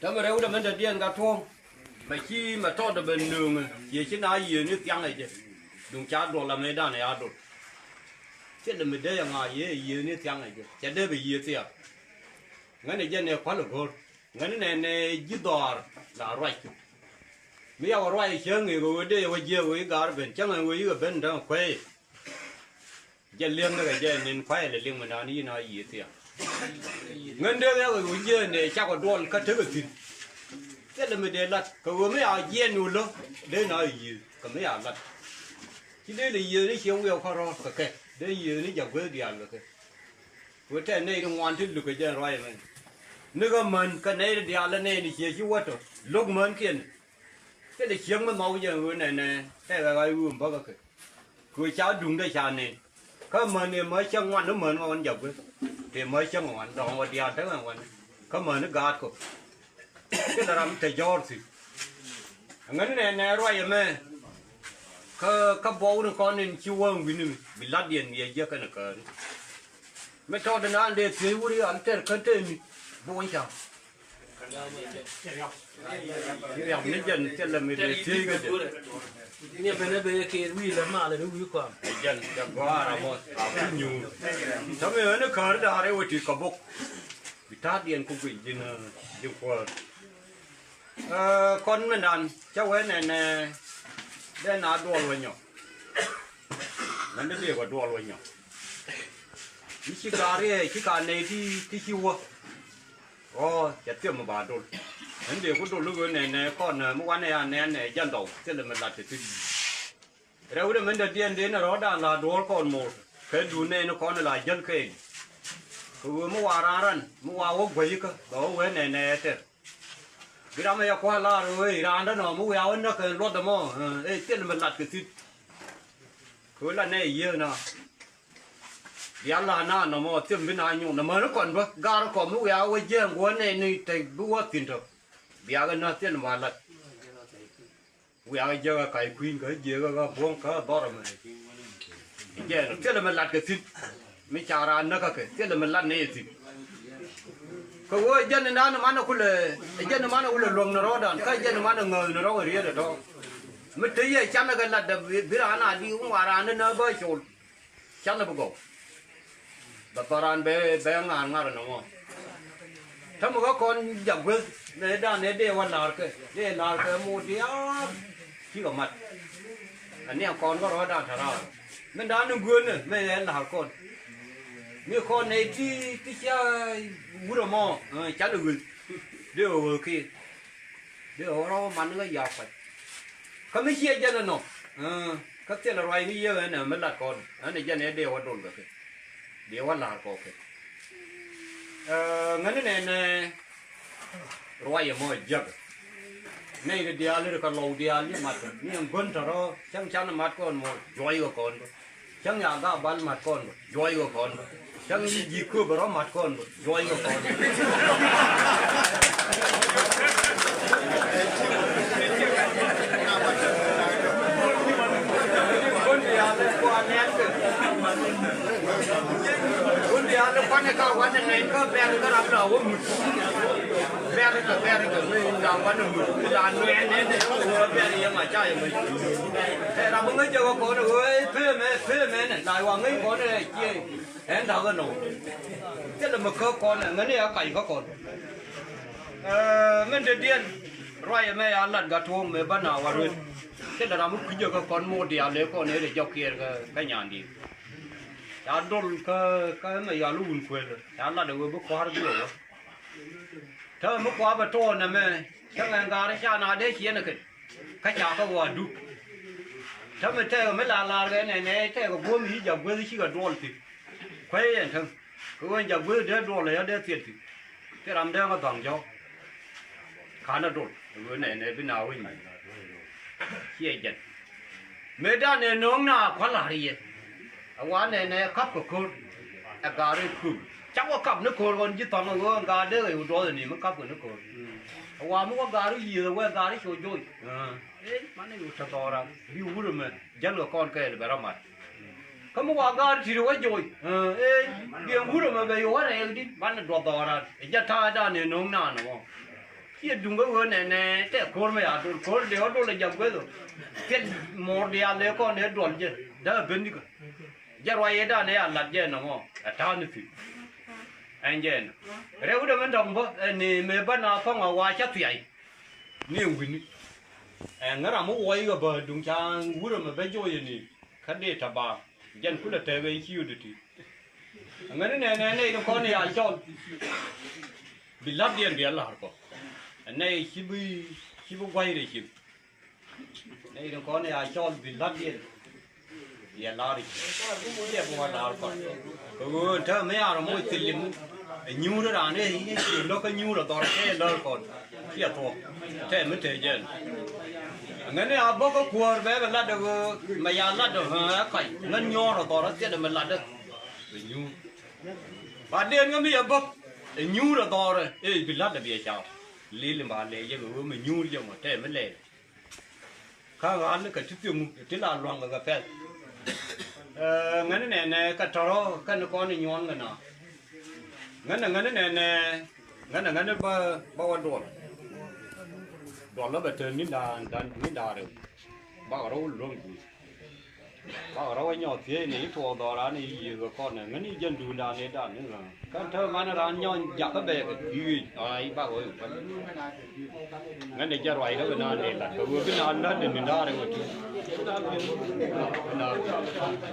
Tä mi rɛw dɛ mɛn dädiɛn ka tuɔ̱ɔ̱ŋ. Mɛ ci mɛ tɔt dɛ ben nööŋɛ, yɛ ci na yiëë ni thiaŋɛ jɛ. Duŋ ca duɔl amɛ dan ɛ a dol. Thilɛ mi dee yɛ ŋa̱c yɛ yiëë ni thiaŋɛ jɛ. Cɛ dee bɛ yiëë thiaŋ. Ŋäni jɛn ɛ kua̱l ɛ go̱r. Ŋäni nɛnɛ ji̱ dhɔaar la ruac. Mi ya wä ruac cäŋ i̱ ɣöö dee wä jiɛk ɣöö i̱ gaar ben cäŋ ɛ ɣöö i̱ ɣä ben däŋ kuɛy. Jɛ liɛŋ ni kɛ jɛ nin kuay lɛ liŋ mi naan i̱ na yiëë thiaŋ. Ŋän dee ɣä ɣöö jiɛk nɛ cakɔ duɔl kä tekɛ thi̱n. Thilɛ mi dee lat kɛ ɣöö mi ya jiɛn ni wä lo̱ dee na yiëë kɛ mi ya lat. Ci dee lɛ yiëë ni cieŋ wiɛw kä rɔ̱ɔ̱t kɛ kɛ dee yiëë ni jak gueth diaal kɛ kɛ. Wee tɛn nɛy ti ŋuan ti luk kɛ jɛn ruac ɛmɛn. Ni ɣä män kä nɛy ti diaal ɛ nɛy ni ciɛ ci wä tɔ lo̱k mänkiɛn. Thilɛ ciek mi nhɔk jɛn ɣöö nɛnɛ tɛkɛ ɣa̱c ɣöö bäkä kɛ. Kɛ ɣöö ca duŋ dee ca nɛn. Kä män ëë mä cäŋ ŋuan ni män ɣɔn jak gueth. Tëë mä cäŋ ŋuan dɔ̱ŋ wä diaal tekɛ ŋuan. Kä män ni gaat kɔ. Thilɛ ram te jɔ̱ɔ̱r thi̱n. Ŋäni nɛnɛ ruac ɛmɛ. Kä kä buɔk ni kɔn in ci wäŋ wi̱ni mi bi la̱t yɛn yɛ jiäk kɛn kääri. Mi tɔt in an dee thiec wuri an tɛr kän tëë mi buny ca. Ci riam ni jɛn thilɛ mi dee thiec kä jɛ. Ni ben a ben a ker wi̱i̱ lɛ malɛ ni wi̱i̱ kɔam. Ɛ jɛn jɛ gɔaa ram mɔ a ku nyuur. Tɔmi ɣän i̱ käär da̱a̱r i̱ wä ti kɛ bok. Bi ta̱a̱ diɛn ku guic ji̱n ji̱n kuäär. Ɛ kɔn mindan cä wee nɛnɛ dee na duɔl wä nyɔ. Mɛn dee bek wä duɔl wä nyɔ. Mi ci gaar yɛ ci ka nɛy ti ti ci wä. Ɣɔɔ cɛ thiɛm mi ba dol. Mɛn dee ku dol i̱ ɣöö nɛnɛ kɔn mi wanɛ ya nɛn nɛ jandɔw thilɛ mi lat ti ti. Rɛwdɛ min dädiɛn dee ni rɔ̱ɔ̱dan la duɔ̱ɔ̱r kɔn moor kɛ duun nɛɛni kɔn la jäl kɛɛl. Kɛ ɣöö mi wa raan ran mi wa wä guäyikä bɛ wä wee nɛnɛ ɛ tɛr. Bi ram ɛ yɛ kua̱r laar ɣöö i̱ raandä nɔ mi wiaa wä näk kɛ luɔth ɛmɔ ɛ thil mi lat kɛ thi̱n. Kɛ ɣöö la nɛy yiëë na bia la na nɔmɔ thil bi na nyuŋ nɛ mäni kɔn bä gaar kɔn mi wiaa wä jiɛɛŋ guɔ nɛy ni te bi wä thi̱n tɔ. Bia kɛ na thil ma lat. Wiakä jiäkä kac kui̱n kä jiäkä kä buɔ̱ŋ kä dhɔr ɛmɛ. Jɛn thilɛ mi lat kɛ thi̱n. Mi ca raan näk kä kɛ thilɛ mi lat ni thi̱n. Kɛ ɣöö jɛn in dan man kulɛ jɛn in man kulɛ luäŋ ni rɔɔdan kä jɛn in man ŋääth ni rɔɔk riet ɛ tɔ̱. Mi te yɛ canɛ kɛ lat dɛ bi raan a di ŋuan raan ni nä bä col. Canɛ bi gɔw. Bɛ paran bɛ bɛ ŋa̱r ŋa̱r nɔmɔ. Tämɛ kä kɔn jak gueth nɛ dan nɛ dee wä la̱r kɛ dee la̱r kɛ mot diaal. Cikɛ mat. Aniɛ kɔn kä rɔ̱ dan te raar. Min dan ni gueth nɛ mɛ yɛ la̱r kɔn. Mi kɔn nɛ ti ti cia wurɛ mɔ canɛ weth. Dee wä weth kiɛ. Dee ɣöö rɔ̱ man kä ya̱a̱ kuac. Kä mi ciɛ jɛn ɛnɔ kä thilɛ ruac ni yiëë ɛn ɛ mi lat kɔn ɛn ɛ jɛn ɛ dee wä dol kɛ kɛ. Dee wä la̱r kɔk kɛ. Ŋäni nɛn ɛ ruac ɛmɔ ɛ jiäk. Nɛy ti diaal ri kɛ lɔw diaal ni mat kɛ ni ɛn guän tɔ̱rɔ cäŋ can mat kɔn mɔ juɔc kɛ kɔn kɛ. Cäŋ ya gak bal mat kɔn bä juɔc kɛ kɔn bä. Cäŋ yi ji̱ kööp bä rɔ mat kɔn bä juɔc kɛ kɔn bä. Kun diaal kuan nɛn kɛ. Kun diaal kuan ɛ ka wanɛ nɛn kä bɛr kä ram la wä mut. Bɛr kɛ bɛr kɛ mi la wanɛ mut la nuɛ nɛn kä bɛr yɛ ma ca yɛ mut. Ɛ ram ŋäc jɛ kɛ kɔn ɛ ɣöö ɛ pee mɛ pee mɛ nɛ la wa ŋäc kɔn ɛ ciɛ. Ɛn da̱k ɛnɔ. Thilɛ mi käk kɔn ɛ ŋäni ɛ kac kä kɔn. Ɛ min te diɛn ruac ɛmɛ ya lat gat tuɔ̱ɔ̱ŋ mëë bä na wa ruet. Thilɛ ram mi kui̱cä kä kɔn mo̱o̱r diaal ëë kɔn ëë rɛ jɔk kiɛɛr kä kä nyaandiɛn. Ca dol kä kä ɛmɛ yal wun kuël ca lat ɛ wee bi kɔ̱a̱r bi ɛ wä. Te mi kɔ̱a̱r bɛ tɔɔn ɛmɛ cä ŋɛn gaar ca na dee ciɛn ɛ kɛn. Kä ca kä ɣɔaa duk. Täämɛ tɛkɛ mi la lar kɛ nɛnɛ tɛkɛ guɔ̱m i̱ jak gueth cikɛ duɔl thi̱n. Kuey ɛn täŋ kɛ ɣöö jak gueth dee duɔl ɛ ya dee thiet thi̱n. Thil ram dee ŋä dhaŋ jɔ̱ɔ̱k. Ka̱n a dol ɛ ɣöö nɛnɛ bi na wä nyi̱i̱. Ciɛ jɛn mëë dan ɛ no̱o̱ŋ na kua̱l la̱r yɛ. Ɛ wa nɛnɛ ka̱p kɛ ko̱r. Ɛ gaari kuum cak wä kap ni ko̱r ɣɔn ji̱ thɔŋ ɛ ɣöö ɛ gaari dee ɣɛy wä duɔth ɛ ni mi kap kɛ ni ko̱r. Ɛ wa mi wä gaari yiëëth ɛ wee gaari cu joc. Ëë, manɛ yo̱o̱ te dhɔra bi wurɛ mɛ jäl kɛ kɔn kɛɛl bɛ rɔ mat. Kä mi wa gaar ti̱t wä joc. Ëë, biɛn wurɛ mɛ bɛ yo̱o̱ wä rɛɛk di manɛ duɔth dhɔra. Ɛ jɛ ta̱a̱ dan ɛ no̱o̱ŋ naan ɛ mɔ. Ciɛ duŋ kä ɣöö nɛnɛ tɛ ko̱r mɛ ya dol ko̱r dee wä dol ɛ jak gueth ɔ. Piɛt mɔɔr diaal ëë kɔn ëë duɔl jɛ dee ben dikä. Jɛ ruac ëë dan ëë a lat jɛ nɔmɔ ɛ ta̱a̱ ni thi̱n. Ɛn jɛ ɛn rɛw wut ɛmɛ dɔ̱ŋ bä ɛn ni mëë bä na thɔŋ a wa cä thiac. Ni wi̱ni. Ɛn ŋäram mi wuɔc ɣä bä duŋ ca wurɛ mɛ bä joc ɛn ni kä dee ta̱ba̱a̱ŋ. Jɛn kulɛ tɛk ɛ ci wut ti. Ŋäni nɛnɛ nɛy ni kɔn ya cɔl. Bi la̱tdiɛn bi a la̱r kɔ. Ɛ nɛy ci bi ci bi gua̱c rɛy cim. Nɛy ni kɔn ya cɔl bi la̱tdiɛn. Yɛ la̱r i̱ ciɛ bi wä la̱r kɔn kɛ ɣöö te mi a rɔ moc thil limu. Ɛ nyuur raan i̱ i̱ ci lo̱k kä nyuur ɛ dhɔr kɛ lär kɔn. Ciɛ thuɔ̱k te mi te jɛn. Ŋäni a bä kä kuäär bɛ bɛ lat ɛ ɣöö mɛ ya lat ɛ ɣöö ɛ kac ŋän nyuɔ̱ɔ̱r ɛ dhɔr ɛ thiet ɛ mi lat ɛ. Bɛ nyuur ba den ŋä mi ɛ bä ɛ nyuur ɛ dhɔr ɛ ëë bi lat ɛ bi ɛ caw. Lil in ba lɛɛc jɛ kɛ ɣöö mɛ nyuur jɛ mɔ te mi lɛɛc. Kä ɣa̱l kɛ ti thiöŋ ti la lua̱ŋ kɛ pɛl. Ŋäni nɛnɛ kɛ tɔrɔ kɛn kɔn nyuɔn kɛ na. Ŋäni ŋäni nɛnɛ ŋäni ŋäni bä bä wä duɔl. Duɔl lɔ bɛ te ni da da ni da rɛw. Bakɛ rɔ wä luäŋ gui̱i̱. Bakɛ rɔ wä nyɔk thiec ni tuɔɔk dhɔran ni yiëë kɛ kɔn nɛ ŋäni jɛn duundan ni dan ni ŋä. Kä te man raan nyɔny jakä bɛɛkɛ i̱ ɣic a i̱ bak wä i̱ päl. Ŋän dee jɛ ruac kä bi naan dee lat kɛ ɣöö bi naan lät dee ni daar i̱ wä ti.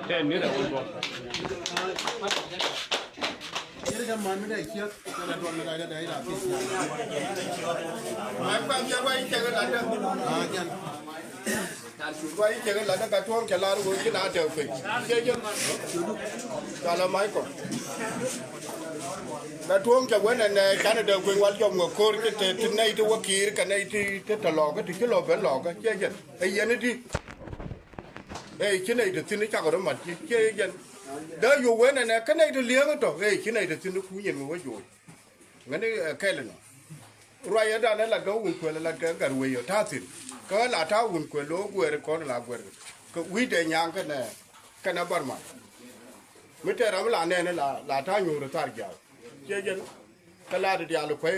Tɛn ni rɛ wä duɔth. Yɛrɛ jɛ man mi dee ciek kɛnɛ duɔl mi dee dee dee dee. Mɛ kpɛm yɛ ruac cɛ kɛ lat dee. Aa jɛn. Ruac i̱ cɛ lat kä tuɔ̱ɔ̱ŋ cɛ lar ɣöö ci na tɛ̈th kueny. Ciɛ jɛ. Cɔal ɛ Michael. Kä tuɔ̱ɔ̱ŋ cɛ wen ɛn ɛ canɛ tɛ̈th kueny wal jɔm ŋɛ ko̱r ci te ti nɛy ti wä kiir kɛ nɛy ti te lɔɔkä ti ci lɔ ben lɔɔkä. Ciɛ jɛ. Ɛ yɛn i̱di. Ɛ ci nɛy te thi̱n i̱ cakɔ rɔ mat ci ciɛ jɛ. Dee yo̱o̱ wen ɛn ɛ kä nɛy te li̱eŋ i̱ tɔ ɛ ci nɛy te thi̱n i̱ kuny ɛn ɣöö wä joc. Ŋäni ɛ kɛl inɔ. Ruac ɛ dan ɛ lat kɛ wun kuël ɛ lat kɛ gat wec ɔ ta̱a̱ thi̱n. Kä la ta̱a̱ wun kuël lo̱o̱ guɛɛr kɔn la guɛɛr. Kɛ wi̱cdɛ nyaŋ kɛnɛ kɛnɛ bärman. Mi tɛɛr ram la nɛɛni la la ta̱a̱ nyuur ɛ thar jiaal. Ciɛ jɛn. Kä la di diaal kuɛy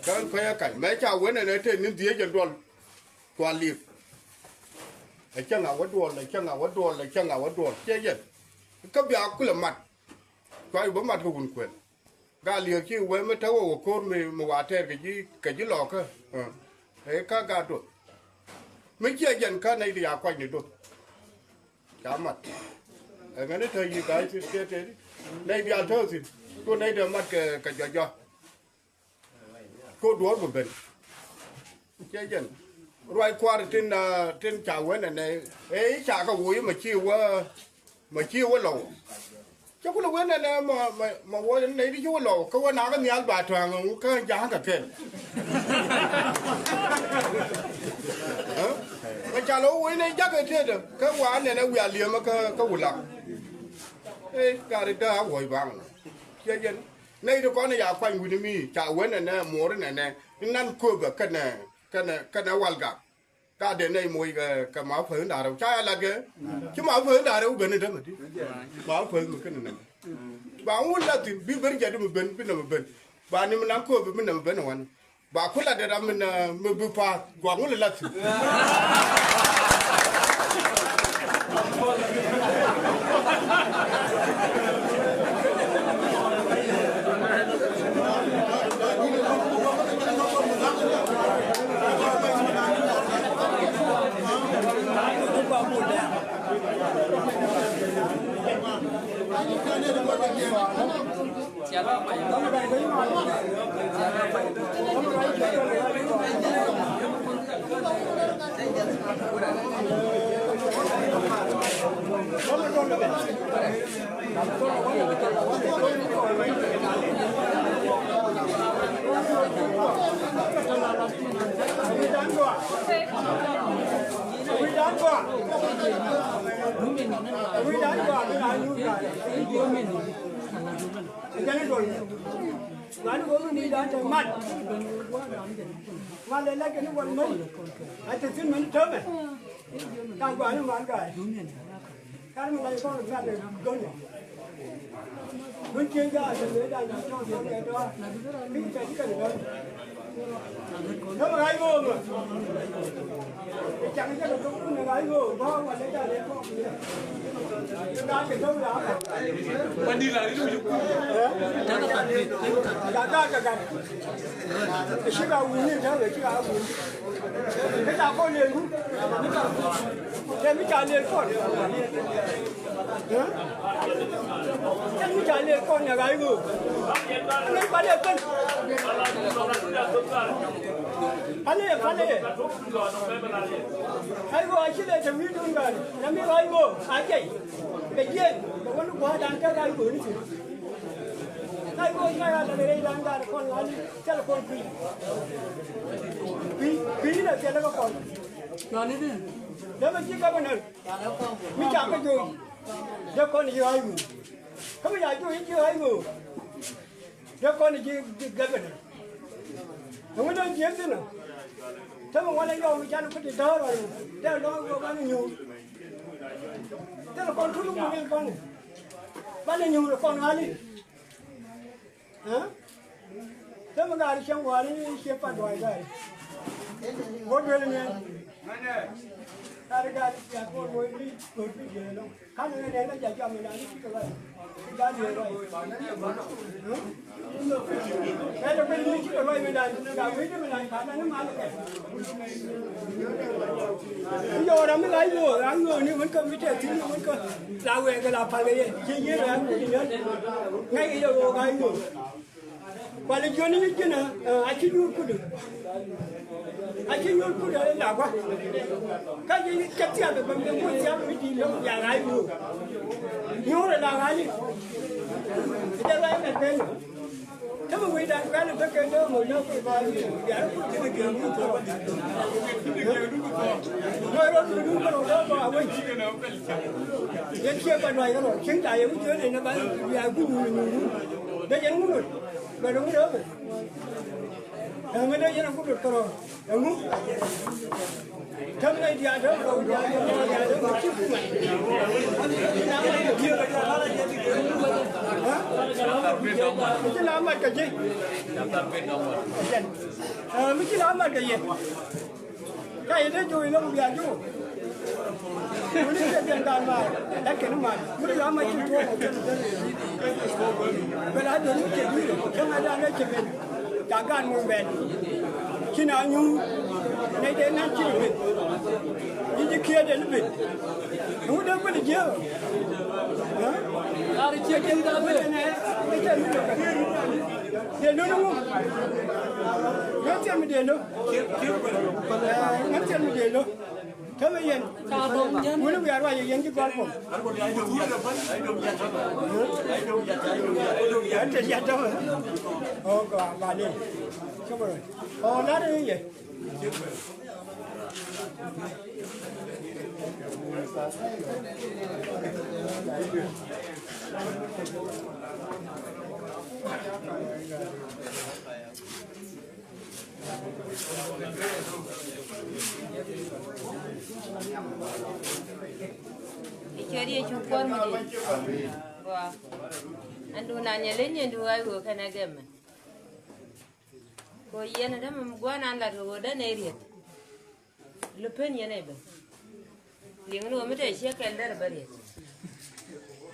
kɛ kuɛy ɛ kac mɛ ca wen ɛn ɛ tëë ni̱n dhieec jɛn duɔl. Cua liep. Ɛ cäŋ a wä duɔl ɛ cäŋ a wä duɔl ɛ cäŋ a wä duɔl ciɛ jɛn. Kä bia kulɛ mat. Cua i̱ bä mat kɛ wun kuël. Gaa liek ci wee mi te wä wä ko̱r mi mi wa tɛɛr kɛ ji̱ kɛ ji̱ lɔɔkä. Ɛ ka gaa duɔth. Mi ciɛ jɛn kä nɛy ti ya kuac ni duɔth. Ca mat. Ɛ ŋäni te yi̱ gaa ci tëë tëë di nɛy ti ya tääth thi̱n. Ku nɛy te mat kɛ kɛ jɔjɔ. Ku duɔ̱ɔ̱r mi ben. Ciɛ jɛn ruac kua̱r tin tin ca wen ɛnɛ. Ɛ i̱ ca kɛ woc mɛ ci wä. Mɛ ci wä lɔw. Cä kulɛ wen ɛnɛ mɔ mɛ mɛ wä nɛy ti ci wä lɔw kä wä nakä nhial ba tɔ̱a̱ŋ kä ja̱a̱ŋ kɛ kɛl. Mɛ ca lɔ wä wec nɛy jakä tëëdä kä wa nɛnɛ wiaa liɛmä kä kä wulak. Ëë gari dä a wuɔ̱c baŋ nɔ. Ciɛ jɛn nɛy ti kɔn ya kuany wi̱ni mi ca wen ɛnɛ muɔr ɛnɛ nan köpä kɛnɛ kɛnɛ kɛnɛ walgak. Ka dee nɛy moc kɛ kɛ ma päth in da̱ŋ rɛw ca ya lat kɛ. Ci ma päth in da̱ŋ rɛw ben in dämɛ ti. Ma päth mi kɛn in nɛmɛ. Ba ŋun lat thi̱n bi ben jɛ di mi ben bi nɛmɛ ben. Ba ni mi naŋ kööp bi nɛmɛ ben wan. Ba ku lat dee ram mi na mi bi pa̱a̱th gua ŋun lat thi̱n. Ŋuani wä mi ni dan te mat. Ŋuani lɛ lɛ kɛ ni wal män. A te thin män täämɛ. Ka guani mal ga̱a̱c. Kar mi la kɔn kal gɔn. Gun cie ja te me dan te tɔn kɔn kɛ dɔa. Kin kɛ ti kɛ ni dɔa. Nä mi ɣa̱c ɣöö mɛ. Cak jɛ kɛ thok kun ɣa̱c ɣöö bä wä lɛ ca lɛ kɔk. Kä gaat kɛ thok la. Wä di la ri lu. Ɛ? Ca gaat kɛ gat. Ci ka wuni ta wɛ ci ka wuni. Kä ca kɔn lɛ ru. Kɛ mi ca lɛ kɔn. Kɛn mi ca lɛ kɔn nɛ ɣa̱c ɣöö. Ŋäc palɛ kän. Palɛ, palɛ. Ɣa̱c ɣöö a ci lɛ te wi̱i̱ duun ɣa̱c. Nɛ mi ɣa̱c ɣöö a jɛy. Kɛ jiɛn kɛ wä ni gua̱a̱th dan kɛ ɣa̱c ɣöö ni thi̱n. Ɣa̱c ɣöö ca ɣa̱c lɛ rɛy dan ɣa̱c kɔn ɣa̱c thilɛ kɔn kui̱. Kui̱, kui̱ ni lɛ thilɛ kɛ kɔn. Lɛ mɛ ji̱ gavɛnɛr. Mi ca kä joc. Dee kɔn ji̱ ɣa̱c ɣöö. Kä mi ca joc ji̱ ɣa̱c ɣöö. Dee kɔn ji̱ gavɛnɛr. Ɛŋu dee ji̱ thi̱n ɔ. Te mi wälɛ yɔm mi can kä ti däär ɔ. Dee lɔ̱ŋ ɣöö banɛ nyuur. Thilɛ kɔn tulu mi banɛ. Banɛ nyuur kɔn ɣa̱li. Ɛ? Te mi gaari cieŋ gua̱a̱ri ni cie pat duay gaari. Ŋuɔ̱t duel ni ɛn. Gaari gaari cia kuɔn ŋuɔ̱t bi ŋuɔ̱t bi jiɛn ɛlɔ̱ŋ. Ka̱n ni nɛn la ja̱ jɔam mi naan ni cikɛ ruac. Ci gaari yɛ ruac. Ɛ? Ɛ te kuec ni cikɛ ruac mi naan. Gaari wec ni mi naan ka̱n ni mal kɛ. Ku jɔɔk ram mi ɣa̱c ɣöö, ɣa̱c ɣöö ni wän kä mi tɛth thi̱n ni wän kä la wɛɛk kɛ la pal kɛ yɛ. Ciɛ yieen ɣa̱c ɣöö ni nän. Ŋa̱c kɛ yɛ ɣöö ɣa̱c ɣöö. Kualɛ jiɔni ni ji̱n a, a ci nyuur kudä. A ci nyuur kudä la gua. Kä ji̱ kɛ thiath bä mi muɔ̱th thiath mi di̱i̱t lɔ̱ŋ ya ɣa̱c ɣöö. Nyuur la ɣa̱c ni. Jɛ ruac mɛ kɛn. Kä mi wecdan kuɛn in te kɛn dee mɔ yɔ̱k kɛ ba yi bia rɔ kut ji̱ kɛ kɛ wut kɛ rɔ. Mɔ rɔ dun dun kɛ rɔ dee mɔ a wec. Yɛn ciɛ kɛ duay kɛ rɔ cieŋ ca yɛ wi̱c yɛn in ba bia guic wun in wun. Dee yɛn wun rɔ bɛ dee wun rɔ bɛ. Ɛmɛ dee yɛn a wun rɔ kɛ rɔ. Ɛŋu? Täämɛ diaal täämɛ kɛ wi̱c diaal täämɛ kɛ diaal täämɛ ci kumɛ. Ɛ? Mi ci la mat kɛ ji̱. Ɛ, mi ci la mat kɛ yɛ. Ca yɛ dee jo̱o̱c ni lɔ̱ŋ bia jo̱o̱c. Wuni cɛ biɛn daal maar. Lat kɛn maar. Mi ci la mat ci tuɔɔk kɛ kɛn. Bɛ la dee mi cɛ dui̱r. Cɛ ŋa̱ daal nɛ cɛ ben. Ca gaat ŋuɔ̱n bɛn. Ci na nyuur. Nɛy dee nan ci ben. Ji̱ ji̱ kiɛ dee ni ben. Ŋu dee guil jiɛ. Ŋu dee guil jiɛ. Dee lun ŋu. Ŋän thiɛl mi dee lo̱. Ŋän thiɛl mi dee lo̱. Kä mi yɛn. Wuni wiaa ruac yɛ yɛn ji̱ gɔl kɔn. Ɛn te yɛn tɔmɛ. Ɔ gɔaa bani. Cukuru. Ɔ lar ni yɛ. I̱ cɔl Yecu Kuäär mi di̱i̱t. Gɔaa. Ɛn duun an yɛ leny yɛn duun ɣa̱c ɣöö kɛnɛ gɛmɛ. Kɛ ɣöö yɛn ɛ dämɛ mi gua̱n an lat kɛ ɣöö däni riet. Lupeni yɛn ɛ ben. Liŋ ni ɣöö mi te ciek kɛl derɛ bä riet.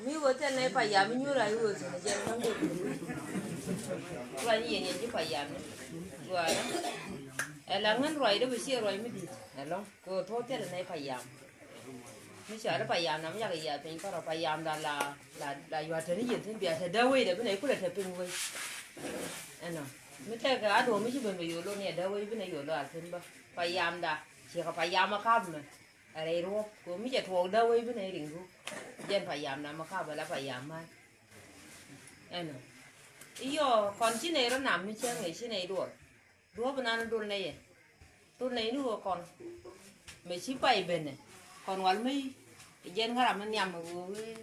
Mi ɣöö thil nɛy payam mi nyuur a i̱ ɣöö thi̱n jɛn ŋäŋ dee. Ruac ni yɛn yɛn ji̱ payam ni. Gɔaa. Ɛ la ŋän ruacdä bɛ ciɛ ruac mi di̱i̱t ɛlɔ̱ŋ kɛ ɣöö thuɔ̱k thil nɛy payam. Mi cɔal i̱ payam na mi yakɛ yiath piny kärɔ̱ payamda la, la, la yua̱t te ni yɛn thi̱n bia te däk wecdɛ bi nɛy kulɛ te piny wec. Ɛnɔ mi tɛkɛ a duɔ̱ɔ̱m mi ci ben bɛ yol lo̱n yɛ däk wec bi nɛy yol lo̱ al thi̱n bä. Payamda ciɛ kɛ payam ɛ ka̱p mɛ. A rɛy ruɔ̱k kɛ mi cɛ tuɔɔk däk wec bi nɛy riŋ ruk. Jɛn payam na mi kap ala payam ma̱a̱c. Ɛnɔ. Iyɔ kɔn ci nɛy rɔ nam mi cäŋ ɛ ci nɛy duɔl. Duɔ̱ɔ̱p inan dol nɛy ɛ. Dol nɛy ni ɣöö kɔn. Mɛ ci pay benɛ. Kɔn wal mi jɛn ŋäram mi nhiam ɛ ɣöö wee.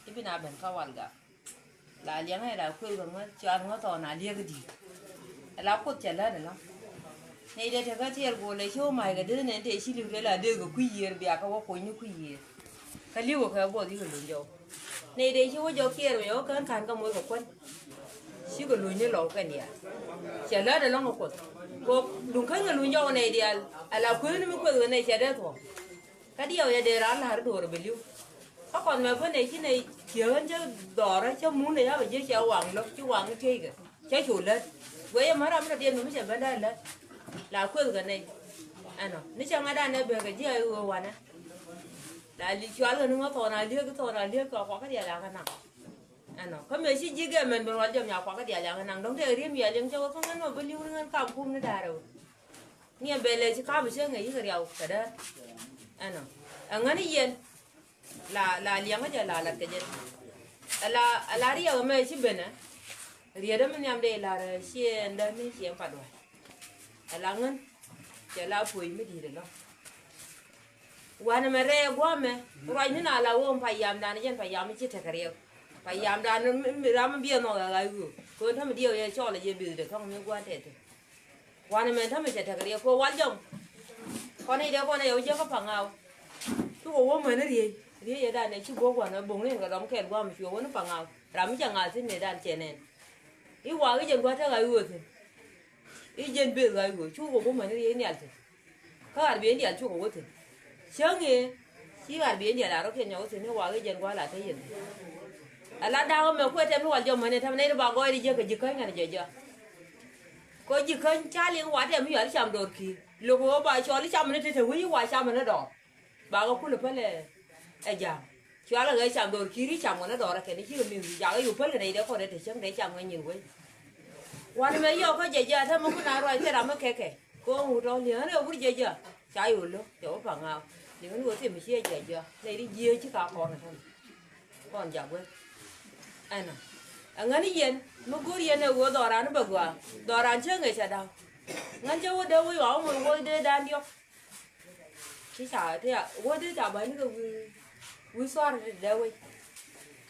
Ibi na ben kä wal gak. La liɛŋɛ la kuël kɛ ŋuäth cuar ŋuäth ɔn a liɛk di. La kuoth cɛ lät ɛlɔ. Nɛy dee tekä tiɛɛl go̱o̱lɛ ci wä ma̱a̱c kɛ dee nɛn tëë ci li̱w dee la dee kɛ kui̱ yiëër bia kɛ wä kuɔ̱ny ni kui̱ yiëër. Kä li̱w kɛ buɔth yikɛ luny jɔw. Nɛy dee ci wä jɔk kiɛɛr wä yɛ wä kään ka̱n kä moc kɛ kuän. Cikɛ luny ni lɔw kɛn diaal. Cɛ lät ɛlɔŋ kɛ kuoth. Kɛ duŋ kän kɛ luny jɔw nɛy diaal. Ala kuëëni mi kueth kɛ nɛy cɛ dee thuɔ̱k. Kä diɛw yɛ dee raan la̱r do̱r bɛ li̱w. Kä kɔn mɛ bä nɛ ci nɛ ciek ɣän cä dhɔrä cä mun nɛ ya bɛ jiɛ cɛ waŋ lo̱k ci waŋ tiey kɛ cä cu lät. Guɛ yɛ män ram mi tɔ diɛn mi cɛ ben dee lät. La kueth kɛ nɛ. Ɛnɔ ni cɛ ŋa̱t dan nɛ ben kɛ jiɛ ɣöö wanɛ. La li cual kɛ ni ŋä thɔn a liek thɔn a liek kɛ kɔk kä diɛ la kɛ naŋ. Ɛnɔ kä mëë ci ji̱ gɛmɛn ben wal jɔm ya kuakä diaal yaŋ naŋ dɔ̱ŋ tɛk riet mi a liŋ cä wä kä ŋän mɔ bi li̱w ni ŋän kam kum ni da̱rɛ wä. Ni a bɛl ɛ ci kam cä ŋɛ yikɛ riaw kɛ däär. Ɛnɔ ɛ ŋän i̱ yɛn la la liɛŋä jɛ la lat kɛ jɛ. Ɛ la ɛ la riɛk ɛmɛ ci ben ɛ riet ɛmɛ nhiam dee lar ɛ ci ɛn däär ni ci ɛn pat wal. Ɛ la ŋän cɛ la puɔ̱c mi di̱i̱t ɛlɔ. Wanɛ mɛ rɛɛ guamɛ ruacni na la wee payamdan jɛn payam ci tekɛ riɛk. Payamdan ram mi biɛ nhɔk ɛ ɣa̱c ɣöö kɛ ɣän tämɛ diɛw yɛ cɔl ɛ jɛ beth dee thɔŋ mi gua̱n tɛth. Wanɛ mɛ tämɛ cɛ tekɛ riɛk kɛ wal jɔm. Kɔn i̱ dee kɔn ɛ yɛ wä jiäkä paŋaw. Cukɛ wä mäni riey riey ɛ danɛ ci guɔ̱k wanɛ bo̱ŋ ni ɛn kɛ dɔm kɛɛl guamɛ cuɛ wä ni paŋaw. Ram mi cɛ ŋa̱th thi̱n ni dan cɛ nɛn. I̱ wakä jɛn gua̱n te ɣa̱c ɣöö thi̱n. I̱ jɛn beth ɣa̱c ɣöö cukɛ wä mäni riey nhial thi̱n. Kä ɣar biey diaal cukɛ wä thi̱n. Cäŋ i̱ ci ɣar biey diaal a rɔ̱kiɛn nyɔk wä thi̱n i̱ wakä jɛn gua̱a̱l a te yɛn thi̱n. Ala da̱a̱k ɛmɛ kuɛ tɛm ni wal jɔmän i̱ tɛm nɛy ti ba gɔɔy ti jiäk kɛ ji̱ käny ŋa̱n jɛ jɔak. Kɔ ji̱ käny ca liŋ wa tɛm i̱ yual i̱ cam dɔɔr ki̱i̱r. Lo̱k ɣöö ba cɔl i̱ cam ni te te wec i̱ wa cam ni dɔɔr. Bakɛ kulɛ päl ɛ ja̱a̱ŋ. Cualɛ ɣɛ cam dɔɔr ki̱i̱r i̱ cam ɣän dɔɔr ɛ kɛn i̱ cikɛ mi̱th i̱ jakä yo̱ päl kɛ nɛy dee kɔn dee te cäŋ dee cam ŋäc nyin wec. Wanɛ mɛ yɔɔk kä jɛ jɛ a täämɛ kun a ruac thil ram mi kɛkɛ. Kɛ ɣöö wut tɔ̱ li̱eŋä rɛw wut jɛ jɛ a ca yo̱ lo̱ cɛ wä paŋ ŋa̱a̱k. Li̱eŋä ni ɣöö thil mi ciɛ jɛ jɛ a nɛy di jiee ci ka kɔn ɛ täämɛ. Kɔn jak wek ɛnɔ. Ɛ ŋäni yɛn mi go̱o̱r yɛn ɛ ɣöö dhɔran bɛ gɔaa. Dhɔran cä ŋäc cɛ da̱a̱k. Ŋän cä wä dee wec wa wä moc wä dee da̱a̱n diɔ̱k. Ci ca ti a wä dee ca bäni kɛ wi̱i̱ wi̱i̱ suaar ti dee wec.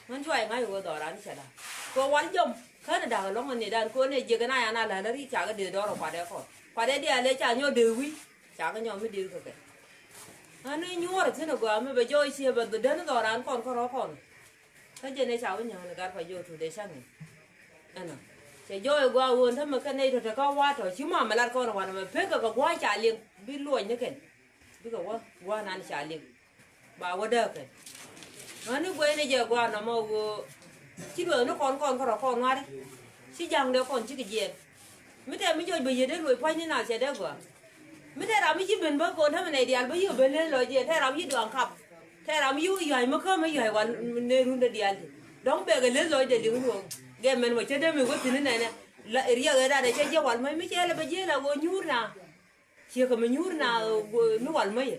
Ŋän cua yɛ ŋa̱c wä dhɔran cɛ da̱a̱k kɛ wal jɔm. Känɛ da̱a̱k ɛlɔ̱ŋ ɛ ni da̱a̱n kɛ wä ni jiäk ɛn a yan a la̱l ri ca kɛ dee dɔɔr ɛ kuat ɛ kɔn kuat ɛ diaal ɛ ca nyɔk dee wi̱i̱. Ca kɛ nyɔk mi dee kɛ kɛ ŋän ni nyuɔr thi̱n ɛ gɔaa mi bɛ jɔɔc ciɛ bɛ däni dhɔran kɔn kärɔ̱ kɔn. Kä jɛn ɛ ca wä nyääŋ ni gat pa jɔɔc tuut ɛ ca ŋi̱n. Ɛnɔ cɛ jɔɔc ɛ gɔaa ɣöö tämɛ kɛ nɛy tɔ̱ te kä wa̱a̱ tɔ̱ ci mam ɛ lat kɔn ɛ wanɛ mɛ pek kɛ kɛ gua̱a̱c ca liŋ bi luɔc ni kɛn. Bikɛ wä gua̱a̱r nan ca liŋ ba wä dääk kɛn. Ɣän ni guɛcni jɛ gua̱a̱r nɔmɔ ɣöö ci duɔth ni kɔn kɔn kärɔ̱ kɔn ŋa̱ri. Ci ja̱ŋdɛ kɔn cikɛ jiɛɛn. Mi tɛm mi jɔc bä yiet dee luɔc pua̱cni nal cɛ dee gɔaa. Mi tɛm ram mi ci ben bä kɔn tämɛ nɛy diaal bä yiëë ben len lɔc jiɛn tɛm ram ci duaŋ kap. Tɛm ram ci wä yua̱c mi käm mi yua̱c wal ne rundɛ diaal ti dɔ̱ŋ bɛɛkɛ len lɔcdɛ liŋ luɔk. Gɛm mɛn mɔ cä dee mi wä thi̱n inɛnɛ. Riɛk ɛ ran ɛ cä jiɛ wal mäc mi cɛ lɛ bä jiɛ lɛ ɣöö nyuur na. Ciek kɛ mi nyuur na mi wal mäcɛ.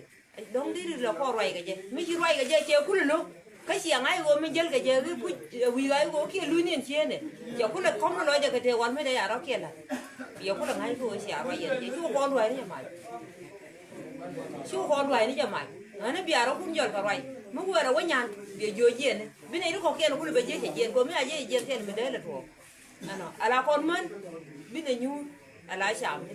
Dɔ̱ŋ di ri lɛ kɔn ruac kɛ jɛ mi ci ruac kɛ jɛ cɛ kulɛ lo̱k. Kä ciɛ ŋa̱c ɣöö mi jäl kɛ jɛ ri puc ɛ wi̱i̱ ɣa̱c ɣöö kiɛ luny ni ɛn cieenɛ. Cɛ kulɛ kɔm ni lɔcdɛ kɛ tëë wal mäcɛ ya rɔ̱ kiɛ la̱t. Yɛ kulɛ ŋa̱c kɛ ɣöö cia ruac yɛn jɛ cu kɔn ruac ni jɛ mac. Cu kɔn ruac ni jɛ mac. Ɣän ni bia rɔ̱kun jɔl kɛ ruac mi wëë rɛ wä nyan. Biɛ jiöc jiɛn ni bi nɛy ti kɔ̱kiɛn kulɛ bɛ jiec cɛ jiɛn kɛ ɣöö mi a jiec jiɛn kɛn mi dee lɛ tuɔɔk. Ɛnɔ ala kɔn män. Bi nɛ nyuur ala cam ni.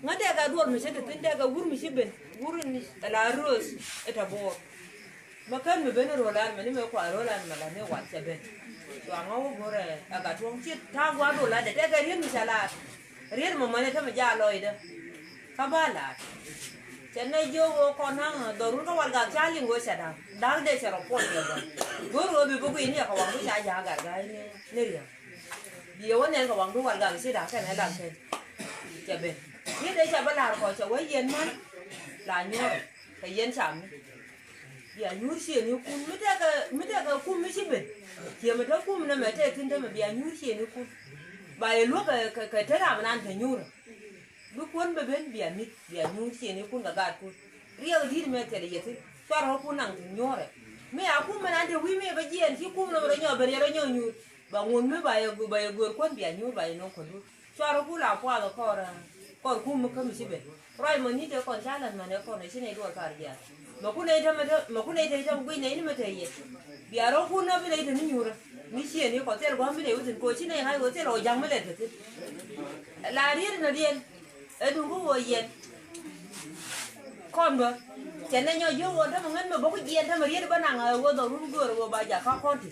Ŋä tɛkɛ duɔl mi ci te thi̱n tɛkɛ wur mi ci ben wur in ala röös. Ɛ tɛ bo̱o̱r. Mɛ kän mi ben ro̱l an mɛ ni mɛ kua ro̱l an mɛ la ni wal cɛ ben. Cua ŋä wä go̱rɛ ɛ gat tuɔ̱ŋ ci ta̱a̱ gua̱a̱r ro̱l an dɛ tɛkɛ riet mi ca laat. Riet mɛ mɛn ɛ te mi jaal lɔcdä. Kä ba laat. Cɛ nɛ jiök ɣöö kɔn naŋ dhɔrun kä wal gat ca liŋ ɣöö cɛ da̱ŋ da̱ŋ dee cɛ rɔ puɔl yɛ gɔ̱r. Go̱r ɣöö bi bi guiy ni ɛ kɛ waŋ bi ca ja̱a̱ gat gat ni ria̱ŋ. Biɛ wä nɛn kɛ waŋdu wal gak ci da̱k kɛn ɛ lak kɛn. Cɛ ben ni dee cɛ bä la̱r kɔ cɛ wä yɛn män. La nyuɔr kɛ yɛn cam ni. Bia nyuur ciëëŋ ikun mi tekɛ mi tekɛ kum mi ci ben. Ciɛ mi te kum nɛ mɛ te thi̱n te mɛ bia nyuur ciëëŋ ikun. Ba yɛ luäk kɛ kɛ te ram nan te nyuur. Bi kuɔn bɛ ben bia mi̱th bia nyuur ciëëŋ ikun kɛ gaatkun. Riɛk di̱t mëë thil yɛ thi̱n. Cuarɛ rɔ kun naŋ thi̱n nyuɔ̱ɔ̱rɛ. Mëë a kum mɛn an te wi̱i̱ mëë bä jiɛɛn ci kum nɔmɔ rɔ nyɔk ben yɛ rɔ nyɔk nyuur. Ba ŋun mi ba yɛ gu-, ba yɛ guer kuɔn bia nyuur ba yɛ no̱o̱ŋ kuɔn duur. Cuarɛ rɔ kun la puath kɔr, kɔr kum mi kä mi ci ben. Ruac mɔ ni te kɔn ca la̱th mɛn ɛ kɔn ɛ ci nɛy duɔl kar jiath. Mɛ kun nɛy te mɛ te, mɛ kun nɛy te te guic nɛy ni mɛ te yɛ. Bia rɔ kun na bi nɛy te ni nyuurä. Mi ciɛ ni kɔ thil gua̱m bi nɛy wä thi̱n ko ci nɛy ŋa̱c wä thil ɔ ja̱ŋ mi lɛt te thi̱n. La riet ni riɛn. Ɛ duŋ kä ɣöö yɛn. Kɔn bä. Cɛ nɛ nyɔ jiök ɣöö tämɛ ŋän mɛ bä ku jiɛn tämɛ riet bä naŋ ɛ ɣöö dhɔrun göör ɣöö ba jak kä kɔn ti.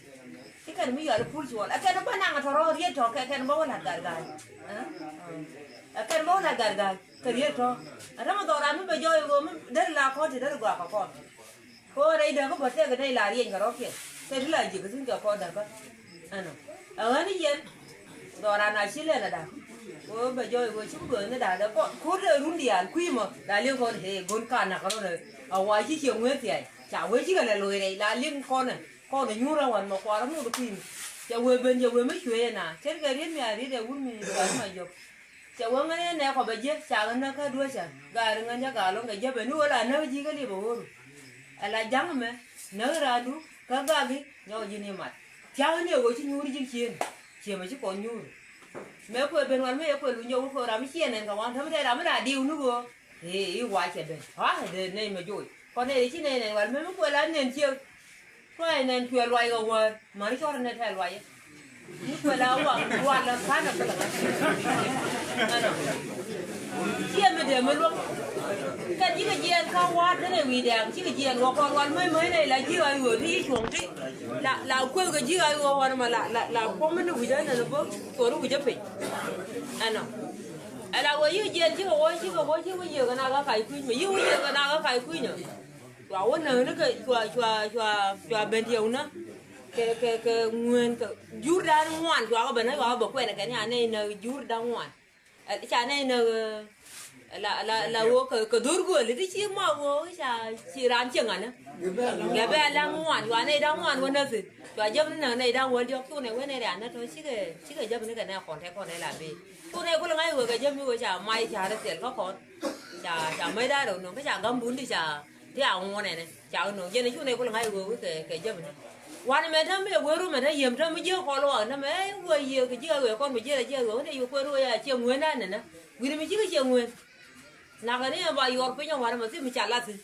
Ci kɛn mi yɔal pul cuɔl. Ɛ kɛn bä naŋ tɔrɔ riet tɔ kɛ kɛn bä wä la̱t gat ga̱a̱c. Ɛ kɛn bä wä la̱t gat ga̱a̱c kɛ riet tɔ. Ɛ tämɛ dhɔran mi bɛ jɔɔc ɣöö mi der la kɔn ti der gɔaa kɛ kɔn. Kɛ ɣöö rɛy däk kä bä tëëkɛ nɛy la rieny kɛ rɔ̱kiɛn. Tëë ti la ji̱ kɛ thi̱n kɛ kɔn däkä. Ɛnɔ. Ɛ ɣän i̱ yɛn. Dhɔran a ci lɛn ɛ da̱k. Kɛ ɣöö bɛ jɔɔc ɣöö ci bi gööth ni da̱k dɛ kɔn. Ko̱r dee run diaal kui̱ mɔ. La liŋ kɔn hee go̱n ka nak rɔn ɛ. A wa ci ciɛ ŋueeth thiac. Ca wee cikɛ lɛ loc rɛy. La liŋ kɔn ɛ. Kɔn ɛ nyuur ɛ wan mɔ kuarä ŋut kui̱ mi. Cɛ wee ben cɛ wee mi cuee na. Ce̱tkɛ riet mi a riet ɛ wun mi cuarä ma jɔk. Cɛ wä ŋäc ɛ nɛ kɔ bɛ jiɛ ca ɣän näk kä dueecä gaari ŋäc ɛ gaal ɣän kɛ jiɛ bɛ ni ɣöö la näk ji̱ kä liep ɛ ɣöru. Ɛ la ja̱ŋ mɛ näk raandu kä gaki nyɔk ji̱ ni mat. Thia̱k ni ɛ ɣöö ci nyuur ji̱ cien ciemɛ ci kɔn nyuur. Mɛ kuɛ ben wal mi yɛ kuɛ luny jɛ wä kuɛ ram mi ciɛ nɛn kɛ wan tämɛ tɛ ram mi la diw ni ɣöö i̱ i̱ wa cɛ ben. Ha dee nɛy mɛ joc kɔn nɛy ci nɛy nɛn wal mɛ mi kuɛ la nɛn ciek. Kuɛ nɛn kuɛ luay kɛ wäär. Mani cɔr nɛ tɛ luay. Ni kuɛ la wak lual la kanɛ kuɛ la. Ɛnɔ. Ciɛ mi dee mi luɔk. Kɛ ji̱ kɛ jiɛɛn ka wa̱a̱ tɛnɛ wi̱i̱ dɛɛŋ ci kɛ jiɛɛn wä kɔn wal mäc mäc nɛ la ji̱ ɣa̱c ɣöö ti ci cuɔ̱ŋ ti. La la kueth kɛ ji̱ ɣa̱c ɣöö ɣɔn ma la la la kuɔm mi ni wi̱c ɣän nɛn bä. Cuɔ̱n wi̱c ɣä piny. Ɛnɔ. Ɛ la wä yi̱ jiɛɛn ci kɛ wä ci kɛ wä ci wä yiëë kɛ na ɣä kac kui̱ny mɛ yi̱ wä yiëë kɛ na ɣä kac kui̱ny ɔ. Cua wä näk ni kɛ cua cua cua cua ben tiɛw nä. Kɛ kɛ kɛ ŋueen kɛ jur dan ŋuan cua kɛ ben nä cua kɛ bɛ kuɛn kɛ ni anɛ inä jur dan ŋuan. Ɛ, ca nɛ inä, ɛ, la la la wä kɛ kɛ dhor gööl ti ci ma wä ca ci ran cieŋ anä. Gɛ bɛ la ŋuan cua nɛ dan ŋuan wä näthin. Cua jäp ni nä nɛ dan wä diɔk cu nɛ wä nɛ ran nä tɔ cikɛ cikɛ jäp ni kɛ nɛ kɔn tɛ kɔn nɛ la bee. Cu nɛ kulɛ ŋa̱c wä kɛ jäp ni wä ca mac ca rɛ thil kä kɔn. Ca ca mäc da̱a̱ rɛw nöŋ kä ca gam bun ti ca ti a ŋuɔ̱n ɛnɛ ca kɛ nöŋ jɛn cu nɛ kulɛ ŋa̱c wä wä kɛ kɛ jäp ni. Wanɛ mɛ täm mi ɛ wee ru mɛ tä yiem täm mi jiäk kɔn luɔk ɛn tämɛ ɛ wee yiëë kɛ ji̱ a wee kɔn mi jiäk a jiäk a wee wä nɛ yuk kueer wee a ciɛ ŋueen a nɛnɛ. Wi̱n mi cikɛ ciɛ ŋueen. Nakɛ ni ɛ ba yuɔr piny ɛ wanɛ mɛ thim mi ca lathi.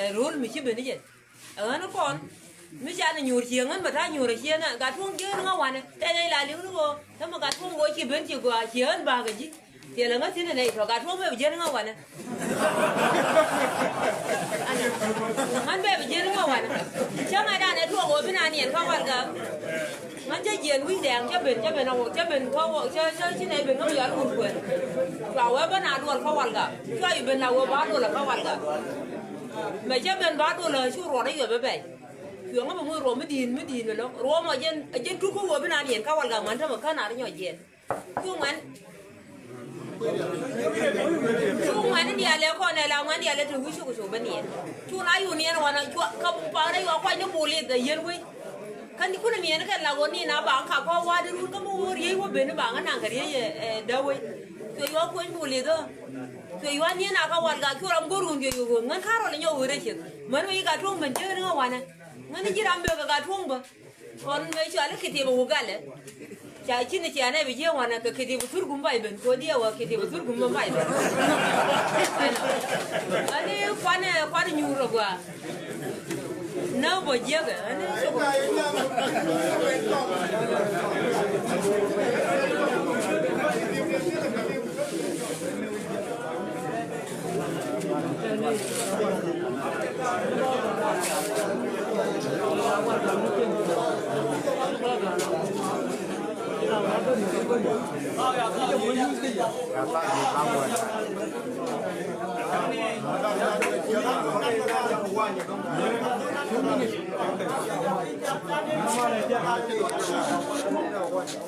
Ɛ ro̱l mi ci ben i̱ jɛ. Ɛ ɣän kɔn mi ca ni nyuur cieŋ ɣän mɛ ta̱a̱ nyuur ɛ cieŋ ɛ gat tuɔ̱ŋ jiäk ni ŋä wanɛ tɛn ɛ la li̱w ni ɣöö tämɛ gat tuɔ̱ŋ ɣöö ci ben ci gɔaa cieŋ ɣän ba̱a̱k ɛ ji̱. Thilɛ ŋä thi̱n ɛ nɛy tɔ̱ gat tuɔ̱ŋ mɛ bi jiäk ni ŋä wanɛ. Ŋän bɛ bi jiäk ni ŋä wanɛ. Cä ŋa̱cdan ɛ tuɔɔk ɣöö bi na niɛn kä wal gak. Ŋän cä jiɛn wi̱c dɛɛŋ cä ben cä ben a wä cä ben kä wä cä cä ci nɛy ben kä mi yɔal wun kuɛn. Cua wee bä na duɔl kä wal gak cua yi ben la wee ba duɔl kä wal gak. Mɛ cä ben ba duɔl cu ruɔt a yuɔp bɛ bɛc. Cuɛ ŋä bɛ ŋuc ruɔm mi di̱i̱n mi di̱i̱n bɛ lo̱ŋ ruɔm a jɛn a jɛn tuk kä wee bi na niɛn kä wal gak män tämɛ kä na ri nyɔc jiɛn. Cu ŋuɛn. Cu ŋuɛn in diaal ɛ kɔn ɛ la ŋuɛn diaal ɛ te wi̱c cuk cuk bä niɛn. Cu na yun niɛn wanɛ cua kä pa̱a̱n rɛy wa kuany ni bul i̱ dhɛ yɛn wec. Kä ni kun niɛn kɛn la ɣöö ni na baŋ ka kɔ wa̱a̱ di run kä mi ɣöö riey wä ben i̱ baŋ i̱ naŋ kɛ riey ɛ däk wec. Cuɛ yua kueny bul i̱ dhä. Cuɛ yua niɛn a kä wal gak cu ram go̱r ɣöö cuɛ yua ɣöö ŋän ka̱r wal i̱ nyɔk ɣöö rɛy ciek. Män wec i̱ ka tuɔ̱ŋ ben jiäk ni ŋä wanɛ. Ŋän i̱ ji̱ ram bek kɛ ka tuɔ̱ŋ bä. Kɔn mëë cɔal i̱ kitiba Wugalɛ. Ca cini cia nɛ bi jiɛ wanɛ kɛ kitiba thurgum bay ben kodi ɛ wä kitiba thurgum ben bay ben. Ani kuanɛ kuanɛ nyuur ɛ gua. Nä bɔ jiɛkɛ ani cuk.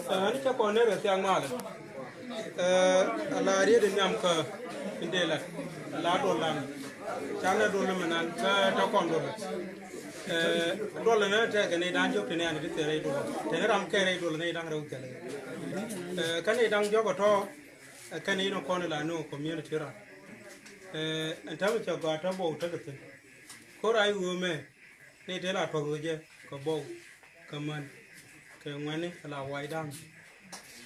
Ɛn cä kɔn ner kɛ thiaŋ malɛ. Ɛ, a la riet in nhiam kä in dee lat a la duɔl lam. Canɛ duɔl mi nan kä tɔ kɔn duɔl. Ɛ, duɔl ni tɛkɛ ni dan jiɔk ti ni an ti thɛr rɛy duɔl tɛn ram kɛ rɛy duɔl ni daŋ rɛw kɛl. Ɛ, kä ni daŋ jiɔk ɔ tɔ. Ɛ, kɛn in kɔn la ni community ran. Ɛn täämɛ cɛ gɔaa tɔ Bɔw tekɛ thi̱n. Ko̱r a i̱ ɣöö mɛ ni tëë la tuɔ̱k ɣöö jɛ kɛ Bɔw kɛ män kɛ ŋuɛ̈ni ala White Army.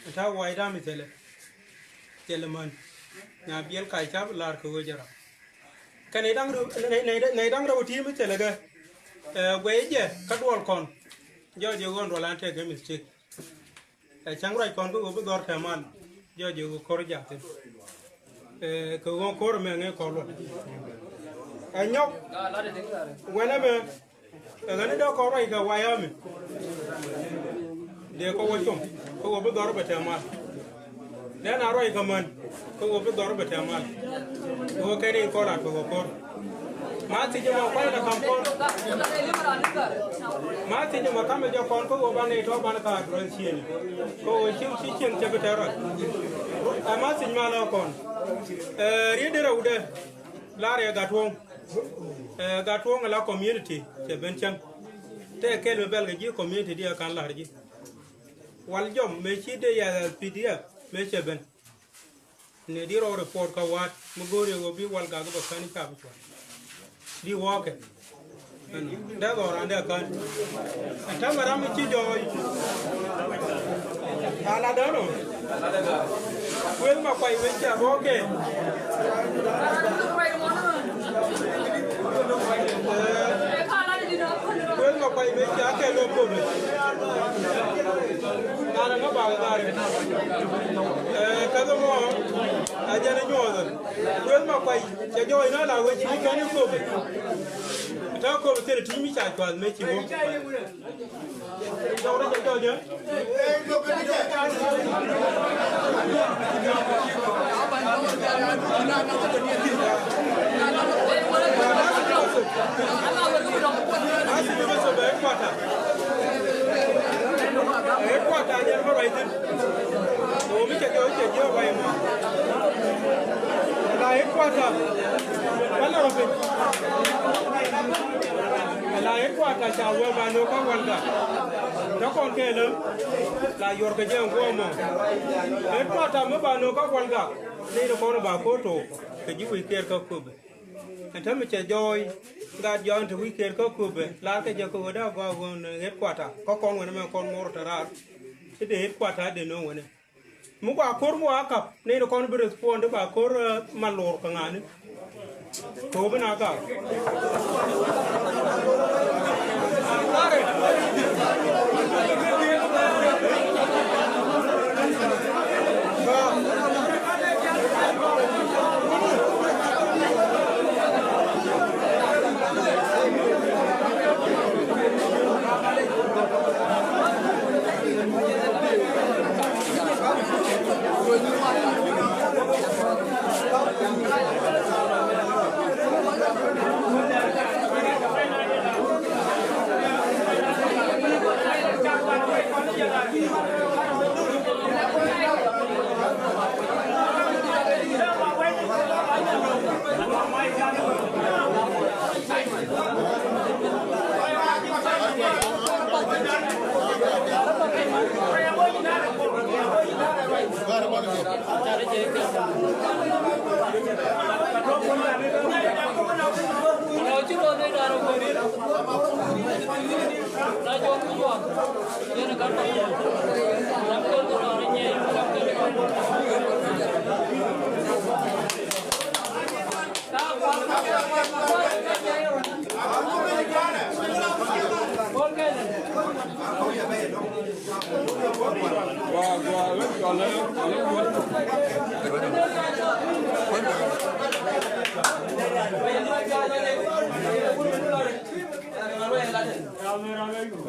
Ɛn ta̱a̱ White Army thilɛ, thilɛ män. Nyabiɛl kac ca̱p la̱r kɛ ɣöö jɛ ram. Kɛ nɛy da̱ŋ rɛw, nɛy, nɛy, nɛy da̱ŋ rɛw ti̱i̱ mi thilɛ kɛ. Ɛ, guɛy jɛ kä duɔl kɔn. Jɔɔc jɛ ɣöö duɔl an tëë kɛ mistake. Ɛ cäŋ ruac kɔn kä ɣöö bi dhɔr tɛmal. Jɔɔc jɛ ɣöö ko̱r jaathin. Ɛ, kɛ ɣöö ko̱r mɛ ŋɛ kɔr luɔt. Ɛ nyɔk. Wɛnɛ mɛ. Ɛ ɣän i̱ dee kɔn ruac kɛ White Army. Dee kɔ wä com kä ɣöö bi dhɔr bɛ tɛmal. Dee na ruac kɛ män kä ɣöö bi dhɔr bɛ tɛmal. Ɣöö kɛn in kɔn lat kɛ ɣöö ko̱r. Ma thiec mɔ kuany la kam kɔn. Ma thiec mɔ kamɛ jɛ kɔn kä ɣöö banɛ tɔ banɛ ka address ciëni. Kä ɣöö ci, ci cieŋ cɛ bi tɛr rɔ. Ɛ ma thiec ma la kɔn. Ɛ riet di rɛwdɛ. Lar yɛ Gatwɔŋ. Ɛ Gatwɔŋ la community cɛ ben cäŋ. Tɛ kɛl mi bɛl kɛ ji̱ community di ɛ kan lar ji̱. Wal jɔm mëë ci dee yɛ P D F mëë cɛ ben. Ni di rɔ report kä wa̱a̱t mi go̱o̱ri ɣöö bi Walgak bɛ kän i̱ ca bi cuɔ̱l. Di wɔɔkɛ. Ɛn dee dhɔr an dee kän. Ɛn täämɛ ram mi ci jɔɔc. Ala dɔ̱nɔ. Kuël ma kuay wec ca bɔɔkɛ. Kuël ma kuay wec ca kɛ lɔ Köpɛ. Nana ŋa bakɛ gari. Ɛ, käth mɔ a jɛn nyuɔth. Kuël ma kuay cɛ jɔɔc na la wec ni kɛn Köpɛ. Ta Köpɛ thil ti mi ca cuath me ci wä. Jɔɔc ni cɛ jɔɔc jɛ. Asi ni bä sɔ bɛ headquarter. Headquarter jɛn bä ruac thi̱n. Ɣöö mi cɛ jɔɔc cɛ jiök ruac mɔ. Ala headquarter. Bä lɛ rɔ piny. Ala headquarter ca wee ba no̱o̱k kä Walgak. Tɔ kɔn kɛɛlä. La yuɔr kɛ jɛ ŋuɔmɔ. Headquarter mi ba no̱o̱k kä Walgak. Ni ni kɔn ba ko̱r took kɛ ji̱ wi̱i̱ kɛɛr kä Köpɛ. Ɛn täämɛ cɛ jɔɔc gat jɔɔc ɛn te wi̱i̱ kɛɛr kä Köpɛ. Lar kɛ jɛ kɛ ɣöö dee gɔaa ɣöö ni headquarter kä kɔn wänɛ mɛ kɔn muɔr te raar. Ti dee headquarter dee no̱o̱ŋ wänɛ. Mi gɔaa ko̱r mi wa kap ni ni kɔn bi respond ba ko̱r, ɛ, ma lo̱r kɛ ŋa̱ni. Kɛ ɣöö bi na gak.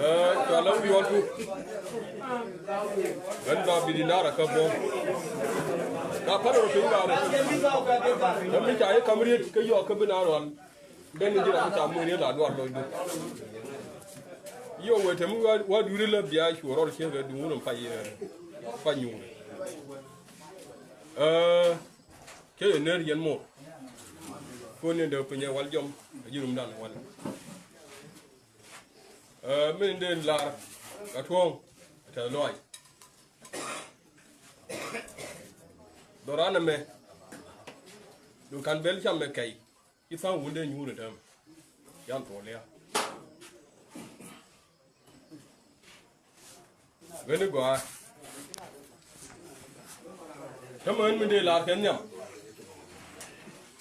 Ɛ, cɔalɛ wi̱i̱ ɣɔl tu. Ɣän ba bi di nar a kä bɔ. Ka pal rɔ piny ba rɔ. Kä mi ca ye kam riet kä yɔɔk kä bi nar ɣɔl. Ben ni ji̱ ram ca muɔ̱ɔ̱n yet la duar lɔcdu. Yio̱w wee tɛm wa, wa duuri la bia cuɔ rɔr ciek kɛ duŋ wun pay, ɛ, pay nyuur. Ɛ, cä yɛ ner yɛn muɔr. Kuɔn ni dee piny ɛ wal jɔm, ɛ ji̱ rumdan wal. Ɛ, min dee lar, ka tuɔ̱ŋ, tɛ lɔac. Dhɔran ɛmɛ Duŋ ka̱n bɛl cam mɛ kɛy. Ci tha̱a̱ŋ wundɛ nyuur in täämɛ. Yan thuɔ̱ɔ̱l ya. Ɣän i̱ gɔaa. Täämɛ ɣän min dee la̱r kɛ nhiam.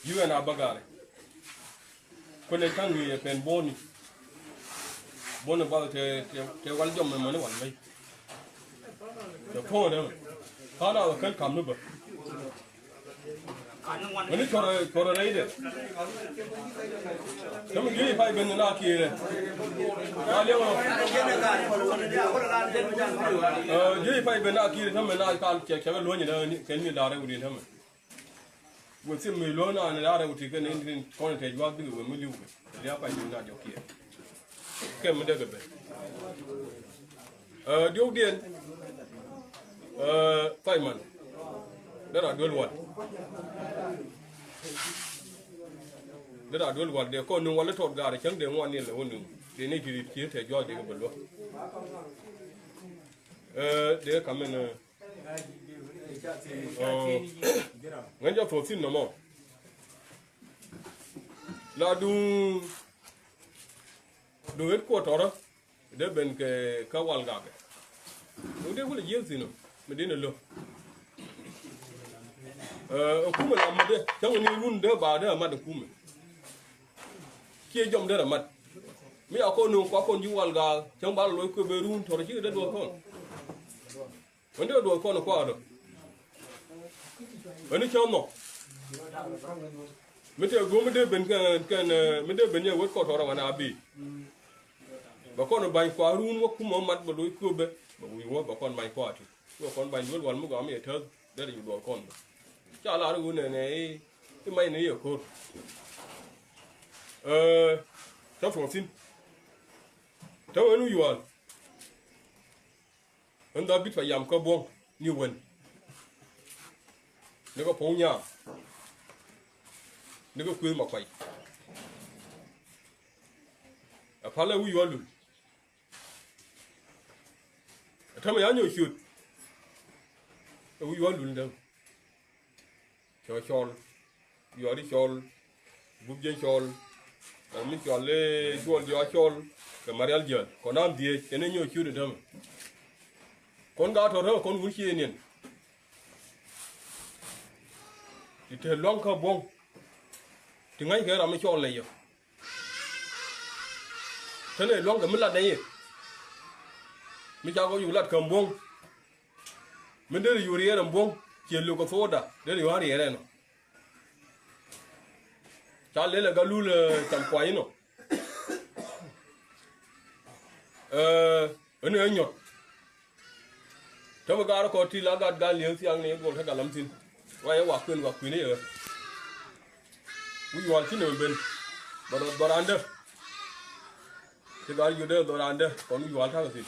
Ji̱ ɣän a bägaarɛ. Kuɛnɛ ca̱ŋ ŋi̱i̱c ɛ pɛn buɔ̱ɔ̱ni. Buɔ̱ɔ̱ni bath tɛ, tɛ, tɛ wal jɔm mɛ mäni wal mɛy. Tɛ puɔ̱ŋ dämɛ. Ka̱n a wä kän ka̱m ni bä. Wani cuɔrɛ, cuɔrɛ rɛydɛ. Täämɛ ji̱ pay ben na kiɛrɛ. Na liɛŋ ɔ. Ɛ, ji̱ pay ben na kiɛrɛ täämɛ na kal cɛ, cɛ kɛ luɔ̱nyɛ na ni, kɛ ni da̱rɛ wuni täämɛ. Wä thim mi luɔ̱n na ni da̱rɛ wuti kɛ ni, ni kɔn tɛ juak dikɛ wä mi li̱w kɛ. Liak pay ben na jɔk kiɛrɛ. Kɛ mi dee kɛ ben. Ɛ, diɔ̱kdiɛn. Ɛ, pay man. Derɛ a duel wal. Derɛ a duel wal dee kɔn ni wal i̱ tɔt gaar cäŋ dee ŋuan ni lɛ wä ni. Dee ni ti rit kiɛ tɛ juak dee kɛ bɛ luäk. Ɛ, dee kamɛn, ɛ, ɔ, ŋäc jɛ thuɔ̱k thi̱n nɔmɔ. La duŋ, duŋ ɣet kuɔt tɔrä. Dee ben kɛ kä wal gakɛ. Wun dee kulɛ jiɛk thi̱n ɔ mi dee ni lo̱k. Ɛ, ɛ kumɛ la mätdɛ cäŋ ni run dee ba dee a mat ɛ kumɛ. Ciɛ jɔm dee rɛ mat. Mi a kɔn nuŋ kua kɔn ji̱ wal gak cäŋ ba lɔ lo̱c kuɛ ben run tɔrä cikɛ dee duɔth kɔn. Ɣän dee duɔth kɔn kua̱r dɔ. Ɣän i̱ cä nhɔk. Mi tëë go̱o̱m mi dee ben kɛn, kɛn, ɛ, mi dee ben yɛ wet kɔt tɔrɔ ɣän a bi. Bɛ kɔn ba̱ny kua̱r run wä kumɛ mat bɛ lo̱c köpɛ. Bɛ wi̱i̱ wä bɛ kɔn ba̱ny kua̱r ti. Wä kɔn ba̱ny duel wal mi gɔaa mi yɛ täth derɛ ji̱ duɔth kɔn bä. Ca lar i̱ ɣöö nɛnɛ i̱, i̱ mac ni yɛ ko̱r. Ɛ, cä thuɔ̱k thi̱n. Te ɣän wi̱i̱ wal. Ɣän dhɔr bit pa yam kä buɔ̱ŋ ni wen. Ni kä puɔ̱ŋ nyaam. Ni kä kuëth ma kuay. Ɛ palä wi̱i̱ yuɔl lul. Ɛ tämɛ ya nyɔk ciöt. Ɛ wi̱i̱ yuɔl lul däŋ. Cɔ cɔl. Yuɔri cɔl. Gup jiɛn cɔl. Ɛ mi cɔl i̱ cuɔl diɔak cɔl. Kɛ marial jiäl kɔn am dhieec ɛn i̱ nyɔk ciöt i̱ tämɛ. Kɔn gaa tɔ̱ räk kɔn wun ciëëniɛn. Ti te luaŋ kä buɔ̱ŋ. Ti ŋa̱ckɛ ram mi cɔl nɛy yɛ. Te nɛy luaŋkɛ mi lat nɛy yɛ. Mi ca kɔ yuk lat käm buɔ̱ŋ. Mi deri yuk riɛɛr ɛn buɔ̱ŋ ciɛ luk kɛ thoda deri yuk a riɛɛr ɛnɔ. Ca lel ɛ galul, ɛ, cam kuany inɔ. Ɛ, ɛn ɛ nyɔt. Te mi gaat kɔ ti la gat gal li̱eŋ thiaŋ ni guɔl te galam thi̱n. Wa yɛ wa kuën wa kuën i̱ yɛ ɣä. Wi̱i̱ yual ci ni mi ben. Bɛ dhɔrandä. Ti gat yudɛ dhɔrandä kɔn wi̱i̱ yual ta̱kä thi̱n.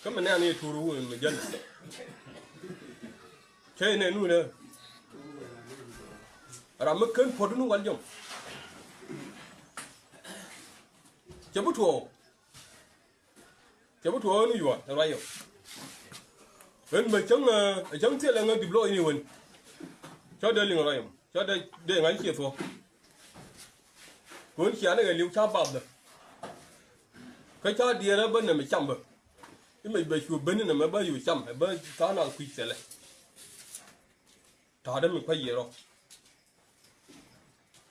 Kä mi nɛɛn i̱ tuur wi̱i̱ mi jäl. Cä inɛ nu inɛ. Ram mi ken puɔ̱t nu wal jɔm. Cɛ bi tuɔɔk. Cɛ bi tuɔɔk ɣän wi̱i̱ yual ruac yɔ. Ɣän mɛ cäŋ, ɛ cäŋ thilɛ ŋä dip lɔɔc ni wen. Cä dee liŋ ruac yɔ. Cä dee, dee ŋa̱c ciɛ thuɔ̱k. Kɛ ɣän cia ni kɛ li̱w ca bath dä. Kä ca diɛɛr ɛ bä nɛmɛ cam bä. Imɛ bɛ cu ben nɛmɛ bä cu cam ɛ bä tha̱a̱ŋ nath kui̱c thilɛ. Ta̱a̱dä mi kua̱c yɛ rɔ.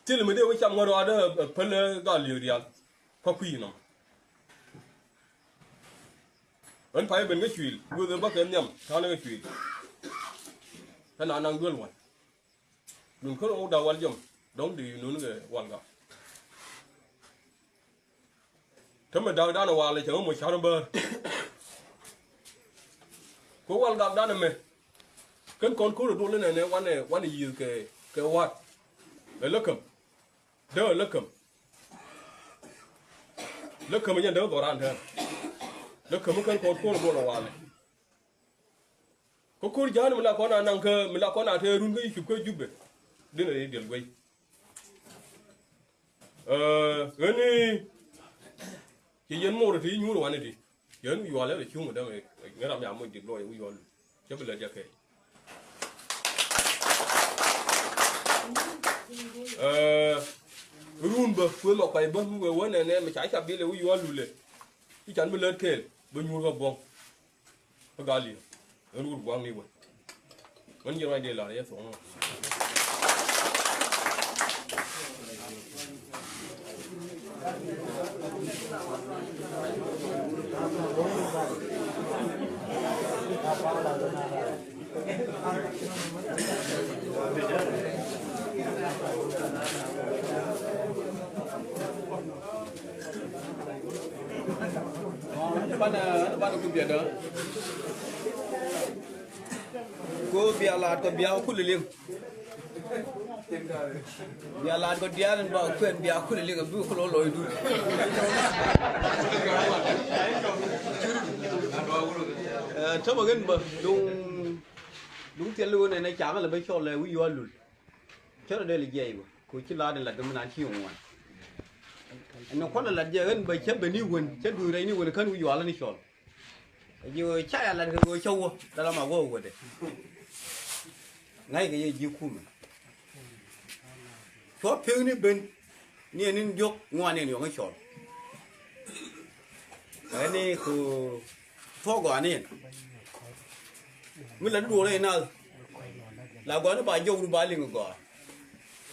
Thil mi dee wä cam ŋä rɔaadä ɛ päl ɛ gal li̱eek diaal. Kä kui̱c nɔm. Ɣän pay ben kä cuil gueth ɛ bä kɛ nhiam ta̱a̱nä kä cuil. Kä na naŋ duel wal. Dun kä rɔ wä da̱k wal jɔm dɔ̱ŋ di nun kɛ wal gak. Tä mɛ da̱k danɛ wal cɛ ɣä mɔ ca̱r bäär. Kɛ wal gak danɛ mɛ. Kän kɔn ko̱r ɛ duɔl inɛ nɛ wanɛ, wanɛ yiëth kɛ, kɛ wa̱a̱t. Ɛ läkäm. Dee ɛ läkäm. Läkäm ɛ jɛn dee ɛ dhɔran tɛn. Läkäm ɛ kän kɔn ko̱r ɛ duɔl ɛ walɛ. Kä ko̱r ja̱a̱n mi la kɔn a naŋ kä, mi la kɔn a te run kä Yicip kä Jubɛ. Dinɛ ri diɛl guey. Ɛ, ɣän i̱ ci yɛn mo̱o̱r ti nyuur wanɛ ti. Yɛn wi̱i̱ yual ɛ cuŋ dämɛ ŋäram ya moc dik lɔc wi̱i̱ yual. Cä bi lät jɛ kɛ. Kuëth ma kuay bä mi wee wä nɛnɛ mi ca ca bilɛ wi̱i̱ yual lulɛ. Ci can bi lät kɛɛl bä nyuur kä buɔ̱ŋ. Kä gal yɛ ɣän wur buɔ̱ŋ ni wä. Ɣän jiɛn wac dee lar yɛ thuɔ̱ŋ. Banɛ, banɛ ku biɛt dä. Ko bia laat kɔ bia kul liŋ. Bia laat kɔ diaal in ba kuɛn bia kul liŋ a bi kul lɔ lɔy dul. Ɛ, tämɛ gɛn bä duŋ, duŋ thil wun ɛn ɛ cam lɛ bä cɔl lɛ wi̱i̱ yual lul. Cä rɔ dee lɛ jiɛc bä ko ci laat in lat kɛ mi naan ci ŋuan. Ɛn kualɛ lat jiɛc ɣän bä cä ben ni wen cä duc rɛy ni wen kän wi̱i̱ yual ni cɔl. Ji̱ ɣöö ca ya lat kɛ ɣöö cä wä dala ma wä wädɛ. Ŋa̱ckɛ yɛ ji̱ kumɛ. Cuɔ pi̱w ni ben ni ɛn in diɔ̱k ŋuan in yɔ̱ŋ i̱ cɔl. Ɛn i̱ ku thuɔ̱k gɔaa ni ɛn. Mi lat duɔ̱ɔ̱r in nath la gɔaa ni ba jɔk ru ba liŋ gɔaa.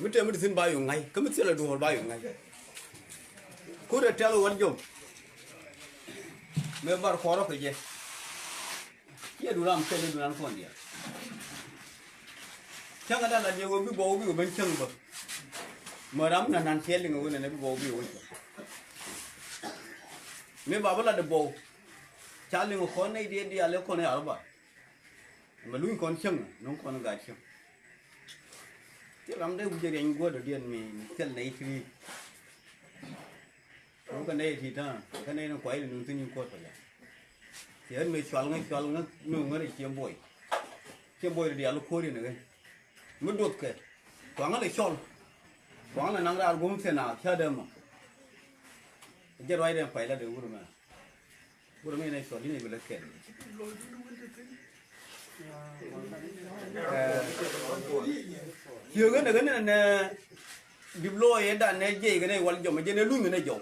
Mi tɛm mi ti thi̱n ba yɔ̱ŋ ŋa̱c kä mi thilɛ duɔ̱ɔ̱r ba yɔ̱ŋ ŋa̱c. Kut ɛ tɛl wän jom. Mëë bar kuɔrä kɛ jɛ. Ciɛ du ram kɛl i̱ du nan kɔn diaal. Cäŋ ɛ dan la diɛ wä bi bɔw bi wä ben cäŋ bä. Mɛ ram nan nan ciɛ liŋ wä nɛnɛ bi bɔw bi wä cäŋ. Mëë ba bä la di bɔw. Ca liŋ kɔn nɛy diɛ diaal ɛ kɔn ɛ arba. Mɛ luny kɔn cäŋ no̱ŋ kɔn gaat cäŋ. Ti ram dee wi̱cɛ riɛny guɔ̱dɔ̱diɛn mi thil nɛy ti. Kä nɛy ti ta̱a̱ kä nɛy ni kuay ni nuŋ thi̱n in kuɔt pɛlɛ. Ti ɣän mëë cual ŋä cual ŋä nuŋ ŋä rɛ ciɛ buɔy. Ciɛ buɔy rɛ diaal kuɔt in ɣän. Mi duɔthkɛ kuaŋä lɛ cɔl. Kuaŋä lɛ naŋ raar guɔ̱m thi̱n a cä dee mɔ. Jɛ ruac rɛn pay la dee wur mɛ. Wur mɛ in ɛ cual in ɛ bi lɛ kɛn. Ciökɛ nɛ kɛ nɛ nɛ dip lɔɔyɛ dan nɛ jiɛc kɛ nɛ wal jɔm jɛ nɛ luny kɛ nɛ jɔw.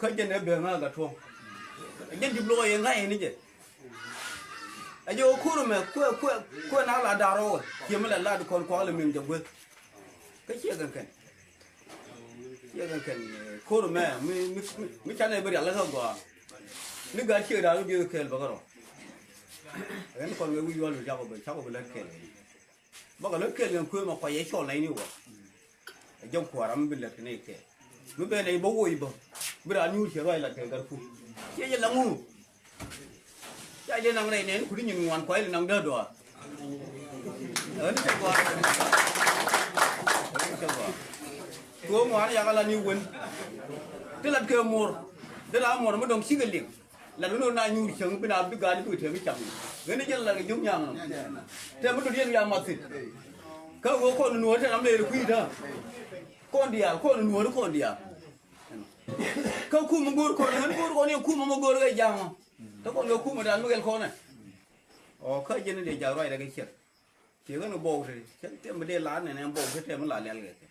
Kä jɛ nɛ bɛ ŋa̱a̱k a tuɔ̱ŋ. Jɛ dip lɔɔyɛ ŋa̱c ni jɛ. A jɛ wä kur mɛ kuɛ kuɛ kuɛ na la dar wä. Ciɛ mi la la di kɔn kuak lɛ min jɛ gueth. Kä ciɛ kɛn kɛn. Ciɛ kɛn kɛn, eh, ko̱r mɛ mi, mi, mi, mi canɛ bi rial kä gɔaa. Ni gat ciek daal bi dieth kɛɛl bä kärɔ. Ɛn kɔn wee wi̱c yual bi cakɔ bi, cakɔ bi lät kɛɛl. Bä kɛ lät kɛɛl kɛn kuëë mɛ kɔc yɛ cɔl nɛy ni wä. Ɛ jɔk kua̱r ram bi lät kɛ nɛy kɛɛl. Mi ben nɛy bä woc bä. Bi raan nyuur ciɛ ruac lat kɛ gat kuc. Ciɛ jɛ la ŋu. Ca ilɛ naŋ rɛy nɛn kut inyin ŋuan kua ilɛ naŋ dee dɔa. Ɣän cɛ gɔaa. Ɣän cɛ gɔaa. Tuɔɔk ŋuan yakɛ la ni wen. Ti lat kɛ muɔr. Dee la muɔr mi dɔŋ cikɛ liŋ. Lat wen wen na nyuur cäŋ bi na bi gaani bi kɛ tɛm i̱ cam. Ɣän i̱ jɛn lat kɛ jiök nyaŋ nɔ. Tɛm mi dot yɛn ya math thi̱n. Kä ɣöö kɔn nuɔɔri tɛn am lɛɛr kui̱ da̱a̱. Kɔn diaal kɔn nuɔɔri kɔn diaal. Kä kum mi go̱o̱r kɔn ɣän go̱o̱r kɔn i̱ kum mi go̱o̱r kɛ ja̱a̱ŋ ɔ. Kä kɔn kɛ kum mi da̱a̱n mi kɛl kɔn ɛ. Ɔ kä jɛn in dee ja̱a̱k ruacdɛ kɛ ciɛk. Ciɛ ɣän bɔw te cɛ tɛm mi dee la̱r nɛn ɛn bɔw te tɛm mi la lial kɛ kɛ.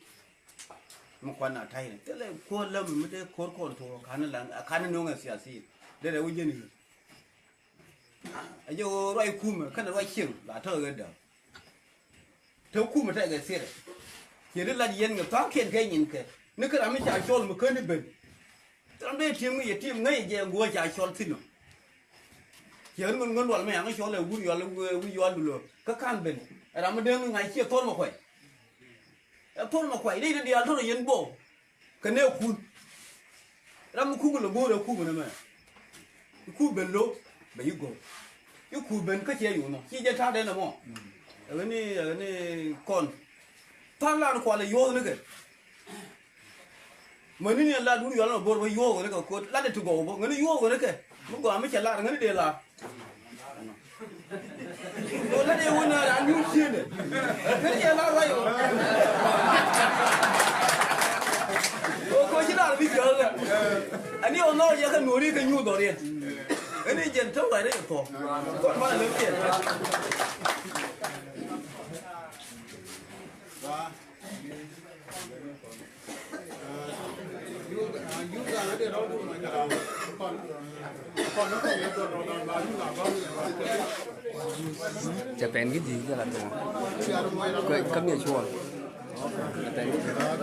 Mi kuan a ta̱y ni thilɛ kuɔ̱r läm mi dee ko̱r kɔn tuɔɔk ka̱n la ka̱n no̱ŋ ɛ thiath thi̱i̱. Dee rɛ wä jɛn i̱. Ɛ jɛ ɣöö ruac kumɛ kɛnɛ ruac cieŋ la täk ɣä däk. Te kumɛ tɛkɛ thilɛ. Ciɛ ti lat yɛn kɛ tha̱a̱ŋkiɛn kɛ nyinkɛ ni kä ram mi ca cɔl mi käni ben. Ram dee ti̱em ŋäc yɛ ti̱em ŋäc yɛ jɛ guɔ ca cɔl thi̱n ɔ. Ciɛ ɣän ŋän ŋän lual mi yaŋ cɔl ɛ wur yual wi̱i̱ yual dulö kä ka̱n ben. Ɛ ram mi dee ŋäc ŋa̱c ciɛ thɔl mɛ kuay. Ɛ thɔl mɛ kuay dee ti diaal tɔl yɛn buɔw. Kɛ nɛ kun. Ram mi kuk lɛ go̱o̱r ɛ kuk nɛ mɛ. I̱ kuk ben lo̱k bɛ yi go̱o̱r. I̱ kuk ben kä ciɛ yunɔ ci jɛ ta̱a̱ dee nɛ mɔ. Ɛ ɣän ni ɛ ɣän ni kɔn. Tha̱a̱ŋ lan kual ɛ yuɔ̱ɔ̱k ni kɛ. Mäni ni lat wut yual ma bo̱r bä yuɔ̱ɔ̱k ɣöö ni kɛ ko̱t lat ɛ ti gɔw bä ŋäni yuɔ̱ɔ̱k ɣöö ni kɛ mi gɔaa mi cɛ lar ŋäni dee lar. Ɣöö lat ɛ wun a ran nyuur ciëëndɛ ŋäni cɛ lar ruac ɣöö. Ɣöö ko̱ ci lar bi jiäk ɛ ani ɣöö nhɔɔk yɛ kɛ nuɔ̱ɔ̱ri kɛ nyuur dhɔriɛn. Ɣäni jɛn täk ruac rɛy ɛ thuɔ̱k kɔn banɛ lek ciɛn. Ɛ, Cɛ pɛn kä ji̱ jɛ la tuɔɔŋ. Kä, kä miɛ cuɔl. Cɛ pɛn kä ji̱.